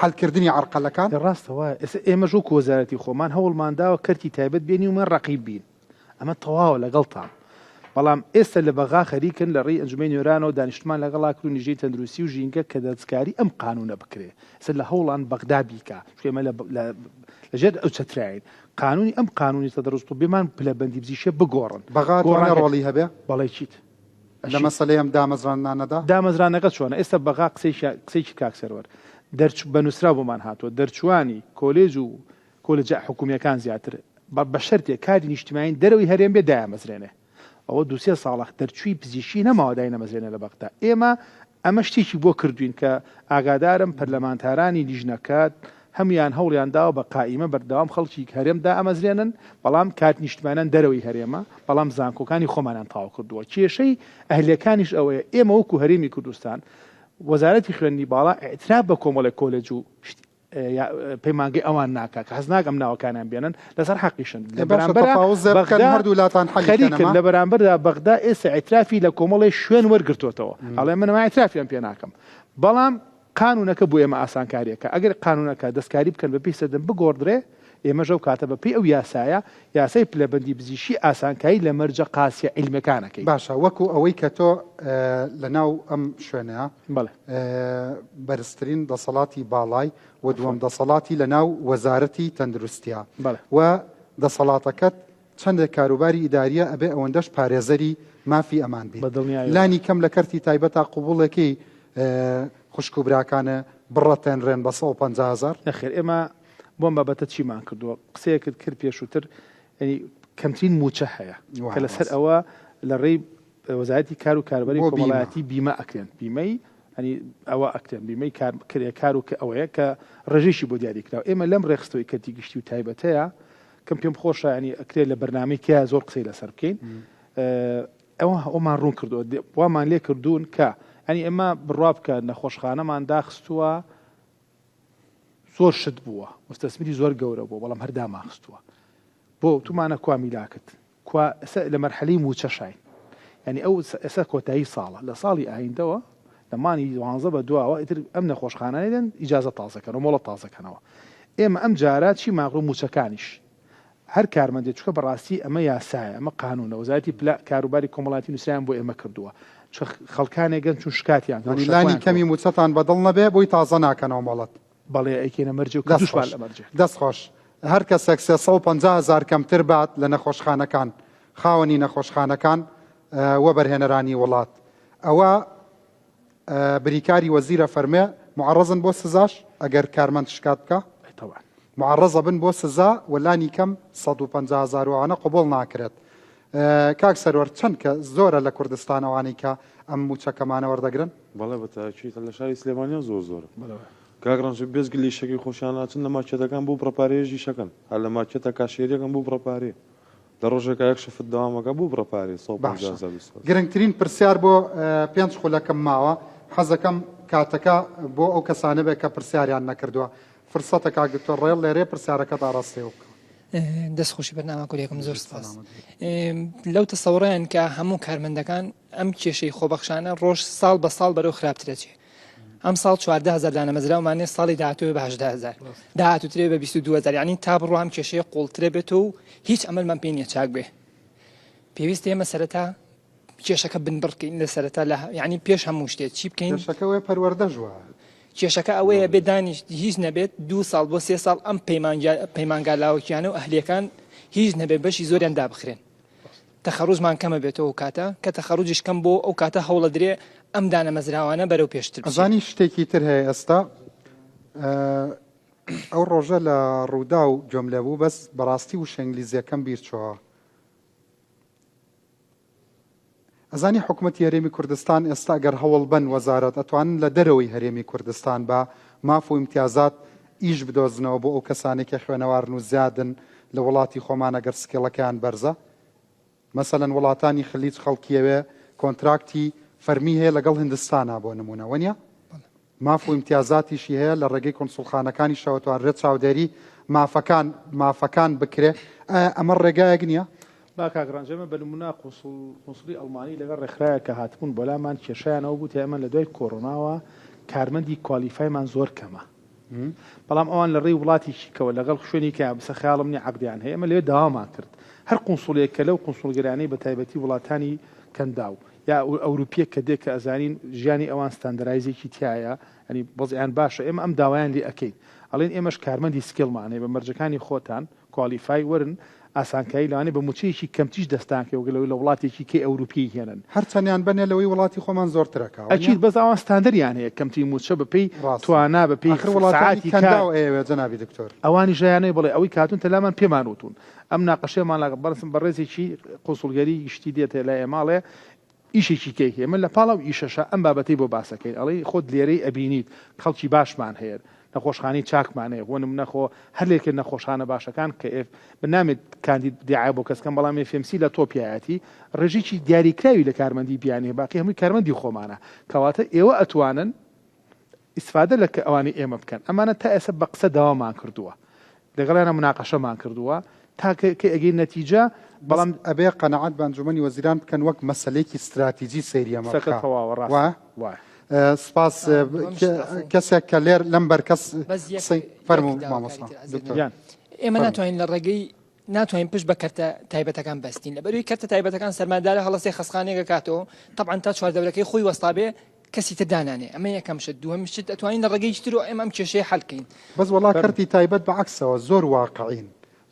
حەلکردنی عەرقەلەکان. ڕاستە وایە ئێستا ئێمەش وەکو وەزارەتی خۆمان هەوڵمان داوە کەرتی تایبەت بێنین و ڕەقیب بین. ئەمە تەواوە لەگەڵتام بەڵام ئێستا لە بەغا خەریکن لە ڕێی ئەنجومەی نوێرانەوە دانیشتمان لەگەڵا کرد و لیژنەی تەندروستی و ژینگە کە دەستکاری ئەم قانونە بکرێ ئێستا لە هەوڵان بەغدا بیکا چونکە ئێمە لە لەژێر ئەو چەتراین قانونی ئەم قانونی تەدرس طبیمان پلەبەندی پزیشکیە بگۆڕن بەغا توانێ گۆڕانکە ڕۆڵی هەبێ؟ بەڵێ چیت لە ئەشیت مەسەلەی ئەم دامەزراندنانەدا؟ دامەزراندنەکە چۆنە ئێستا بەغا قسەیەکی قسەیەکی کاک سەروەر دەرچ بە نووسراو بۆمان هاتووە دەرچووانی کۆلێج و کۆلێجە حکومییەکان زیاتر بە شەرتێک کادری نیشتیمانی دەرەوەی هەرێم بێت دایامەزرێنێ. ئەوە دوو سێ ساڵە دەرچووی پزیشکی نەماوە داینەمەزرێنێ لە بەغدا. ئێمە ئەمە شتێکی بۆ کردووین کە ئاگادارم پەرلەمانتارانی لیژنەکە هەموویان هەوڵیان داوە بە قائیمە بەردەوام خەڵکی هەرێم دائەمەزرێنن، بەڵام کادری نیشتمانیان دەرەوەی هەرێمە، بەڵام زانکۆکانی خۆمانیان تەواو کردووە. کێشەی ئەهلییەکانیش ئەوەیە ئێمە وەکو هەرێمی کوردستان وەزارەتی خوێندنی باڵا ئیعتراف بە کۆمەڵێک کۆلێج و پەیمانگەی ئەوان ناکا کە حەز ناکەم ناوەکانیان بێنن لەسەر حەقیشن لە ئێ باشە بەرامبەرا تەفاوزێ بکەن بەغدا هەردوو لاتان حەلی خەریکن کەنەما. لە بەرامبەردا بەغدا ئێستا ئیعترافی لە کۆمەڵێ شوێن وەرگرتۆتەوە ئەڵێ من ئەمە ئیعترافیان پێ ناکەم بەڵام قانونەکە بۆ ئێمە ئاسانکاریەکە ئەگەر قانونەکە دەستکاری بکەن بە پێی سەردەم بگۆڕدرێ. ئێمەش ئەو کاتە بە پێی ئەو یاسایە، یاسای پلەبەندی پزیشکی ئاسانکاری لە مەرجە قاسیە عیلمیەکان ئەکەین. باشە وەکو ئەوەی کە تۆ لە ناو ئەم شوێنەیا بەڵێ. بەرزترین دەسەڵاتی باڵای و دووەم دەسەڵاتی لە ناو وەزارەتی تەندروستیا بەڵێ. و دەسەڵاتەکەت چەندێک کاروباری ئیداریە ئەبێ ئەوەندەش پارێزەری مافی ئەمان بیت بە دڵنیایەوە. لانی کەم لە کەرتی تایبەتا قبوڵێکەی خوشک و براکانێ بڕەتێنرێن بە 150 هەزار؟ نەخێر ئێمە بۆ ئەم بابەتە چیمان کردووە قسەیەکت کرد پێشووتر یانی کەمترین مووچە هەیە کە لەسەر ئەوە لە ڕێی وەزارەتی کار و کاروباری کۆمەڵایەتی بیمە ئەکرێن بیمەی ئەنی ئەوە ئەکرێن بیمەی کار کرێکار و کە ئەوەیە کە ڕێژەیشی بۆ دیاری کراوە ئێمە لەم ڕێخستەوەی کەرتی گشتی و تایبەتەیە کەم پێم خۆشە ینی ئەکرێت لە بەرنامەی کە زۆر قسەی لەسەر بکەین ئەوە ئەومان ڕوون کردووە وامان لێ کردوون کە ئەنی ئێمە بڕوا بکە نەخۆشخانەمان داخستووە زۆر شت بووە مستەسمری زۆر گەورە بووە بەڵام هەر دامانخستووە بۆ وتومانە کوا میلاکت کوا ئێستا لە مەرحەلەی مووچەشاین یعنی ئەو ئێستا کۆتایی ساڵە لە ساڵی ئایندەوە لە مانگی دوانزە بە دواوە ئیتر ئەم نەخۆشخانانەی دێن ئیجازە تازەکەنەوە مۆڵەت تازەکەنەوە ئێمە ئەم جارە چیمان ڕوو مووچەکانیش هەر کارمەندێ چونکە بەڕاستی ئەمە یاسایە ئەمە قانونە وەزارەتی پلا کاروباری کۆمەڵاتی نووسرایان بۆ ئێمە کردووە چ خەڵکانێک گەن چون شکاتیان کردووە یانی لانی شەکوایان کەمی کردووە. مووچەتان بەدڵ نەبێ بۆی تازە ناکەنەوە مۆڵەت. بەڵێ ئەیکەینە مەرجێ و دەست کردووشمان خۆش لە مەرجێ. دەست خۆش هەر کەسێک 350 هەزار کەمتر بات لە نەخۆشخانەکان خاوەنی نەخۆشخانەکان وەبەرهێنەرانی وڵات ئەوە بریکاری وەزیرە فەرمێ معەڕەزن بۆ سزاش ئەگەر کارمەند شکات بکا؟ ئەی تەبعەن. معەڕەزە بن بۆ سزا و لانی کەم 150 هەزار و ئەوانە قبوڵ ناکرێت. کاک سەروەر چەند کە زۆرە لە کوردستان ئەوانەی کە ئەم مووچە کەمانە وەردەگرن؟ بەڵێ بە تاکید لە شاری سلێمانیە زۆر زۆرە کاک ڕەنج بێجگە لە ئیشەکەی خۆشیان ئەچن لە مارکێتەکان بۆ بڕە پارەیەش ئیشەکەن هەر لە مارکێتە کاشێریەکەن بۆ بڕە پارەیە لە ڕۆژێکا یەک shift دەوام ئەکا بۆ بڕە پارەی 150 باشە هەزار 200 هەزار. گرنگترین پرسیار بۆ پێنج خولەکم ماوە حەزەکەم کاتەکە بۆ ئەو کەسانە بێت کە پرسیاریان نەکردووە فرسەتە کاک دکتۆر ڕێڵ لێرەیە پرسیارەکەت ئاڕاستەی ئەو بکە. دەست خۆشی بەرنامە کوردیەکەم زۆر سپاس. لەو تەسەوڕیان کە هەموو کارمەندەکان ئەم کێشەی خۆبەخشانە ڕۆژ ساڵ بە ساڵ بەرەو خراپترەچێ ئەم ساڵ 14 هەزار دانەمەزراومان نیە ساڵی داهاتووێ بە 18 هەزار داهاتووترێ بە 22 هەزار یعنی تا بڕوا ئەم کێشەیە قوڵترە بێت و هیچ ئەمەلمان پێ نییە چاک بێ پێویستە ئێمە سەرەتا کێشەکە بنبڕکەین لە سەرەتا لە یعنی پێش هەموو شتێک چی بکەین کێشەکە وێ پەروەردەش وایە. کێشەکە ئەوەیە بێ دانیشت هیچ نەبێت دوو ساڵ بۆ سێ ساڵ ئەم پەیمانگا لاوەکیانە و ئەهلیەکان هیچ نەبێت بەشی زۆریان دابخرێن تەخەڕوجمان کەمە بێتەوە ئەو کاتە کە تەخەڕوجیش کەم بۆ ئەو کاتە هەوڵەدرێ ئەم دانەمەزراوانە بەرەو پێشتر بچێ. ئەزانی شتێکی تر هەیە ئێستا ئەو ڕۆژە لە ڕووداو گوێم لێ بوو بەس بەڕاستی وشە ئینگلیزیەکەم بیر چۆوە ئەزانی حکومەتی هەرێمی کوردستان ئێستا گەر هەوڵ بەن وەزارەت ئەتوانن لە دەرەوەی هەرێمی کوردستان بە ماف و ئیمتیازات ئیش بدۆزنەوە بۆ ئەو کەسانەی کە خوێنەوارن و زیادن لە وڵاتی خۆمان ئەگەر skill ەکەیان بەرزە مەسەلەن وڵاتانی خلیج خەڵکی ئەوێ کۆنتراکتی فەرمی هەیە لەگەڵ هندستانا بۆ نمونە وەنیە؟ ماف و ئیمتیازاتیشی هەیە لە ڕێگەی کونسوڵخانەکانیشەوە توانرێت چاودێری مافەکان مافەکان بکرێ ئایا ئەمە ڕێگایەک نییە؟ با کاک ڕەنج ئێمە بە نموونە قونسوڵ قونسوڵی ئەڵمانی لەگەڵ ڕێکخراوێک کە هاتبوون بۆ لامان کێشەیان ئەوە بوو تیا ئێمە لە دوای کۆرۆناوە کارمەندی qualify مان زۆر کەمە بەڵام ئەوان لە ڕێی وڵاتێکی کەوە لەگەڵ شوێنی کە بسە خەیاڵم نیە عەقدیان هەیە ئێمە لەوێ داوامان کرد هەر قونسوڵێک کە لەو قونسوڵگەرانەی بە تایبەتی وڵاتانی کەنداو یا ئەوروپیەک کە دێ کە ئەزانین ژیانی ئەوان standardize ێکی تیایە یانی وەزعیان باشە ئێمە ئەم داوایان لێ ئەکەین ئەڵێن ئێمەش کارمەندی skill مان هەیە بە مەرجەکانی خۆتان qualify وەرن ئاسانکاری لەوانەیە بە موچەیەکی کەمتریش دەستان کەوێ وەک لەوەی لە وڵاتێکی کەی ئەوروپیی هێنن. هەرچەنیان بەنێ لەوەی وڵاتی خۆمان زۆرترەکا وەنیە؟ ئەکید بەس ئەوان ستاندەریان هەیە کەمترین موچە بەپێی ڕاستە توانا بەپێی ئاخر وڵاتانی سەعاتی کار. کەنداو ئەیەوێ جەنابی دکتۆر. ئەوانیش ئەیانەوێ بڵێ ئەوەی کە هاتوونتە لامان پێمان وتوون ئەم مناقەشەیەمان لەگەڵ بەڕێزم بەڕێزێکی قونسوڵگەری گشتی دێتە لای ئێمە ئەڵێ ئیشێکی کەی هەیە من لە پاڵ ئەو ئیشەشا ئەم بابەتەی بۆ باسەکەین ئەڵێی خۆت لێرەی ئەبینیت خەڵکی باشمان هەیە نەخۆشخانەی چاکمان هەیە بۆ نمونە خۆ هەر لێکە نەخۆشخانە باشەکان کە ئێف من نامێت کاندید دیعایە بۆ کەس کەم بەڵام FMC لە تۆپیایەتی ڕێژەیەکی دیاریکراوی لە کارمەندی بیانی هەیە باقی هەمووی کارمەندی خۆمانە کەواتە ئێوە ئەتوانن ئیستفادە لە ئەوانەی ئێمە بکەن ئەمانە تا ئێستا بە قسە داوامان کردووە لەگەڵیانە مناقەشەمان کردووە تا کە ئەگەی نەتیجە بەڵام ئەبێ قەناعەت بە ئەنجومەنی وەزیران بکەن وەک مەسەلەیەکی ستراتیجی سەیری ئەمە قسەکە بکا تەواوە ڕاستە وایە؟ وایە. سپاس کەسێک کە لێر لەم بەر کەس بەس یەک قسەی یەک فەرموو داواکاری مامۆستا تر ئەزیەت دکتۆر. نەبێ. گیان. ئێمە ناتوانین لە ڕێگەی ناتوانین پشت بە کەرتە تایبەتەکان بەستین لەبەروی کەرتە تایبەتەکان سەرمادارە هەڵەسێ خەسخانێکە کاتەوە طبعا تا چواردەورەکەی خۆی وەستابێ کەسی تر دانانێ ئەمە یەکەم شت دووەم شت ئەتوانین لە ڕێگەی ترەوە ئێمە ئەم کێشەیە حەل کەین. بەس وەڵا کەرتی تایبەت بە عەکسەوە زۆر واقعین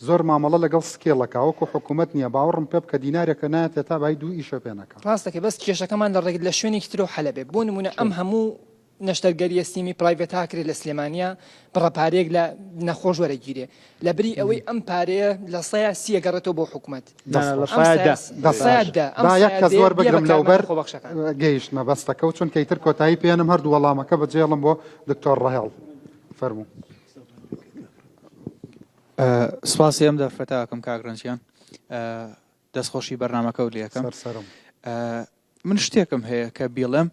زۆر مامەڵە لەگەڵ سکێڵەکا وەکو حکومەت نیە باوەڕم پێ بکە دینارێکە نایەتێ تا بای دوو ئیشە پێ نەکا. ڕاست دەکەی بەس کێشەکەمان لە ڕێگ لە شوێنێکی ترەوە حەلە بێ بۆ نمونە ئەم هەموو نەشتەرگەریە semi private ە ئەکرێ لە سلێمانیە بڕە پارەیەک لە نەخۆش وەرەگیرێ لە بری ئەوەی ئەم پارەیە لە سەیا سی ئەگەڕێتەوە بۆ حکومەت با یەک کەس وەربگرم لەوبەر گەیشتمە بەستەکە و چونکە ئیتر کۆتایی پێنم هەردوو وەڵامەکە بەجێڵم بۆ دکتۆر ڕەهێڵ فەرموو. سپاسی ئەم دەرفەتە ئەکەم کاک ڕەنجیان دەستخۆشی بەرنامەکەو لێ ئەکەم سەرسەرم. من شتێکم هەیە کە بیڵێم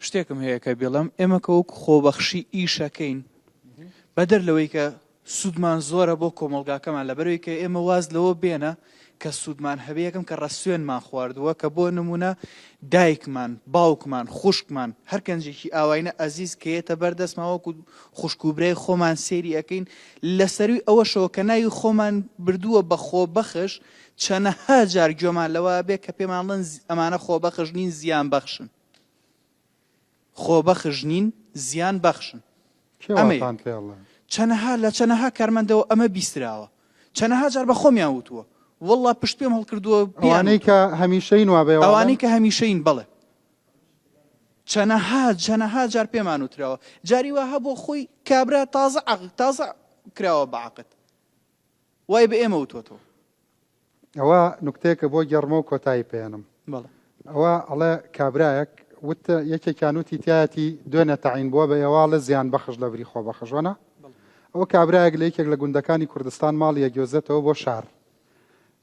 شتێکم هەیە کە بیڵێم ئێمە کە وەکو خۆبەخشی ئیشەکەین بەدەر لەوەی کە سوودمان زۆرە بۆ کۆمەڵگاکەمان لەبەرەوەی کە ئێمە واز لەوە بێنە کە سوودمان هەبێ یەکەم کە ڕەسوێنمان خواردووە کە بۆ نمونە دایکمان باوکمان خوشکمان هەر گەنجێکی ئاواینە ئەزیز کە یەتە بەردەستمان وەکو خوشک و برای خۆمان سێری ئەەکەین لە سەروی ئەوەشەوە کە ناوی خۆمان بردووە بە خۆبەخش چەنەها جار گوێمان لەوە ئەبێ کە پێمان ڵێن ئەمانە خۆبەخش نین زیان بەخشن. خۆبەخش نین زیان بەخشن. کێ واتان پێ ئەڵێ؟ چەنەها لە چەنەها کارمەندەوە ئەمە بیستراوە. چەنەها جار بە خۆمیان وتووە. وەڵڵا پشت پێم هەڵکردووە پێیان ئەوانەی وتووم. کە هەمیشەین وا بە ئێوە ئەڵێن؟ ئەوانەی کە هەمیشەین بەڵێ. چەنەها چەنەها جار پێمان وتراوە. جاری وا هەبووە خۆی کابرا تازە عەقد تازە کراوە بە عەقد. وای بە ئێمە وتۆتەوە. ئەوە نوکتەیەکە بۆ گێڕمەوە کۆتایی پێێنم. بەڵێ. ئەوە ئەڵێ کابرایەک وت یەکێکیان وتی تایەتی دوێنێ تەعین بووە بە ئێوە ئەڵێ زیان بەخش لە بری خۆبەخش وەنا؟ ئەوە کابرایەک لە یەکێک لە گوندەکانی کوردستان ماڵی ئەگوێزێتەوە بۆ شار.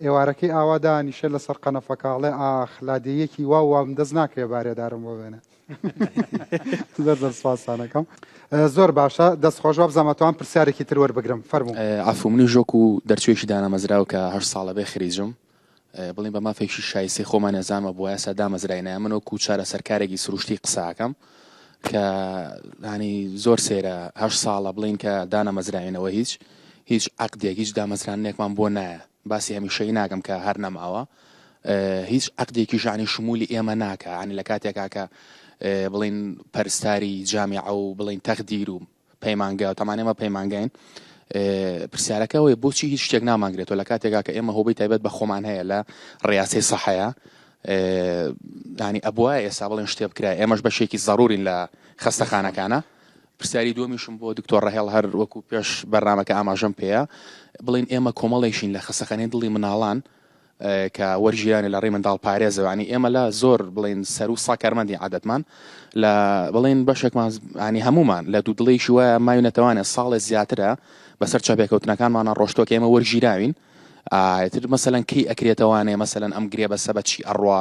ئێوارەکەی ئاوا دانیشێ لەسەر قەنەفەکە ئەڵێ ئاخ لادێیەکی واو وام دەست ناکەوێ بارێدارم بۆ بێنێ. زۆر زۆر سپاستان ئەکەم. زۆر باشە دەست خۆش وابزانم ئەتوان پرسیارێکی تر وەربگرم فەرموو. عەفو منیش وەکو دەرچوویەکی دانامەزراو کە هەشت ساڵە بێ خریجم بڵێن بە مافێکی شایستەی خۆمان ئێزامە بوایە سا دامەزراینایە من وەکو چارەسەرکارێکی سروشتی قسە ئەکەم کە ینی زۆر سەیرە هەشت ساڵە بڵین کە دانەمەزراوینەوە هیچ هیچ عەقدێک هیچ دامەزراندنێکمان بۆ نایە باسی هەمیشەیی ناکەم کە هەر نەماوە هیچ عەقدێکیش عنی شمولی ئێمە ناکە عنی لە کاتێکا کە بڵین پەرستاری جامیعە و بڵین تەقدیر و پەیمانگا تەمان ئێمە پەیمانگاین پرسیارەکە ئەوەیە بۆچی هیچ شتێک نامانگرێتەوە لە کاتێکا کە ئێمە هۆبەی تایبەت بە خۆمان هەیە لە ڕیاسەی سەحەیە ینی ئەبواە ئێستا بڵێن شتێ بکرا ئێمەش بەشێکی زەرورین لە خەستەخانەکانە پرسیاری دووەمیشم بۆ دکتۆر ڕەهێڵ هەر وەکو پێش بەرنامەکە ئاماژەم پێیە بڵین ئێمە کۆمەڵێکین لە خەسەخانەی دڵی مناڵان کە وەرگیرانە لە ڕێی منداڵ پارێزەوە ینی ئێمە لە زۆر بڵێن سەر و سا کارمەندی عادەتمان لە بڵێن بەشێکمان ینی هەمومان لە دوو دڵێکی وایە ماوینەتەوانێ ساڵێ زیاترە بەسەر چاپێکەوتنەکانمانە ڕۆشتووە کە ئێمە وەرگیراوین ئایتر مەسەلەن کەی ئەکرێتەوانێ مەسەلەن ئەم گرێ بەسە بە چی ئەڕوا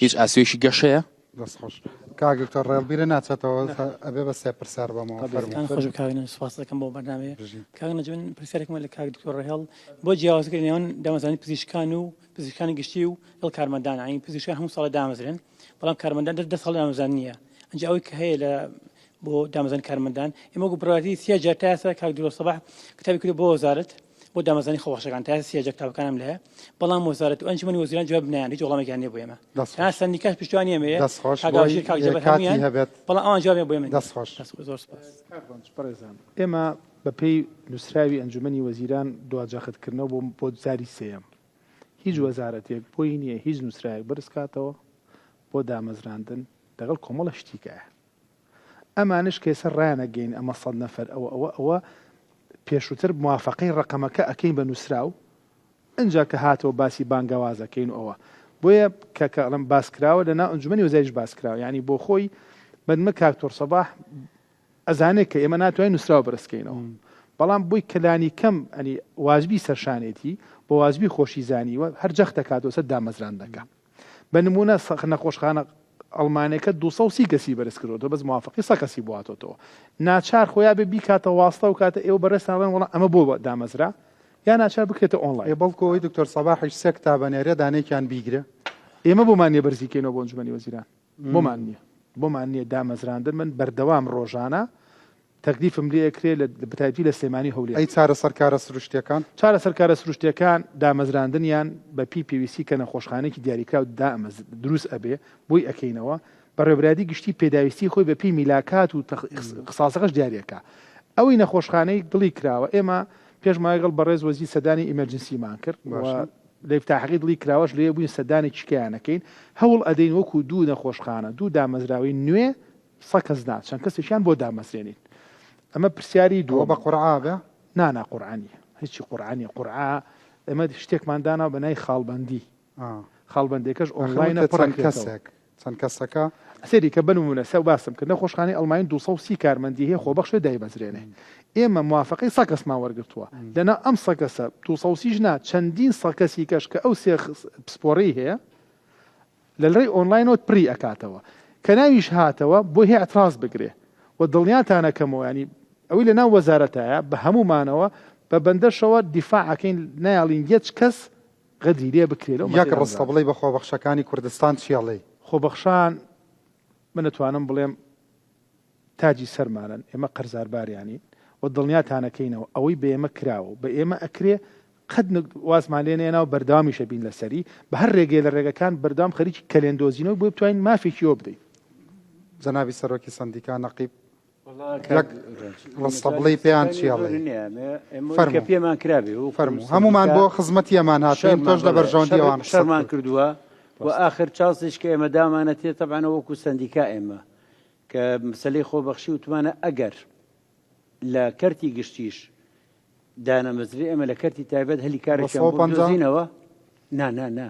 هیچ ئاسوێکی گەشەیە دەست خۆش کاک دکتۆر ڕێڵ بیرە ناچێتەوە ئەبێ بە سێ پرسیار بەمەوە فەرموو. خۆش کاک نەجم سوپاس دەکەم بۆ بەرنامەیە کاک نەجم من پرسیارێکم لە کاک دکتۆر ڕێڵ بۆ جیاوازکردنی نێوان دامەزرانی پزیشکان و پزیشکانی گشتی و لەگەڵ کارمەندان یانی پزیشکان هەموو ساڵە دامەزرێن بەڵام کارمەندان دە ساڵ دامەزران نییە ئەنجا ئەوەی کە هەیە لە بۆ دامەزرانی کارمەندان ئێمە وەکو بڕیاری سێ جار تا ئێستا کاک دکتۆر سەباح کتابی کردو بۆ وەزارەت بۆ دامەزرانی خۆبەخشەکان تا ئێستا سێ جار کتابەکانم لایە بەڵام وەزارەت و ئەنجومەنی وەزیران جواب نایەن هیچ وەڵامێکیان نییە بۆ ئێمە دەست تەنها خۆش. سەندیکاش پشتیوانی ئێمەیە دەست خۆش کاک بۆی ئاژیر کاک جەبار کاتی هەموویان هەبێت. بەڵام ئەوان جوابیان بۆ ئێمە نییە دەست خۆش. دەست خۆش زۆر سوپاس. کاک ڕەنج بەڕێزان ئێمە بەپێی نووسراوی ئەنجومەنی وەزیران دواجەختکردنەوە بۆ بۆ جاری سێیەم هیچ وەزارەتێک بۆی نییە هیچ نووسراوێک بەرزکاتەوە بۆ دامەزراندن لەگەڵ کۆمەڵە شتیکایە ئەمانش کە ئێستا ڕایانەگەین ئەمە سەد نەفەر ئەوە ئەوە ئەوە پێشووتر موافەقەی ڕەقەمەکە ئەکەین بە نووسراو ئنجا کە هاتەوە باسی بانگەواز ئەکەین و ئەوە بۆیە کە کە ئەڵێم باس کراوە لە ناو ئەنجومەنی وەزاریش باس کراوە یانی بۆ خۆی بەنمە کاک تۆر سەباح ئەزانێ کە ئێمە ناتوانین نووسراو بەرزکەینەوە بەڵام بۆی کە لانی کەم ئەنی واجبی سەرشانێتی بۆ واجبی خۆشی زانیوە هەر جەخت دەکاتەوە سەر دامەزراندنەکە بە نموونە نەخۆشخانە ئەڵمانەکە 230 کەسی بەرز کردۆتەوە بەس موافقی 100 کەسی بۆ هاتۆتەوە ناچار خۆیا بێ بیکاتە واستە و کاتە ئێوە بەڕێزتان ئەڵێن وەڵا ئەمە بۆ دامەزرا یا ناچار بکرێتە ئۆنڵاین. ئێ بەڵکو ئەوەی دکتۆر سەباحیش سێ کتاب ئەنێرێ دانەیەکیان بیگرێ. ئێمە بۆمان نیە بەرزی کەینەوە بۆ ئەنجومەنی وەزیران بۆمان نیە بۆمان نیە دامەزراندن من بەردەوام ڕۆژانە. تەکلیفم لێ ئەکرێ لە بەتایبەتی لە سلێمانی و هەولێر. ئەی چارەسەرکارە سروشتیەکان؟ چارەسەرکارە سروشتیەکان دامەزراندنیان بە پێی پێویستی کە نەخۆشخانەیەکی دیاریکراو دامەز دروست ئەبێ بۆی ئەکەینەوە، بەڕێوەبەرایەتی گشتی پێداویستی خۆی بە پێی میلاکات و ئیختساسەکەش دیاری ئەکا. ئەوەی نەخۆشخانەی دڵی کراوە ئێمە پێش ماوەیەک گەڵ بەڕێز وەزیر سەردانی emergency مان کرد و باشە. لە ئیفتاحەکەی دڵی کراوەش لێ بووین سەردانێکی کەیان ئەکەین هەوڵ ئەدەین وەکوو دوو نەخۆشخانە دوو دامەزراوەی نوێ سە کەس نا چەند کەسێکیان بۆ دامەزرێنین ئەمە پرسیاری ئەوە دووەم بە قورعە بێ؟ نا نا قورعە نییە هیچی قورعە نییە قورعە ئێمە شتێکمان داناوە بە ناوی خاڵبەندی ئا. خاڵبەندێکەش ئاخر ئۆنڵاینە وتت پڕ چەند ئەکرێتەوە. کەسێک چەند کەسەکە؟ سەیری کە بنمونە سە باسم کرد نەخۆشخانەی ئەڵمانی 230 کارمەندی هەیە خۆبەخشە دایبەزرێنێ ئێمە موافقەی سە کەسمان وەرگرتووە لەناو ئەم سە کەسە 230 نا چەندین سە کەسی کەش کە ئەو سێ پسپۆڕی هەیە لە ڕێی ئۆنڵاینەوە پڕی ئەکاتەوە کە ناویش هاتەوە بۆی هەیە اعتراض بگرێ و دڵنیاتان ئەکەمەوە یانی ئەوەی لە ناو وەزارەتایە بە هەموومانەوە بە بەندەشەوە دیفاع ئەکەین نایەڵین یەچ کەس غەدری لێ بکرێ لەو یەک مەسەلەی ڕستە بڵێی بە خۆبەخشەکانی کوردستان چی ئەڵێی؟ خۆبەخشان من ئەتوانم بڵێم تاجی سەرمانن، ئێمە قەرزارباریانین و دڵنیاتانەکەینەوە ئەوەی بە ئێمە کراوە و بە ئێمە ئەکرێ قەت وازمان لێ نەهێنا و بەردەوامیش ئەبین لەسەری، بە هەر رێگەیە لە رێگەکان بەردەوام خەریکی کەلێن دۆزینەوەی بۆی بتوانین مافێکی ئەوە بدەین. جەنابی سەرۆکی سەندیکا نەقیب وەڵا یەک کاک ڕەنج، ڕستە مەجالی بڵێی پێیان قسەکانی چی ئەڵێی؟ زۆری نییە، ئێمە ئێمە کە فەرموو پێمان کرابێ وەکوو فەرموو هەموومان سەندیکا بۆ خزمەتی ئەمان هاتووین شەرمان تۆش لە بەڵێ بەرژەوەندی شەر ئەوان قسەت شەرمان کرد. کردووە و ڕاستە. ئاخر چانسیش کە ئێمە دامانەتێ تەبعەن وەکوو سەندیکا ئێمە کە مەسەلەی خۆبەخشی وتمانە ئەگەر لە کەرتی گشتیش دانەمەزرێ ئێمە لە کەرتی تایبەت هەلی کارێکیان بۆ 150؟ بدۆزینەوە نا نا نا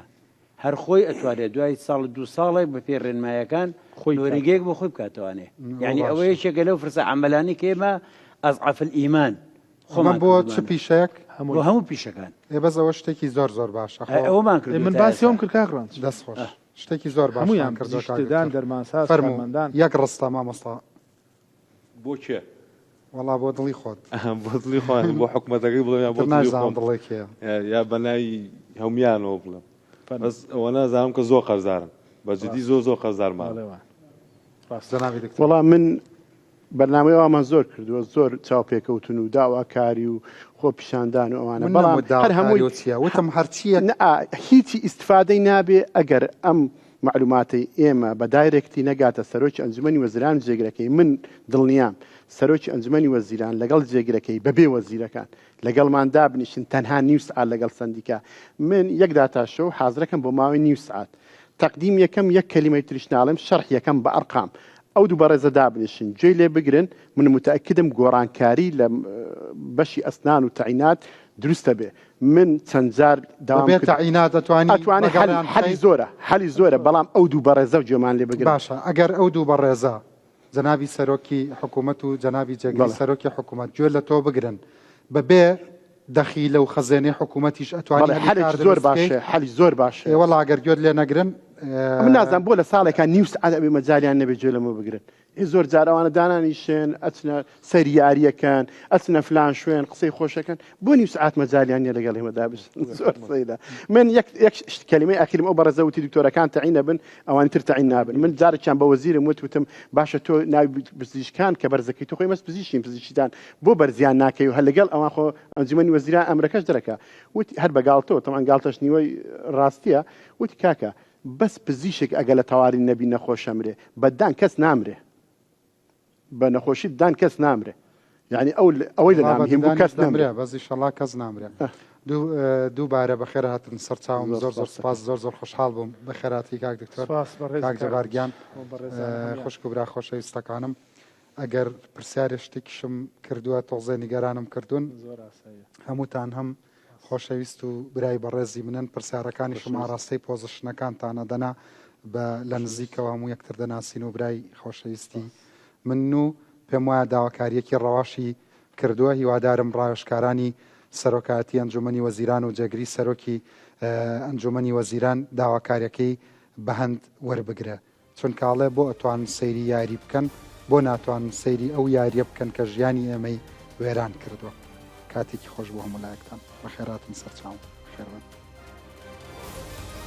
هەر خۆی ئەتوانێت دوای ساڵ دوو ساڵێک بە پێی ڕێنمایەکان خۆی کار نۆرینگەیەک بۆ خۆی بکاتەوانێ ئەوە یعنی ئەوە باشە. یەکێکە لەو فرسە عەمەلانی کە ئێمە ئەزعەف الئیمان ئەمە خۆمان بۆ چ کردومانە پیشەیەک؟ بۆ هەمووی. هەموو پیشەکان ئێ بەس ئەوە شتێکی زۆر زۆر باشە ئەی خۆ ئەوەمان ئێ کردووە من تا باسی ئێستا ئەوم کرد کاک ڕەنج. دەست خۆش. شتێکی زۆر باشتان هەموویان کردووە پزیشک کاک ددان دکتۆر. دەرمانساز فەرموو کارمەندان. یەک ڕستە مامۆستا. بۆ کێ؟ وەڵا بۆ دڵی خۆت. بۆ دڵی خۆم بۆ حکومەتەکەی بڵێم یا بۆ تر دڵی نازانم خۆم دڵێ کێیە. یا بە ناوی هەموویانەوە بڵێم فەرموو. بەس ئەوە نازانم کە زۆر قەرزارن بە جدی ڕاستە. زۆر زۆر قەرزارمانن. بەڵێ وایە. ڕاستە. جەنابی دکتۆر. وەڵا من بەرنامەی ئەومان زۆر کردووە زۆر چاوپێکەوتن و داواکاری و خۆپیشاندان و ئەوانە من بەڵام نەموت هەر هەمووی داواکاری و چییە وتم هەرچییەک نا هیچی ئیستفادەی نابێ ئەگەر ئەم مەعلوماتەی ئێمە بە direct ی نەگاتە سەرۆکی ئەنجومەنی وەزیران و جێگرەکەی من دڵنیام سەرۆکی ئەنجومەنی وەزیران لەگەڵ جێگرەکەی بەبێ وەزیرەکان لەگەڵمان دابنیشن تەنها نیو سەعات لەگەڵ سەندیکا من یەک data show حازرەکەم بۆ ماوەی نیو سەعات تەقدیم یەکەم یەک کەلیمەی تریش ناڵێم شەرح یەکەم بە ئەرقام ئەو دوو بەڕێزە دابنیشن گوێی لێ بگرن من متەئەکدم گۆڕانکاری لە بەشی ئەسنان و تەعینات دروستە بێ من چەند جار داوام بەبێ کرد تەعینات ئەتوانی ئەتوانێ حەل لەگەڵیان حەلی بکەیت؟ زۆرە حەلی زۆرە بەڵام ئەو دوو بەڕێزە گوێمان لێ بگرن. باشە ئەگەر ئەو دوو بەڕێزە جەنابی سەرۆکی حکوومەت و جەنابی جێگری بەڵێ. سەرۆکی حکوومەت گوێ لە تۆ بگرن بەبێ دەخیلە و خەزێنەی حکوومەتیش ئەتوانی بەڵێ هەلی حەلێکی کار زۆر دروست بکەیت؟ باشە حەلی زۆر باشە. ئێ وەڵا ئەگەر گوێت لێ نەگرن من نازانم بۆ لە ساڵێکا نیو سەعات ئەبێ مەجالیان نەبێ گوێ لەمە بگرن ئێ زۆر جار ئەوانە دانانیشن ئەچنە سەر یاریەکەن ئەچنە فلان شوێن قسەی خۆشەکەن بۆ نیو سەعات مەجالیان نیە لەگەڵ ئێمە دابشن زۆر سەیرە من یەک یەک شت کەلیمەی ئەخیرم ئەو بەڕێزە وتی دکتۆرەکان تەعین نەبن ئەوانی تر تەعین نابن من جارێکیان بە وەزیرم وت وتم باشە تۆ ناوی پزیشکان کە بەرزەکەی تۆ خۆی مەس پزیشکین پزیشکدان بۆ بەرزیان ناکەی و هەر لەگەڵ ئەوان خۆ ئەنجومەنی وەزیران ئەمرەکەش دەرەکا وتی هەر بە گاڵتەوە تەمان گاڵتەش نیوەی ڕاستیە وتی کاکە بەس پزیشک ئەگە لە تەواری نەبی نەخۆش ئەمرێ بە دان کەس نامرێ بە نەخۆشی دان کەس نامرێ یعنی ئەو ئەوەی لە وەڵا نام بە هیم بوو ددانیش کەس نەمرێ دەمرێ بەس ئیشەڵا کەس نامرێ دووبارە بەخێر هاتن سەرچاوم زۆر زۆر زۆر سپاس سپاس زۆر زۆر خۆشحاڵ بووم بەخێراتی کاک دکتۆر سپاس بەڕێز کاک کاک جەبار گیان بۆ بەڕێزان هەموویان. خوشک و برا خۆشەویستەکانم ئەگەر پرسیارێ شتێکیشم کردووە تۆزێ نیگەرانم کردوون زۆر ئاساییە. هەمووتان هەم خۆشەویست و برای بەڕێزی منن پرسیارەکانیشم خۆشەویست. ئاراستەی position ەکانتانە دەنا بە لە نزیکەوە هەموو یەکتر دەناسین و برای خۆشەویستی منن و پێم وایە داواکارییەکی ڕەواشی کردووە هیوادارم ڕاوێژکارانی سەرۆکایەتی ئەنجومەنی وەزیران و جێگری سەرۆکی ئەنجومەنی وەزیران داواکاریەکەی بەهەند وەربگرێ چونکە ئەڵێ بۆ ئەتوانن سەیری یاری بکەن بۆ ناتوانن سەیری ئەو یاریە بکەن کە ژیانی ئێمەی وێران کردووە کاتێکی خۆش بۆ هەموو لایەکتان بەخێرهاتن سەرچاوم بەخێربێن.